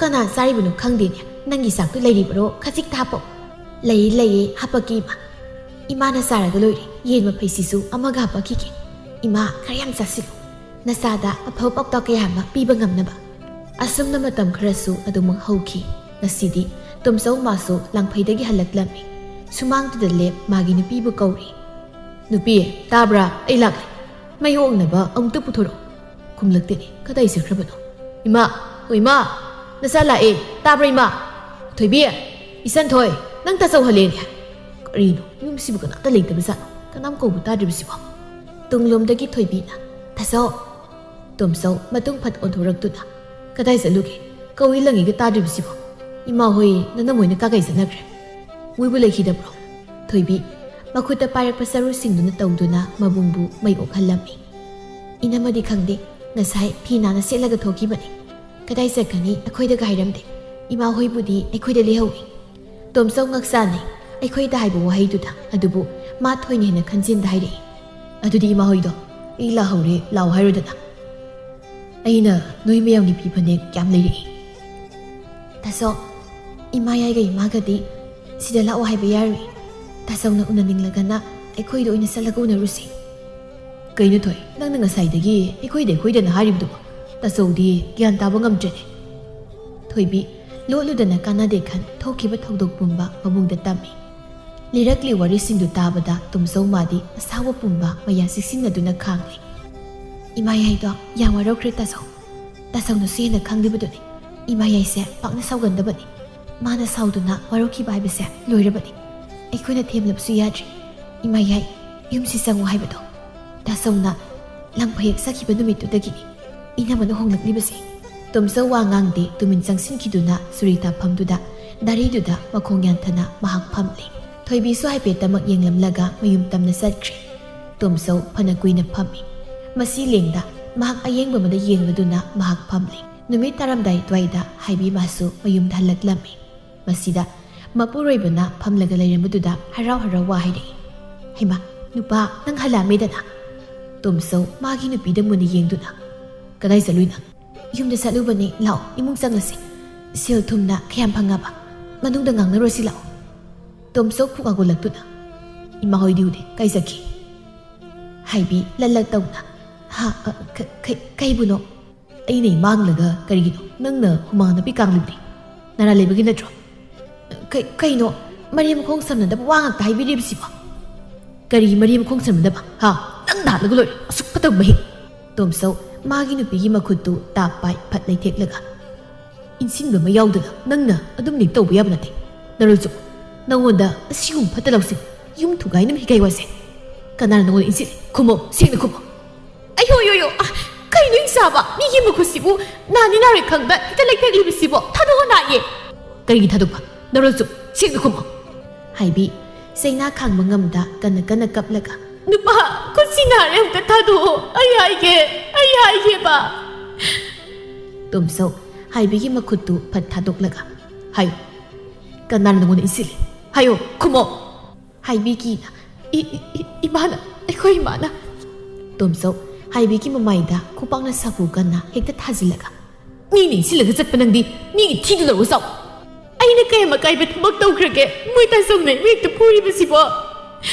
ꯀꯅꯥ ꯆꯥꯔꯤꯕꯅꯣ ꯈꯪꯗꯦꯅꯦ꯫ ꯅꯪꯒꯤ ꯆꯥꯛꯇꯨ ꯂꯩꯔꯤꯕ꯭ꯔꯣ? ꯈꯖꯤꯛꯇ ꯍꯥꯞꯄꯣ꯫" "ꯂꯩꯌꯦ, ꯂꯩꯌꯦ, ꯍꯥꯞꯄꯛꯀꯦ ꯏꯃꯥ꯫ ꯏꯃꯥꯅ ꯆꯥꯔꯒ ꯂꯣꯏꯔꯦ꯫ ꯌꯦꯟ ꯃꯐꯩꯁꯤꯁꯨ ꯑꯃꯒ ꯍꯥꯞꯄꯛꯈꯤꯒꯦ꯫ ꯏꯃꯥ, ꯈꯔ ꯌꯥꯝ ꯆꯥꯁꯤꯜꯂꯨ, ꯅꯆꯥꯗ ꯑꯐꯕ ꯄꯥꯎꯇꯥꯛ ꯀꯌꯥ ꯑꯃ ꯄꯤꯕ ꯉꯝꯅꯕ꯫" ꯑꯁꯨꯝꯅ ꯃꯇꯝ ꯈꯔꯁꯨ ꯑꯗꯨꯃꯛ ꯍꯧꯈꯤ꯫ ꯉꯁꯤꯗꯤ ꯇꯣꯝꯆꯧ ꯃꯥꯁꯨ ꯂꯥꯡꯐꯩꯗꯒꯤ ꯍꯜꯂꯛꯂꯝꯃꯤ꯫ ꯁꯨꯃꯥꯡꯗꯨꯗ ꯂꯦꯞ ꯃꯥꯒꯤ ꯅꯨꯄꯤꯕꯨ ꯀꯧꯔꯤ꯫ "ꯅꯨꯄꯤ, ꯇꯥꯕ꯭ꯔꯥ? ꯑꯩ ꯂꯥꯛꯂꯦ꯫ ꯃꯩ ꯑꯣꯛꯅꯕ ꯑꯃꯨꯛꯇ ꯄꯨꯊꯣꯔꯛꯑꯣ꯫" ꯈꯨꯝꯂꯛꯇꯦꯅꯦ꯫ ꯀꯗꯥꯏ ꯆꯠꯈ꯭ꯔꯕꯅꯣ? "ꯏꯃꯥ, ꯑꯣ ꯏꯃꯥ, ꯅꯆꯥ ꯂꯥꯛꯑꯦ꯫ ꯇꯥꯕ꯭ꯔꯥ ꯏꯃꯥ? ꯊꯣꯏꯕꯤ, ꯏꯆꯟꯊꯣꯏ, ꯅꯪ ꯇꯥꯆꯧ ꯍꯜꯂꯦꯅꯦ꯫ ꯀꯔꯤꯅꯣ, ꯌꯨꯝꯁꯤꯕꯨ ꯀꯅꯥꯝꯇ ꯂꯩꯇꯕ ꯖꯥꯠꯅꯣ? ꯀꯅꯥꯝ ꯀꯧꯕ ꯇꯥꯗ꯭ꯔꯤꯕꯁꯤꯕꯣ?" ꯇꯨꯡꯂꯣꯝꯗꯒꯤ ꯊꯣꯏꯕꯤꯅ, "ꯇꯥꯆꯧ!" ꯇꯣꯝꯆꯧ ꯃꯇꯨꯡ ꯐꯠ ꯑꯣꯟꯊꯣꯔꯛꯇꯨꯅ, "ꯀꯗꯥꯏ ꯆꯠꯂꯨꯒꯦ? ꯀꯧꯏ ꯂꯪꯉꯤꯒ ꯇꯥꯗ꯭ꯔꯤꯕꯁꯤꯕꯣ? ꯏꯃꯥ ꯍꯣꯏ, ꯅꯅꯝ ꯍꯣꯏꯅ ꯀꯥꯏ ꯀꯥꯏ ꯆꯠꯅꯈ꯭ꯔꯦ? ꯃꯣꯏꯕꯨ ꯂꯩꯈꯤꯗꯕ꯭ꯔꯣ?" ꯊꯣꯏꯕꯤ ꯃꯈꯨꯠꯇ ꯄꯥꯏꯔꯛꯄ ꯆꯔꯨꯁꯤꯡꯗꯨꯅ ꯇꯧꯗꯨꯅ ꯃꯕꯨꯡꯕꯨ ꯃꯩ ꯑꯣꯛꯍꯜꯂꯝꯃꯤ꯫ "ꯏꯅꯝꯃꯗꯤ ꯈꯪꯗꯦ, ꯉꯁꯥꯏ ꯐꯤ ꯅꯥꯟꯅ ꯁꯦꯠꯂꯒ ꯊꯣꯛꯈꯤꯕꯅꯤ꯫ ꯀꯗꯥꯏ ꯆꯠꯀꯅꯤ ꯑꯩꯈꯣꯏꯗꯒ ꯍꯥꯏꯔꯝꯗꯦ꯫ ꯏꯃꯥ ꯍꯣꯏꯕꯨꯗꯤ ꯑꯩꯈꯣꯏꯗ ꯂꯩꯍꯧꯏ꯫" ꯇꯣꯝꯆꯧ ꯉꯛꯆꯥꯅꯩ꯫ "ꯑꯩꯈꯣꯏꯗ" ꯍꯥꯏꯕ ꯋꯥꯍꯩꯗꯨꯗ꯫ ꯑꯗꯨꯕꯨ ꯃꯥ ꯊꯣꯏꯅ ꯍꯦꯟꯅ ꯈꯟꯖꯤꯟꯗ ꯍꯥꯏꯔꯛꯏ, "ꯑꯗꯨꯗꯤ ꯏꯃꯥ ꯍꯣꯏꯗꯣ, ꯑꯩ ꯂꯥꯛꯍꯧꯔꯦ, ꯂꯥꯛꯑꯣ ꯍꯥꯏꯔꯨꯗꯅ꯫ ꯑꯩꯅ ꯅꯣꯏ ꯃꯌꯥꯝꯒꯤ ꯐꯤ ꯐꯅꯦꯛ ꯀꯌꯥꯝ ꯂꯩꯔꯛꯏ꯫" "ꯇꯥꯆꯧ, ꯏꯃꯥ ꯌꯥꯏꯒ ꯏꯃꯥꯒꯗꯤ ꯁꯤꯗ ꯂꯥꯛꯑꯣ ꯍꯥꯏꯕ ꯌꯥꯔꯣꯏ꯫ ꯇꯥꯆꯧꯅ ꯎꯅꯅꯤꯡꯂꯒꯅ ꯑꯩꯈꯣꯏꯗ ꯑꯣꯏꯅ ꯆꯠꯂꯒ ꯎꯅꯔꯨꯁꯤ꯫" "ꯀꯩꯅꯣ ꯊꯣꯏ, ꯅꯪꯅ ꯉꯁꯥꯏꯗꯒꯤ ꯑꯩꯈꯣꯏꯗ ꯑꯩꯈꯣꯏꯗꯅ ꯍꯥꯏꯔꯤꯕꯗꯨꯕꯣ? ꯇꯥꯆꯧꯗꯤ ꯒ꯭ꯌꯥꯟ ꯇꯥꯕ ꯉꯝꯗ꯭ꯔꯦꯅꯦ꯫" ꯊꯣꯏꯕꯤ ꯂꯣꯠꯂꯨꯗꯅ ꯀꯥꯟꯅꯗꯦ ꯈꯟ ꯊꯣꯛꯈꯤꯕ ꯊꯧꯗꯣꯛ ꯄꯨꯝꯕ ꯃꯕꯨꯡꯗ ꯇꯝꯃꯤ꯫ ꯂꯤꯔꯛꯂꯤ ꯋꯥꯔꯤꯁꯤꯡꯗꯨ ꯇꯥꯕꯗ ꯇꯣꯝꯆꯧ ꯃꯥꯗꯤ ꯑꯁꯥꯎꯕ ꯄꯨꯝꯕ ꯃꯌꯥ ꯆꯤꯛꯁꯤꯟꯅꯗꯨꯅ ꯈꯥꯡꯂꯤ꯫ "ꯏꯃꯥ ꯌꯥꯏꯗꯣ ꯌꯥꯝ ꯋꯥꯔꯧꯈ꯭ꯔꯦ ꯇꯥꯆꯧ꯫ ꯇꯥꯆꯧꯅꯁꯨ ꯍꯦꯟꯅ ꯈꯪꯂꯤꯕꯗꯨꯅꯤ꯫ ꯏꯃꯥ ꯌꯥꯏꯁꯦ ꯄꯥꯛꯅ ꯁꯥꯎꯒꯟꯗꯕꯅꯤ꯫ ꯃꯥꯅ ꯁꯥꯎꯗꯨꯅ ꯋꯥꯔꯧꯈꯤꯕ ꯍꯥꯏꯕꯁꯦ ꯂꯣꯏꯔꯕꯅꯤ꯫ ꯑꯩꯈꯣꯏꯅ ꯊꯦꯝꯂꯕꯁꯨ ꯌꯥꯗ꯭ꯔꯤ꯫ ꯏꯃꯥ ꯌꯥꯏ, ꯌꯨꯝꯁꯤ ꯆꯪꯉꯨ ꯍꯥꯏꯕꯗꯣ꯫ ꯇꯥꯆꯧꯅ ꯂꯪꯐꯩ ꯍꯦꯛ ꯆꯠꯈꯤꯕ ꯅꯨꯃꯤꯠꯇꯨꯗꯒꯤꯅꯤ ꯏꯅꯝꯃꯅ ꯍꯣꯡꯂꯛꯂꯤꯕꯁꯦ꯫" ꯇꯣꯝꯆꯧ ꯋꯥ ꯉꯥꯡꯗꯦ, ꯇꯨꯃꯤꯟ ꯆꯪꯁꯤꯟꯈꯤꯗꯨꯅ ꯁꯨꯔꯤꯇꯥ ꯐꯝꯗꯨꯗ ꯗꯥꯔꯤꯗꯨꯗ ꯃꯈꯣꯡ ꯌꯥꯟꯊꯅ ꯃꯍꯥꯛ ꯐꯝꯂꯤ꯫ ꯊꯣꯏꯕꯤꯁꯨ ꯍꯥꯏꯐꯦꯠꯇꯃꯛ ꯌꯦꯡꯂꯝꯂꯒ ꯃꯌꯨꯝ ꯇꯝꯅ ꯆꯠꯈ꯭ꯔꯦ꯫ ꯇꯣꯝꯆꯧ ꯐꯅ ꯀꯨꯏꯅ ꯐꯝꯃꯤ꯫ ꯃꯁꯤ ꯂꯦꯡꯗ ꯃꯍꯥꯛ ꯑꯌꯦꯡꯕ ꯑꯃꯗ ꯌꯦꯡꯂꯗꯨꯅ ꯃꯍꯥꯛ ꯐꯝꯂꯤ꯫ ꯅꯨꯃꯤꯠ ꯇꯥꯔꯝꯗꯥꯏ ꯑꯗꯨꯋꯥꯏꯗ ꯍꯥꯏꯕꯤ ꯃꯥꯁꯨ ꯃꯌꯨꯝꯗ ꯍꯜꯂꯛꯂꯝꯃꯤ꯫ ꯃꯁꯤꯗ ꯃꯄꯨꯔꯣꯏꯕꯅ ꯐꯝꯂꯒ ꯂꯩꯔꯝꯕꯗꯨꯗ ꯍꯔꯥꯎ ꯍꯔꯥꯎ ꯋꯥ ꯍꯥꯏꯔꯛꯏ꯫ "ꯍꯩꯃꯥ, ꯅꯨꯄꯥ, ꯅꯪ ꯍꯜꯂꯛꯑꯝꯃꯦꯗꯅ?" ꯇꯣꯝꯆꯧ ꯃꯥꯒꯤ ꯅꯨꯄꯤꯗ ꯃꯨꯟꯅ ꯌꯦꯡꯗꯨꯅ, "ꯀꯗꯥꯏ ꯆꯠꯂꯨꯏ ꯅꯪ?" "ꯌꯨꯝꯗ ꯆꯠꯂꯨꯕꯅꯤ꯫ ꯂꯥꯛꯑꯣ, ꯏꯃꯨꯡ ꯆꯪꯂꯁꯤ꯫ ꯁꯦꯜ ꯊꯨꯝꯅ ꯀꯌꯥꯝ ꯐꯪꯉꯕ? ꯃꯅꯨꯡꯗ ꯉꯥꯡꯅꯔꯨꯁꯤ ꯂꯥꯛꯑꯣ꯫" ꯇꯣꯝꯆꯧ ꯈꯨꯛ ꯉꯥꯎꯒꯠꯂꯛꯇꯨꯅ, "ꯏꯃꯥ ꯍꯣꯏꯗꯤ ꯎꯗꯦ, ꯀꯥꯏ ꯆꯠꯈꯤ?" ꯍꯥꯏꯕꯤ ꯂꯜꯂꯛ ꯇꯧꯅ, "ꯍꯥ? ꯑ, ꯀ-, ꯀ-, ꯀꯩꯕꯨꯅꯣ?" "ꯑꯩꯅ ꯏꯃꯥꯡꯂꯒ ꯀꯔꯤꯒꯤꯅꯣ ꯅꯪꯅ ꯍꯨꯃꯥꯡ ꯅꯥꯄꯤ ꯀꯥꯡꯂꯤꯕꯗꯤ?" ꯅꯔꯥ ꯂꯩꯕꯒꯤ ꯅꯠꯇ꯭ꯔꯣ? ꯀꯩ-, ꯀꯩꯅꯣ? ꯃꯔꯤ ꯃꯈꯣꯡ ꯁꯝꯅꯗꯕ ꯋꯥ ꯉꯥꯛꯇ ꯍꯥꯏꯕꯤꯔꯤꯕꯁꯤꯕꯣ? ꯀꯔꯤ ꯃꯔꯤ ꯃꯈꯣꯡ ꯁꯝꯅꯗꯕ? ꯍꯥ? ꯅꯪ ꯅꯥꯜꯂꯒ ꯂꯣꯏꯔꯦ, ꯑꯁꯨꯛ ꯐꯠꯇꯕ ꯃꯍꯤꯛ꯫ ꯇꯣꯝꯆꯧ ꯃꯥꯒꯤ ꯅꯨꯄꯤꯒꯤ ꯃꯈꯨꯠꯇꯨ ꯇꯥꯞ ꯄꯥꯏ ꯐꯠ ꯂꯩꯊꯦꯛꯂꯒ, "ꯏꯟꯁꯤꯟꯕ ꯑꯃ ꯌꯥꯎꯗꯅ ꯅꯪꯅ ꯑꯗꯨꯝ ꯅꯤꯛ ꯇꯧꯕ ꯌꯥꯕ ꯅꯠꯇꯦ꯫ ꯅꯔꯣꯜꯆꯨꯞ, ꯅꯉꯣꯟꯗ ꯑꯁꯤꯒꯨꯝꯕ ꯐꯠꯇ ꯂꯧꯁꯤꯡ ꯌꯨꯝ ꯊꯨꯒꯥꯏꯅꯕ ꯍꯤꯒꯥꯏ ꯋꯥꯁꯦ꯫ ꯀꯅꯥꯅ ꯅꯉꯣꯟꯗ ꯏꯟꯁꯤꯜꯂꯤ? ꯈꯨꯝꯃꯣ, ꯁꯦꯡꯅ ꯈꯨꯝꯃꯣ꯫" "ꯑꯌꯣ, ꯌꯣ, ꯌꯣ, ꯑ, ꯀꯩꯅꯣ ꯏꯆꯥꯕ? ꯃꯤꯒꯤ ꯃꯈꯨꯠꯁꯤꯕꯨ ꯅꯥꯅꯤ ꯅꯥꯔꯣꯏ ꯈꯪꯗ ꯍꯦꯛꯇ ꯂꯩꯊꯦꯛꯂꯤꯕꯁꯤꯕꯣ? ꯊꯥꯗꯣꯛꯑꯣ, ꯅꯥꯏꯌꯦ꯫" "ꯀꯔꯤꯒꯤ ꯊꯥꯗꯣꯛꯄ? ꯅꯔꯣꯜꯆꯨꯞ, ꯁꯦꯡꯅ ꯈꯨꯝꯃꯣ꯫" ꯍꯥꯏꯕꯤ ꯆꯩꯅꯥ ꯈꯥꯡꯕ ꯉꯝꯗ ꯀꯟꯅ ꯀꯟꯅ ꯀꯞꯂꯒ, "ꯅꯨꯄꯥ, ꯈꯨꯠꯁꯤ ꯅꯥꯔꯦ, ꯑꯝꯇ ꯊꯥꯗꯣꯛꯑꯣ꯫ ꯑꯩ ꯍꯥꯏꯒꯦ, ꯑꯩ ꯍꯥꯏꯒꯦꯕ꯫" ꯇꯣꯝꯆꯧ ꯍꯥꯏꯕꯤꯒꯤ ꯃꯈꯨꯠꯇꯨ ꯐꯠ ꯊꯥꯗꯣꯛꯂꯒ, "ꯍꯥꯏꯌꯨ, ꯀꯅꯥꯅ ꯅꯉꯣꯟꯗ ꯏꯟꯁꯤꯜꯂꯤ? ꯍꯥꯏꯌꯨ, ꯈꯨꯝꯃꯣ꯫" ꯍꯥꯏꯕꯤꯒꯤꯅ, "ꯏ-, ꯏ-, ꯏ-, ꯏꯃꯥꯅ, ꯑꯩꯈꯣꯏ ꯏꯃꯥꯅ꯫" ꯇꯣꯝꯆꯧ ꯍꯥꯏꯕꯤꯒꯤ ꯃꯃꯥꯏꯗ ꯈꯨꯄꯥꯛꯅ ꯁꯥꯐꯨ ꯀꯟꯅ ꯍꯦꯛꯇ ꯊꯥꯖꯤꯜꯂꯒ, "ꯃꯤꯅ ꯏꯟꯁꯤꯜꯂꯒ ꯆꯠꯄ ꯅꯪꯗꯤ ꯃꯤꯒꯤ ꯊꯤꯗꯨ ꯂꯧꯔꯨ ꯆꯥꯎ꯫ ꯑꯩꯅ ꯀꯌꯥꯝ ꯑꯀꯥꯏꯕ ꯊꯕꯛ ꯇꯧꯈ꯭ꯔꯒꯦ? ꯃꯣꯏ ꯇꯥꯆꯧꯅ ꯑꯩꯕꯨ ꯍꯦꯛꯇ ꯐꯨꯔꯤꯕꯁꯤꯕꯣ?"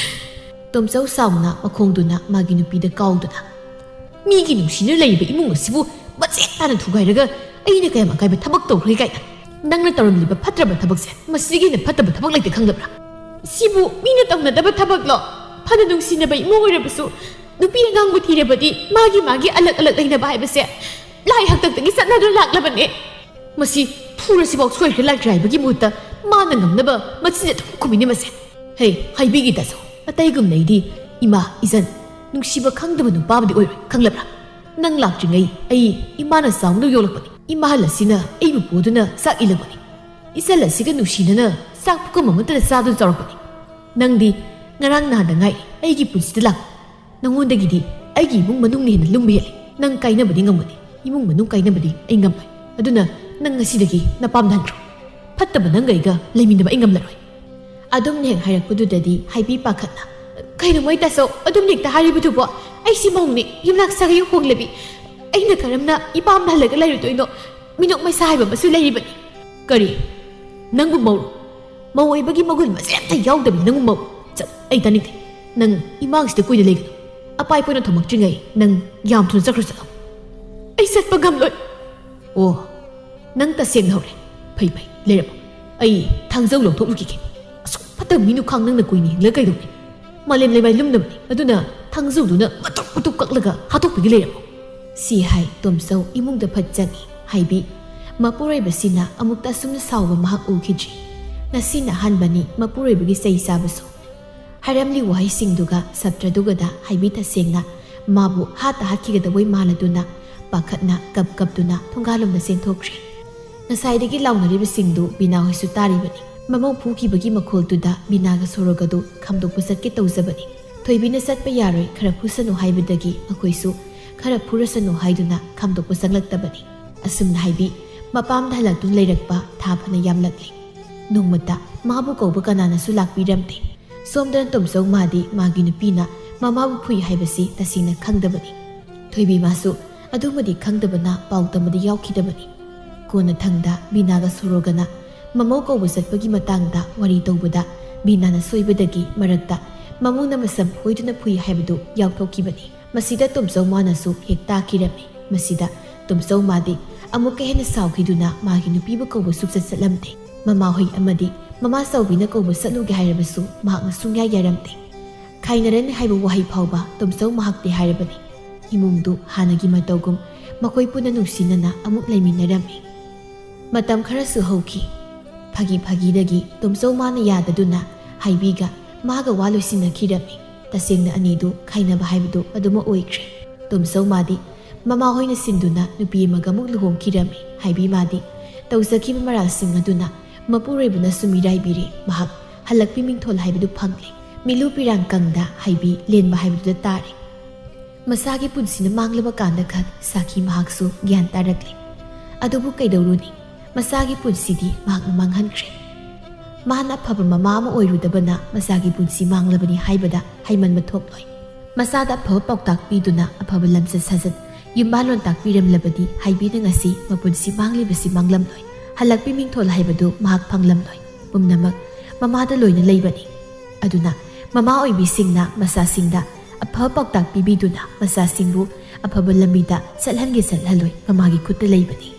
ꯇꯣꯝꯆꯧ ꯁꯥꯎꯅ ꯃꯈꯣꯡꯗꯨꯅ ꯃꯥꯒꯤ ꯅꯨꯄꯤꯗ ꯀꯥꯎꯗꯨꯅ, "ꯃꯤꯒꯤ ꯅꯨꯡꯁꯤꯅ ꯂꯩꯔꯤꯕ ꯏꯃꯨꯡ ꯑꯁꯤꯕꯨ ꯃꯆꯦꯠ ꯇꯥꯅ ꯊꯨꯒꯥꯏꯔꯒ ꯑꯩꯅ ꯀꯌꯥꯝ ꯑꯀꯥꯏꯕ ꯊꯕꯛ ꯇꯧꯈ꯭ꯔꯦ ꯀꯥꯏꯅ? ꯅꯪꯅ ꯇꯧꯔꯝꯂꯤꯕ ꯐꯠꯇ꯭ꯔꯕ ꯊꯕꯛꯁꯦ ꯃꯁꯤꯗꯒꯤ ꯍꯦꯟꯅ ꯐꯠꯇꯕ ꯊꯕꯛ ꯂꯩꯇꯦ, ꯈꯪꯗꯕ꯭ꯔꯥ?" "ꯁꯤꯕꯨ ꯃꯤꯅ ꯇꯧꯅꯗꯕ ꯊꯕꯛꯂꯣ? ꯐꯅ ꯅꯨꯡꯁꯤꯅꯕ ꯏꯃꯨꯡ ꯑꯣꯏꯔꯕꯁꯨ ꯅꯨꯄꯤ ꯑꯉꯥꯡꯕꯨ ꯊꯤꯔꯕꯗꯤ ꯃꯥꯒꯤ ꯃꯥꯒꯤ ꯑꯂꯛ ꯑꯂꯛ ꯂꯩꯅꯕ ꯍꯥꯏꯕꯁꯦ ꯂꯥꯏ ꯍꯥꯛꯇꯛꯇꯒꯤ ꯆꯠꯅꯗꯨꯅ ꯂꯥꯛꯂꯕꯅꯦ꯫ ꯃꯁꯤ ꯐꯨꯔꯁꯤꯐꯥꯎ ꯁꯣꯏꯈ꯭ꯔꯦ ꯂꯥꯏꯈ꯭ꯔꯦ ꯍꯥꯏꯕꯒꯤ ꯃꯍꯨꯠꯇ ꯃꯥꯅ ꯉꯝꯅꯕ ꯃꯆꯤꯟ ꯑꯗꯨꯝ ꯈꯨꯝꯃꯤꯅꯦ ꯃꯁꯦ꯫ ꯍꯦ, ꯍꯥꯏꯕꯤꯒꯦ ꯇꯥꯆꯧ, ꯑꯇꯩꯒꯨꯝꯅ ꯑꯩꯗꯤ ꯏꯃꯥ, ꯏꯆꯟ, ꯅꯨꯡꯁꯤꯕ ꯈꯪꯗꯕ ꯅꯨꯄꯥ ꯑꯃꯗꯤ ꯑꯣꯏꯔꯣꯏ, ꯈꯪꯂꯕ꯭ꯔꯥ? ꯅꯪ ꯂꯥꯛꯇ꯭ꯔꯤꯉꯩ ꯑꯩ ꯏꯃꯥꯅ ꯆꯥꯎꯅ ꯌꯣꯛꯂꯛꯄꯅꯤ꯫ ꯏꯃꯥ ꯑꯁꯤꯅ ꯑꯩꯕꯨ ꯄꯣꯗꯨꯅ ꯆꯥꯛ ꯏꯜꯂꯛꯄꯅꯤ꯫ ꯏꯆꯜ ꯑꯁꯤꯒ ꯅꯨꯡꯁꯤꯅꯅ ꯆꯥꯛ ꯄꯨꯈꯝ ꯑꯃꯠꯇꯗ ꯆꯥꯗꯨꯅ ꯆꯥꯎꯔꯛꯄꯅꯤ꯫ ꯅꯪꯗꯤ ꯉꯔꯥꯡ ꯅꯍꯥꯟꯗ ꯉꯥꯏ ꯑꯩꯒꯤ ꯄꯨꯟꯁꯤꯗ ꯂꯥꯛꯄ꯫ ꯅꯉꯣꯟꯗꯒꯤꯗꯤ ꯑꯩꯒꯤ ꯏꯃꯨꯡ ꯃꯅꯨꯡꯅ ꯍꯦꯟꯅ ꯂꯨꯝꯕ ꯍꯦꯜꯂꯤ꯫ ꯅꯪ ꯀꯥꯏꯅꯕꯗꯤ ꯉꯝꯒꯅꯤ, ꯏꯃꯨꯡ ꯃꯅꯨꯡ ꯀꯥꯏꯅꯕꯗꯤ ꯑꯩ ꯉꯝꯂꯣꯏ꯫ ꯑꯗꯨꯅ ꯅꯪ ꯉꯁꯤꯗꯒꯤ ꯅꯄꯥꯝꯗ ꯍꯟꯈ꯭ꯔꯣ꯫ ꯐꯠꯇꯕ ꯅꯪꯒ ꯑꯩꯒ ꯂꯩꯃꯤꯟꯅꯕ ꯑꯩ ꯉꯝꯂꯔꯣꯏ꯫ ꯑꯗꯨꯝꯅ ꯍꯦꯛ ꯍꯥꯏꯔꯛꯄꯗꯨꯗꯗꯤ ꯍꯥꯏꯕꯤ ꯄꯥꯈꯠꯅ, "ꯀꯩꯅꯣ ꯃꯣꯏ ꯇꯥꯆꯧ ꯑꯗꯨꯝꯅ ꯍꯦꯛꯇ ꯍꯥꯏꯔꯤꯕꯗꯨꯕꯣ? ꯑꯩꯁꯤ ꯃꯧꯅꯤ, ꯌꯨꯝꯅꯥꯛ ꯁꯥꯒꯩ ꯍꯣꯡꯂꯕꯤ꯫ ꯑꯩꯅ ꯀꯔꯝꯅ ꯏꯄꯥꯝꯗ ꯍꯜꯂꯒ ꯂꯩꯔꯨꯗꯣꯏꯅꯣ? ꯃꯤꯅꯣꯛ ꯃꯩꯁꯥ ꯍꯥꯏꯕ ꯑꯃꯁꯨ ꯂꯩꯔꯤꯕꯅꯤ꯫" "ꯀꯔꯤ? ꯅꯪꯕꯨ ꯃꯧ? ꯃꯧ ꯑꯣꯏꯕꯒꯤ ꯃꯒꯨꯟ ꯃꯆꯦꯠ ꯑꯝꯇ ꯌꯥꯎꯗꯕꯤ ꯅꯪꯕꯨ ꯃꯧ? ꯆꯠ, ꯑꯩ ꯇꯥꯅꯤꯡꯗꯦ꯫ ꯅꯪ ꯏꯃꯥꯡꯁꯤꯗ ꯀꯨꯏꯅ ꯂꯩꯒꯅꯨ꯫ ꯑꯄꯥꯏ ꯄꯣꯏꯅ ꯊꯣꯝꯃꯛꯇ꯭ꯔꯤꯉꯩ ꯅꯪ ꯌꯥꯝ ꯊꯨꯅ ꯆꯠꯈ꯭ꯔꯣ, ꯆꯠꯂꯣ꯫" "ꯑꯩ ꯆꯠꯄ ꯉꯝꯂꯣꯏ꯫" "ꯑꯣ, ꯅꯪ ꯇꯁꯦꯡꯅ ꯍꯧꯔꯦ꯫ ꯐꯩ, ꯐꯩ꯫ "ꯂꯩꯔꯝꯃꯣ, ꯑꯩ ꯊꯥꯡꯖꯧ ꯂꯧꯊꯣꯛꯂꯨꯈꯤꯒꯦ꯫ ꯑꯁꯨꯛ ꯐꯠꯇꯕ ꯃꯤꯅꯨ ꯈꯥꯡ ꯅꯪꯅ ꯀꯨꯏꯅ ꯍꯤꯡꯂ ꯀꯩꯗꯧꯅꯤ? ꯃꯥꯂꯦꯝ ꯂꯩꯃꯥꯏ ꯂꯨꯝꯅꯕꯅꯤ, ꯑꯗꯨꯅ ꯊꯥꯡꯖꯧꯗꯨꯅ ꯃꯇꯨꯞ ꯃꯇꯨꯞ ꯀꯛꯂꯒ ꯍꯥꯠꯇꯣꯛꯄꯤꯒꯦ, ꯂꯩꯔꯝꯃꯣ"꯫ ꯁꯤ ꯍꯥꯏ ꯇꯣꯝꯆꯧ ꯏꯃꯨꯡꯗ ꯐꯠ ꯆꯪꯏ꯫ ꯍꯥꯏꯕꯤ ꯃꯄꯨꯔꯣꯏꯕꯁꯤꯅ ꯑꯃꯨꯛꯇ ꯑꯁꯨꯝꯅ ꯁꯥꯎꯕ ꯃꯍꯥꯛ ꯎꯈꯤꯗ꯭ꯔꯤ꯫ ꯉꯁꯤꯅ ꯑꯍꯥꯟꯕꯅꯤ ꯃꯄꯨꯔꯣꯏꯕꯒꯤ ꯆꯩ ꯆꯥꯕꯁꯨ꯫ ꯍꯥꯏꯔꯝꯂꯤ ꯋꯥꯍꯩꯁꯤꯡꯗꯨꯒ ꯁꯞꯇ꯭ꯔꯗꯨꯒꯗ ꯍꯥꯏꯕꯤ ꯇꯁꯦꯡꯅ ꯃꯥꯕꯨ ꯍꯥꯠꯇ ꯍꯥꯠꯈꯤꯒꯗꯕꯣꯏ ꯃꯥꯜꯂꯗꯨꯅ ꯄꯥꯈꯠꯅ ꯀꯞ ꯀꯞꯇꯨꯅ ꯊꯣꯡꯒꯥꯜꯂꯣꯝꯗ ꯆꯦꯟꯊꯣꯛꯈ꯭ꯔꯦ꯫ ꯉꯁꯥꯏꯗꯒꯤ ꯂꯥꯎꯅꯔꯤꯕꯁꯤꯡꯗꯨ ꯕꯤꯅꯥ ꯍꯣꯏꯁꯨ ꯇꯥꯔꯤꯕꯅꯤ꯫ ꯃꯃꯧ ꯐꯨꯈꯤꯕꯒꯤ ꯃꯈꯣꯜꯗꯨꯗ ꯕꯤꯅꯥꯒ ꯁꯣꯔꯣꯒꯗꯨ ꯈꯥꯝꯗꯣꯛꯄ ꯆꯠꯀꯦ ꯇꯧꯖꯕꯅꯤ꯫ ꯊꯣꯏꯕꯤꯅ ꯆꯠꯄ ꯌꯥꯔꯣꯏ, ꯈꯔ ꯐꯨꯁꯅꯨ ꯍꯥꯏꯕꯗꯒꯤ ꯃꯈꯣꯏꯁꯨ ꯈꯔ ꯐꯨꯔꯁꯅꯨ ꯍꯥꯏꯗꯨꯅ ꯈꯥꯝꯗꯣꯛꯄ ꯆꯪꯂꯛꯇꯕꯅꯤ꯫ ꯑꯁꯨꯝꯅ ꯍꯥꯏꯕꯤ ꯃꯄꯥꯝꯗ ꯍꯜꯂꯛꯇꯨꯅ ꯂꯩꯔꯛꯄ ꯊꯥ ꯐꯅ ꯌꯥꯝꯂꯛꯂꯤ꯫ ꯅꯣꯡꯃꯇ ꯃꯥꯕꯨ ꯀꯧꯕ ꯀꯅꯥꯅꯁꯨ ꯂꯥꯛꯄꯤꯔꯝꯗꯦ꯫ ꯁꯣꯝꯗꯅ ꯇꯣꯝꯆꯧ ꯃꯥꯗꯤ ꯃꯥꯒꯤ ꯅꯨꯄꯤꯅ ꯃꯃꯥꯕꯨ ꯐꯨꯏ ꯍꯥꯏꯕꯁꯤ ꯇꯁꯦꯡꯅ ꯈꯪꯗꯕꯅꯤ꯫ ꯊꯣꯏꯕꯤ ꯃꯥꯁꯨ ꯑꯗꯨꯃꯗꯤ ꯈꯪꯗꯕꯅ ꯄꯥꯎ ꯇꯝꯕꯗ ꯌꯥꯎꯈꯤꯗꯕꯅꯤ꯫ ꯀꯣꯟꯅꯊꯪꯗ ꯕꯤꯅꯥꯒ ꯁꯣꯔꯣꯒꯅ ꯃꯃꯧ ꯀꯧꯕ ꯆꯠꯄꯒꯤ ꯃꯇꯥꯡꯗ ꯋꯥꯔꯤ ꯇꯧꯕꯗ ꯕꯤꯅꯥꯅ ꯁꯣꯏꯕꯗꯒꯤ ꯃꯔꯛꯇ ꯃꯃꯧꯅ ꯃꯁꯝ ꯐꯣꯏꯗꯨꯅ ꯐꯨꯏ ꯍꯥꯏꯕꯗꯨ ꯌꯥꯎꯊꯣꯛꯈꯤꯕꯅꯤ꯫ ꯃꯁꯤꯗ ꯇꯣꯝꯆꯧ ꯃꯥꯅꯁꯨ ꯍꯦꯛ ꯇꯥꯈꯤꯔꯝꯃꯤ꯫ ꯃꯁꯤꯗ ꯇꯣꯝꯆꯧ ꯃꯥꯗꯤ ꯑꯃꯨꯛꯀ ꯍꯦꯟꯅ ꯁꯥꯎꯈꯤꯗꯨꯅ ꯃꯥꯒꯤ ꯅꯨꯄꯤꯕꯨ ꯀꯧꯕ ꯁꯨꯛꯆꯠ ꯆꯠꯂꯝꯗꯦ꯫ ꯃꯃꯥꯍꯣꯏ ꯑꯃꯗꯤ ꯃꯃꯥ ꯆꯥꯎꯕꯤꯅ ꯀꯧꯕ ꯆꯠꯂꯨꯒꯦ ꯍꯥꯏꯔꯕꯁꯨ ꯃꯍꯥꯛꯅ ꯁꯨꯡꯌꯥ ꯌꯥꯔꯝꯗꯦ꯫ ꯈꯥꯏꯅꯔꯅꯤ ꯍꯥꯏꯕ ꯋꯥꯍꯩ ꯐꯥꯎꯕ ꯇꯣꯝꯆꯧ ꯃꯍꯥꯛꯇꯤ ꯍꯥꯏꯔꯕꯅꯤ꯫ ꯏꯃꯨꯡꯗꯨ ꯍꯥꯟꯅꯒꯤ ꯃꯇꯧꯒꯨꯝ ꯃꯈꯣꯏ ꯄꯨꯟꯅ ꯅꯨꯡꯁꯤꯅꯅ ꯑꯃꯨꯛ ꯂꯩꯃꯤꯟꯅꯔꯝꯃꯤ꯫ ꯃꯇꯝ ꯈꯔꯁꯨ ꯍꯧꯈꯤ꯫ ꯐꯥꯒꯤ ꯐꯥꯒꯤꯗꯒꯤ ꯇꯣꯝꯆꯧ ꯃꯥꯅ ꯌꯥꯗꯗꯨꯅ ꯍꯥꯏꯕꯤꯒ ꯃꯥꯒ ꯋꯥ ꯂꯣꯏꯁꯤꯟꯅꯈꯤꯔꯝꯃꯤ꯫ ꯇꯁꯦꯡꯅ ꯑꯅꯤꯗꯨ ꯈꯥꯏꯅꯕ ꯍꯥꯏꯕꯗꯨ ꯑꯗꯨꯃꯛ ꯑꯣꯏꯈ꯭ꯔꯦ꯫ ꯇꯣꯝꯆꯧ ꯃꯥꯗꯤ ꯃꯃꯥꯍꯣꯏꯅ ꯁꯤꯟꯗꯨꯅ ꯅꯨꯄꯤ ꯑꯃꯒ ꯑꯃꯨꯛ ꯂꯨꯍꯣꯡꯈꯤꯔꯝꯃꯤ꯫ ꯍꯥꯏꯕꯤ ꯃꯥꯗꯤ ꯇꯧꯖꯈꯤꯕ ꯃꯔꯥꯜꯁꯤꯡ ꯑꯗꯨꯅ ꯃꯄꯨꯔꯣꯏꯕꯅꯁꯨ ꯃꯤꯔꯥꯏꯕꯤꯔꯦ꯫ ꯃꯍꯥꯛ ꯍꯜꯂꯛꯄꯤ ꯃꯤꯡꯊꯣꯜ ꯍꯥꯏꯕꯗꯨ ꯐꯪꯂꯦ꯫ ꯃꯤꯂꯨ ꯄꯤꯔꯥꯡ ꯀꯪꯗ ꯍꯥꯏꯕꯤ ꯂꯦꯟꯕ ꯍꯥꯏꯕꯗꯨꯗ ꯇꯥꯔꯦ꯫ ꯃꯁꯥꯒꯤ ꯄꯨꯟꯁꯤꯅ ꯃꯥꯡꯂꯕ ꯀꯥꯟꯗ ꯈꯛ ꯁꯥꯈꯤ ꯃꯍꯥꯛꯁꯨ ꯒ꯭ꯌꯥꯟ ꯇꯥꯔꯛꯂꯦ꯫ ꯑꯗꯨꯕꯨ ꯀꯩꯗꯧꯔꯨꯅꯤ? ꯃꯁꯥꯒꯤ ꯄꯨꯟꯁꯤꯗꯤ ꯃꯍꯥꯛꯅ ꯃꯥꯡꯍꯟꯈ꯭ꯔꯦ꯫ ꯃꯍꯥꯛꯅ ꯑꯐꯕ ꯃꯃꯥ ꯑꯃ ꯑꯣꯏꯔꯨꯗꯕꯅ ꯃꯆꯥꯒꯤ ꯄꯨꯟꯁꯤ ꯃꯥꯡꯂꯕꯅꯤ ꯍꯥꯏꯕꯗ ꯍꯩꯃꯟꯕ ꯊꯣꯛꯂꯣꯏ꯫ ꯃꯆꯥꯗ ꯑꯐꯕ ꯄꯥꯎꯇꯥꯛ ꯄꯤꯗꯨꯅ ꯑꯐꯕ ꯂꯝꯆꯠ ꯁꯥꯖꯠ, ꯌꯨꯝꯕꯥꯜꯂꯣꯟ ꯇꯥꯛꯄꯤꯔꯝꯂꯕꯗꯤ ꯍꯥꯏꯕꯤꯅ ꯉꯁꯤ ꯃꯄꯨꯟꯁꯤ ꯃꯥꯡꯂꯤꯕꯁꯤ ꯃꯥꯡꯂꯝꯂꯣꯏ꯫ ꯍꯜꯂꯛꯄꯤ ꯃꯤꯡꯊꯣꯜ ꯍꯥꯏꯕꯗꯨ ꯃꯍꯥꯛ ꯐꯪꯂꯝꯂꯣꯏ꯫ ꯄꯨꯝꯅꯃꯛ ꯃꯃꯥꯗ ꯂꯣꯏꯅ ꯂꯩꯕꯅꯤ꯫ ꯑꯗꯨꯅ ꯃꯃꯥ ꯑꯣꯏꯕꯤꯁꯤꯡꯅ ꯃꯆꯥꯁꯤꯡꯗ ꯑꯐꯕ ꯄꯥꯎꯇꯥꯛ ꯄꯤꯕꯤꯗꯨꯅ ꯃꯆꯥꯁꯤꯡꯕꯨ ꯑꯐꯕ ꯂꯝꯕꯤꯗ ꯆꯠꯍꯟꯒꯦ ꯆꯠꯍꯜꯂꯣꯏ, ꯃꯃꯥꯒꯤ ꯈꯨꯠꯇ ꯂꯩꯕꯅꯤ꯫